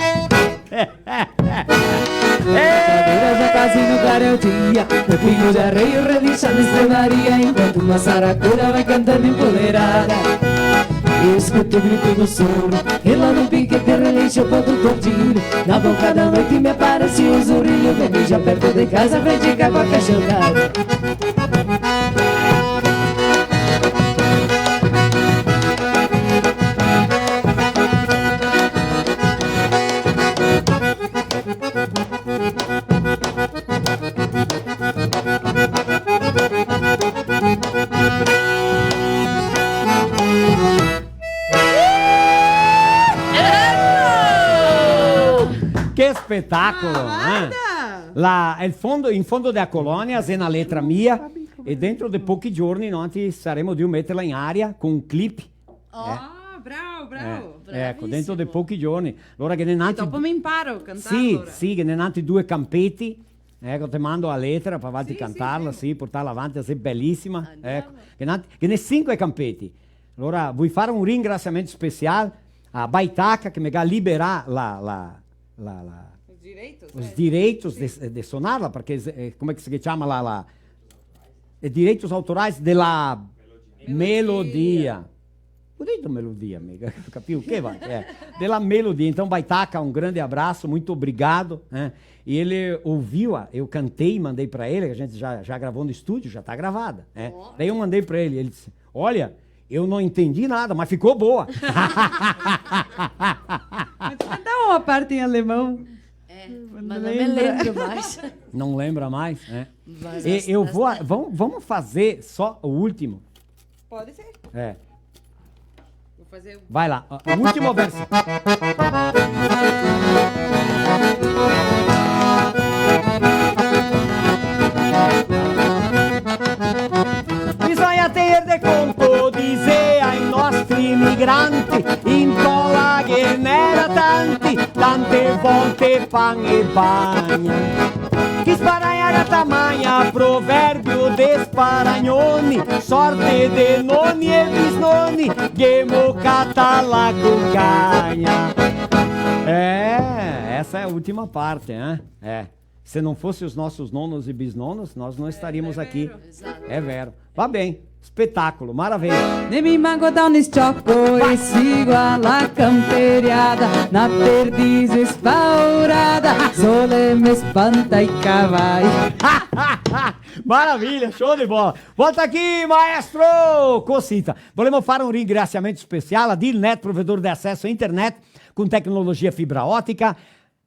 Ora già quasi no pare un dia, el primo de Rei, el re de San Maria, intanto una saracona va cantando impoderada. E scuto el grito do soro, e là no pique che relesce po tuto el giro. Na boca da noite me aparece un sorriso, che mi già perto de casa, fece capa casciolcada. Che spetacolo, eh? Ah, varda! La, el fondo, in fondo dea colonia, xe na letra mia, e dentro de pochi giorni noi saremo drio meterla in aria con un clip. Oh, bravo, bravo, eh, eco, dentro de pochi giorni. Alora che ghe n'è nanti... E dopo me imparo a cantar, sì, alora. Sì, che ghe n'è nanti due campeti. Eco, te mando la letera par avanti cantarla, sì, portarla avanti, xe belisima. Eco, che ghe n'è nanti, che ghe n'è sinque campeti. Alora, voi far un ringrasiamento special a Baitaca che me ga liberà la, la, la, la, os direitos, os direitos de, de sonarla, parché, eh, come che se ciama la, la, eh, direitos autorais de la melodia. Go dito melodia, miga, capìo che va? Eh, de la melodia. Então, Baitaca, um grande abraço, muito obrigado, né? E ele ouviu, a, eu cantei, mandei pra ele, a gente já, já gravou no estúdio, já tá gravada, né? Ó. Daí eu mandei pra ele, ele disse, "Olha, eu não entendi nada, mas ficou boa." Mas canta uma parte em alemão. É, mas não me lembro mais. Não lembra mais, né? Mas... E eu vou, vamos, vamos fazer só o último. Pode ser. É. Vou fazer o... Vai lá, ó, o último verso. Bisogna tener de conto, dise ai nostri migranti, in cola ghe n'era tanti, tante volte pan e bagna. Chi sparagna gata magna, proverbio de sparagnoni, sorte de noni e bisnoni, ghemo catà la cugagna. É, essa é a última parte, né? É. Se não fosse os nossos nonos e bisnonos, nós não estaríamos aqui. É vero. Exato. É vero. Va ben, spetacolo, maraveia. Ne mi mango da un iscioco e sigo a la camperiada, na perdiz spaurada, sole me spanta i cavai. Maravilha, show de bola. Volta aqui, maestro! Cosita. Volemo far un ringrasiamento special a Dilnet, provedor de acesso a internet con tecnologia fibra otica.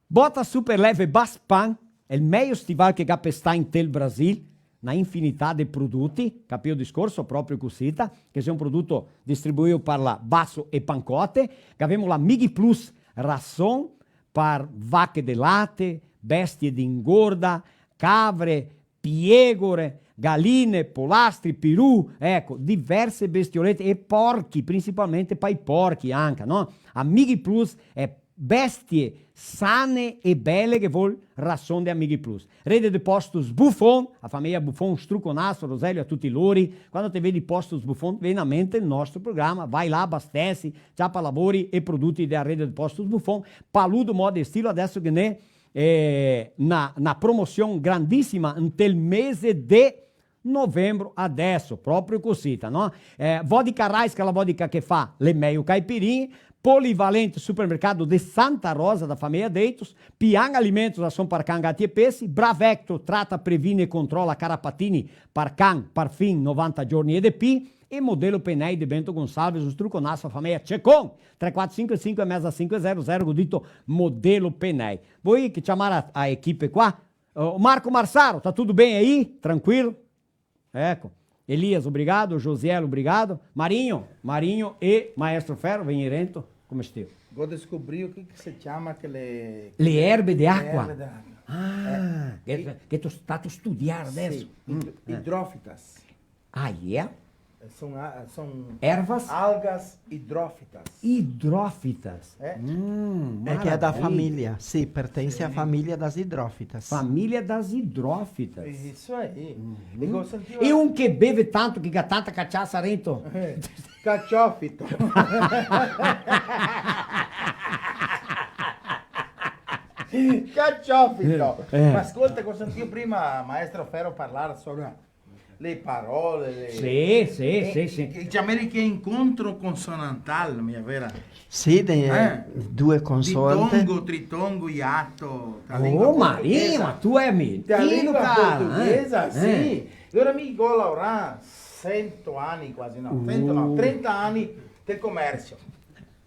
Bota super leve Baspan, el mejo stival che ga pestà inte el Brasil, na infinità de produti, capìo el discorso? Proprio cusita, che xe un produto distribuìo par la Basso e Pancotte, che gavemo la Mighi Plus rason par vache de late, bestie de ingorda, cavre, piegore, galine, polastri, pirù, eco, diverse bestiolete e porchi, principalmente pa i porchi anca, no? A Mighi Plus xe bestie sane e bele che vol rason de a Mighi Plus. Rede de Postos Buffon, a fameia Buffon, struconaso, Roselio, a tuti lori. Quando te vedi Postos Buffon, vien a mente el nostro programa, vai là, abastesi, ciapa lavori e produti de a Rede de Postos Buffon, Paludo Moda e Estilo, adeso che ghe n'è eh, na, na promosion grandisima ntel mese de novembro adeso, proprio cosita, no? Eh, vodka Raiska, la vodka che fa le mejo caipirinhe, Polivalente Supermercado de Santa Rosa, da fameia Deitos, Pian Alimentos, rason par can, gati e pesi, Bravecto, trata, previne e controla carapatini par can, par fin novanta giorni e de pi, e Modelo Penei de Bento Gonçalves, un struconaso a fameia Cecon, tre quatro sinque sinque e meza sinque zero zero, go dito Modelo Penei. Voi che ciamar a, a equipe qua? Ô, Marco Marsaro, tá tudo bem aí? Tranquilo? Eco. Elias, obrigado. Josiel, obrigado. Marinho, Marinho e Maestro Ferro, vem rento. Come stiu? Go descobriu o que que se chama aquele... Le erbe de aqua. Erbe de aqua. Ah, eh, che, che tu stato studiar adeso. Sì, mm, idro-, eh, idrófitas. Ah, é? São a-, são... Ervas? Algas idrófitas. Idrófitas. É. Hum, é que é da família, sim, pertence à família das idrófitas. Família das idrófitas. Isso aí. Uhum. E um que bebe tanto que ga tanta cachaça dentro. Caciofito. Caciofito. É. Ma scolta, go sentìo prima maestro Ferro parlar sobre le parole, le... Sì, sì, eh, sì, sì. Che, che americano incontro consonantal, mia vera? Sì, de, eh, due consonanti. Ditongo, tritongo, iato, la lingua portoghesa. Oh, Maria, ma tu sei mentino, cara, eh? La lingua portoghesa, sì. Eh. Alora mi go laorà sento ani quasi, no, sento no, trenta ani del comersio.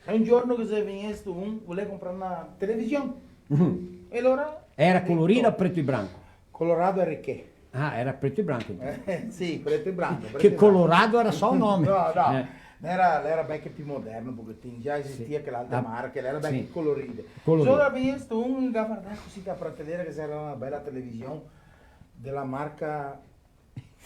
E un giorno che xe vegnesto un, volea comprar na television. Mhm. E alora... Era colorida o preto e branco? Colorado era che? Ah, era preto e branco, então. Eh, sì, preto e branco, preto e branco. Che colorado era só o nome. No, no. Eh. L'era, l'era belche pì moderno un pochetin, già esistia quele altre marche, l'era belche coloride. Coloride. Alora vegnesto un, el ga vardà cusì la pratelera che c'era na bela television dela marca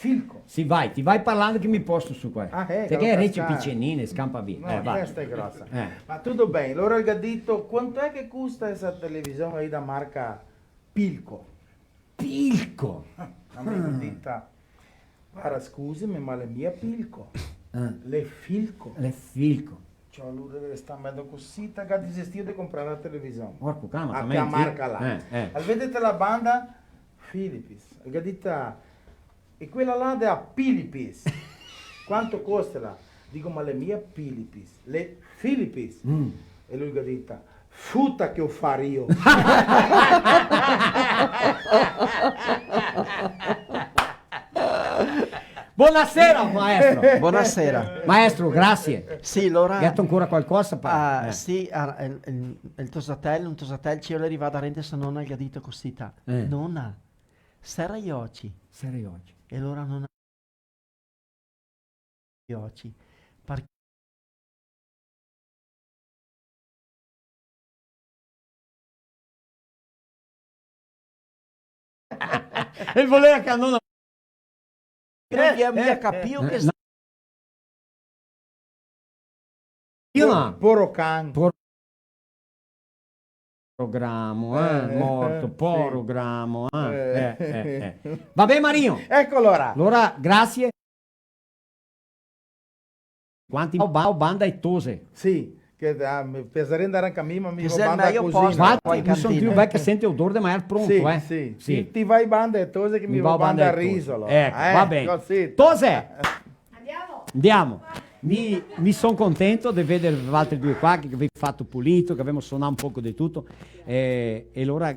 Philco. Sì, vai, ti vai parlando che mi posto su qua. Ah, eh, parché le rece picenine, scampa via. No, eh, vai. Questa xe grosa. Eh. Ma tuto ben, alora el ga dito, quanto xe che costa sta television aí da marca Philco? Philco? Ah, la me ga dita, guarda, scuseme, ma l'è mia Philco. Eh. L'è Philco. L'è Philco. Ciò, lu resta medo cusì, el ga desistìo de comprar la television. Porco can, ma a quela marca là. Eh, eh. El vede la banda Philips. El ga dita, e quela là de a Philips? Quanto costa là? Digo, ma l'è mia Philips, l'è Philips. Mm. E lu el ga dita, futa che o fario. Bonasera, maestro. Bonasera. Maestro, grasie. Sì, alora... Gheto ancora qualcosa par... Ah, eh, sì, ah, el, el, el tosatel, un tosatel, el xe rivà darente so nona, el ga dito cusì, ta: eh. Nona, sera i oci. Sera i oci. E alora nona i oci. Parché el volea che la nona... No, eh, eh, capìo che... Io no. Poro can. Poro gramo, eh, eh, morto, sì. Poro gramo, eh. Eh. Eh, eh, eh. Va ben, Marinho. Eco, alora. Alora, grasie. Quanti ba-, banda e tose. Sì, che, ah, me piasaria ndar anca mi, ma mi vo banda a cusina. Infati, mi son pì veci che sente odor de magnar pronto, eh. Sì, sì. Sì. Ti, ti va banda e tose che mi vo banda a risolo. Eco, eh, va ben. Cosita. Tose! Andiamo. Andiamo. Mi, mi son contento de veder valtri due qua, che gavì fato pulito, che gavemo sonà un poco de tuto. Eh, e alora,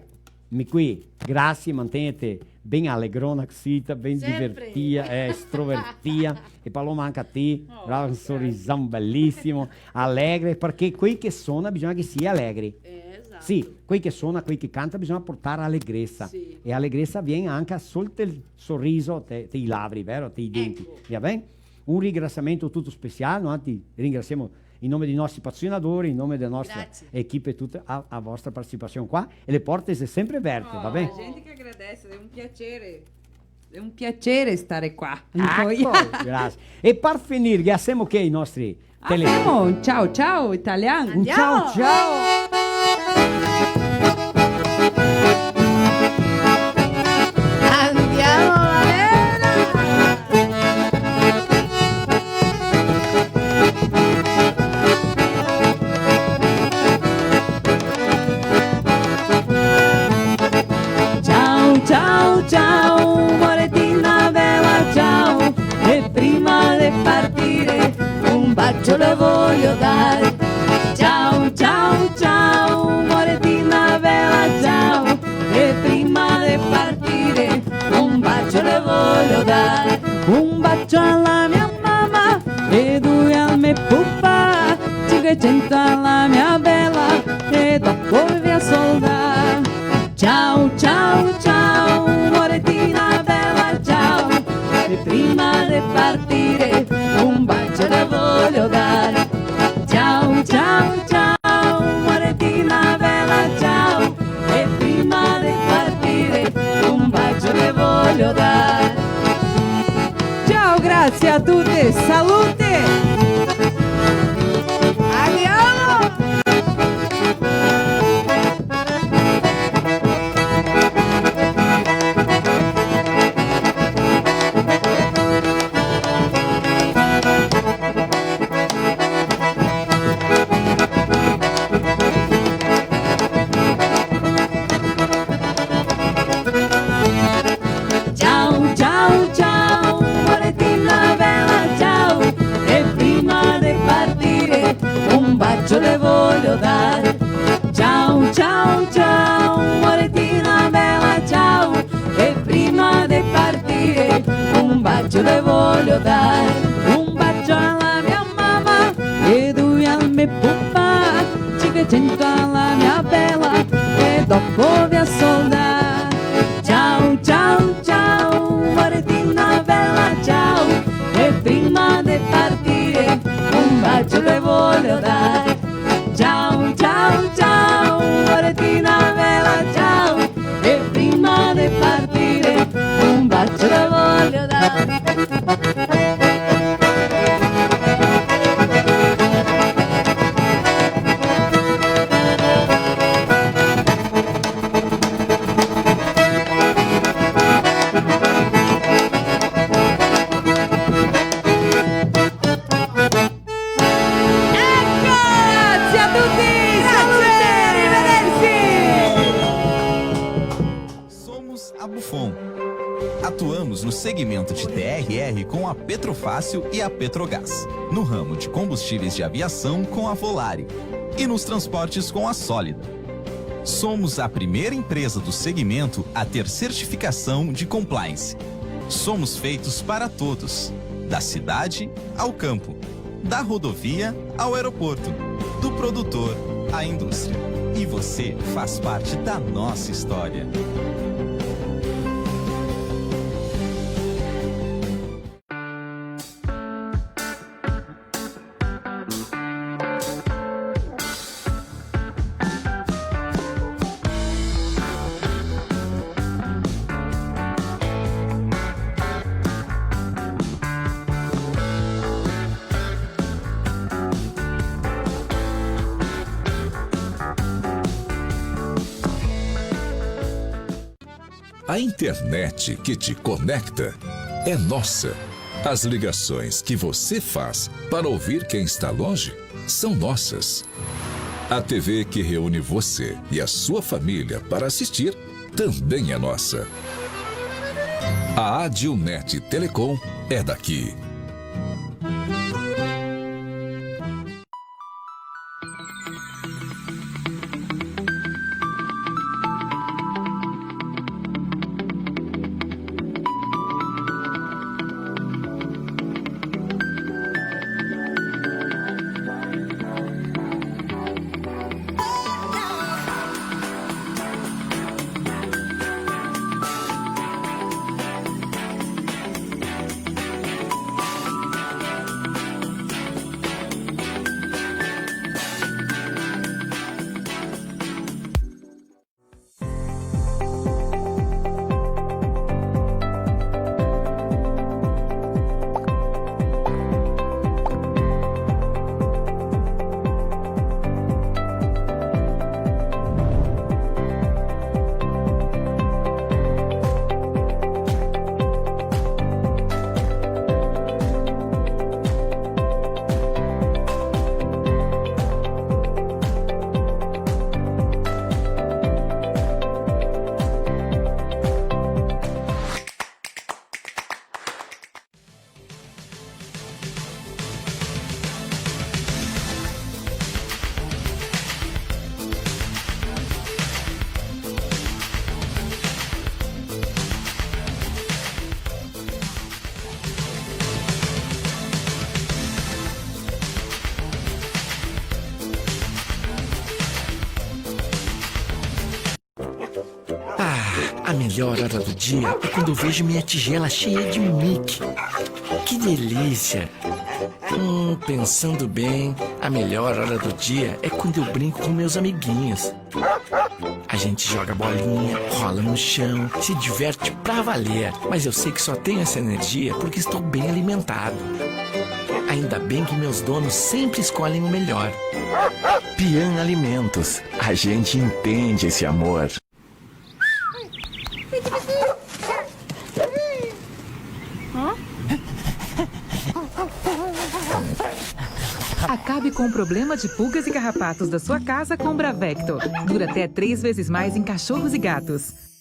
mi qui, grasie, mantegnete ben alegrona, cusita, ben divertia, eh, estrovertia. E Paloma anca a ti, brava, un sorisão belíssimo, alegre, parché quei che sona bisogna che sia alegri. Eh, esato. Sì, quei che sona, quei che canta, bisogna portar alegresa. Sì. E alegresa vien anca sol tel soriso, te, te i lavri, vero? Te i denti. Eco. Va ben? Un ringrasiamento tuto special, noi ti ringrasiemo in nome dei nostri patrocinadori, in nome dela nostra equipe, tuta a, a vostra partecipasion qua, e le porte xe sempre verte, va ben? Oh, a gente che agradece, xe un piaser, xe un piaser star qua. Eco, grasie. E par finir, che lasemo che i nostri tele- Ah, femo un ciao ciao italian. Un ciao ciao. Andiamo, Valera! dar. Un bacio alla mia mamma e due al me pupà, cinquecento alla mia bella e dopo via soldà. Ciao, ciao, ciao, Moretina bella, ciao. E prima de partire un bacio te voglio dar. Ciao, ciao, ciao, Moretina bella, ciao. E prima de partire un bacio te voglio dar. Ciao, grazie a tutti, salute! Andiamo! Ciao, ciao, ciao, Moretina bella, ciao. E prima de partire un bacio te voglio dar. Ciao, ciao, ciao, Moretina bella, ciao. E prima de partire un bacio te voglio dar. Un bacio alla mia mamma e due al me pupà, cinquecento alla mia bella e dopo via soldà. Ciao, ciao, ciao, Moretina bella, ciao. E prima de partire un bacio te voglio dar. Ciao, ciao, ciao, Moretina bella, ciao. E prima de partire un bacio te voglio dar. Ecco! Grazie a tutti! Grazie! Salute! Arrivederci! Somos a Bufon. Atuamos no segmento de T R R com a Petrofácil e a Petrogás, no ramo de combustíveis de aviação com a Volare e nos transportes com a Sólida. Somos a primeira empresa do segmento a ter certificação de compliance. Somos feitos para todos, da cidade ao campo, da rodovia ao aeroporto, do produtor à indústria. E você faz parte da nossa história. A internet que te conecta é nossa. As ligações que você faz para ouvir quem está longe são nossas. A T V que reúne você e a sua família para assistir também é nossa. A Adilnet Telecom é daqui. Melhor hora do dia é quando eu vejo minha tigela cheia de Mickey. Que delícia! Hum, pensando bem, a melhor hora do dia é quando eu brinco com meus amiguinhos. A gente joga bolinha, rola no chão, se diverte pra valer. Mas eu sei que só tenho essa energia porque estou bem alimentado. Ainda bem que meus donos sempre escolhem o melhor. Pian Alimentos, a gente entende esse amor. Acabe com o problema de pulgas e carrapatos da sua casa com Bravecto. Dura até três vezes mais em cachorros e gatos.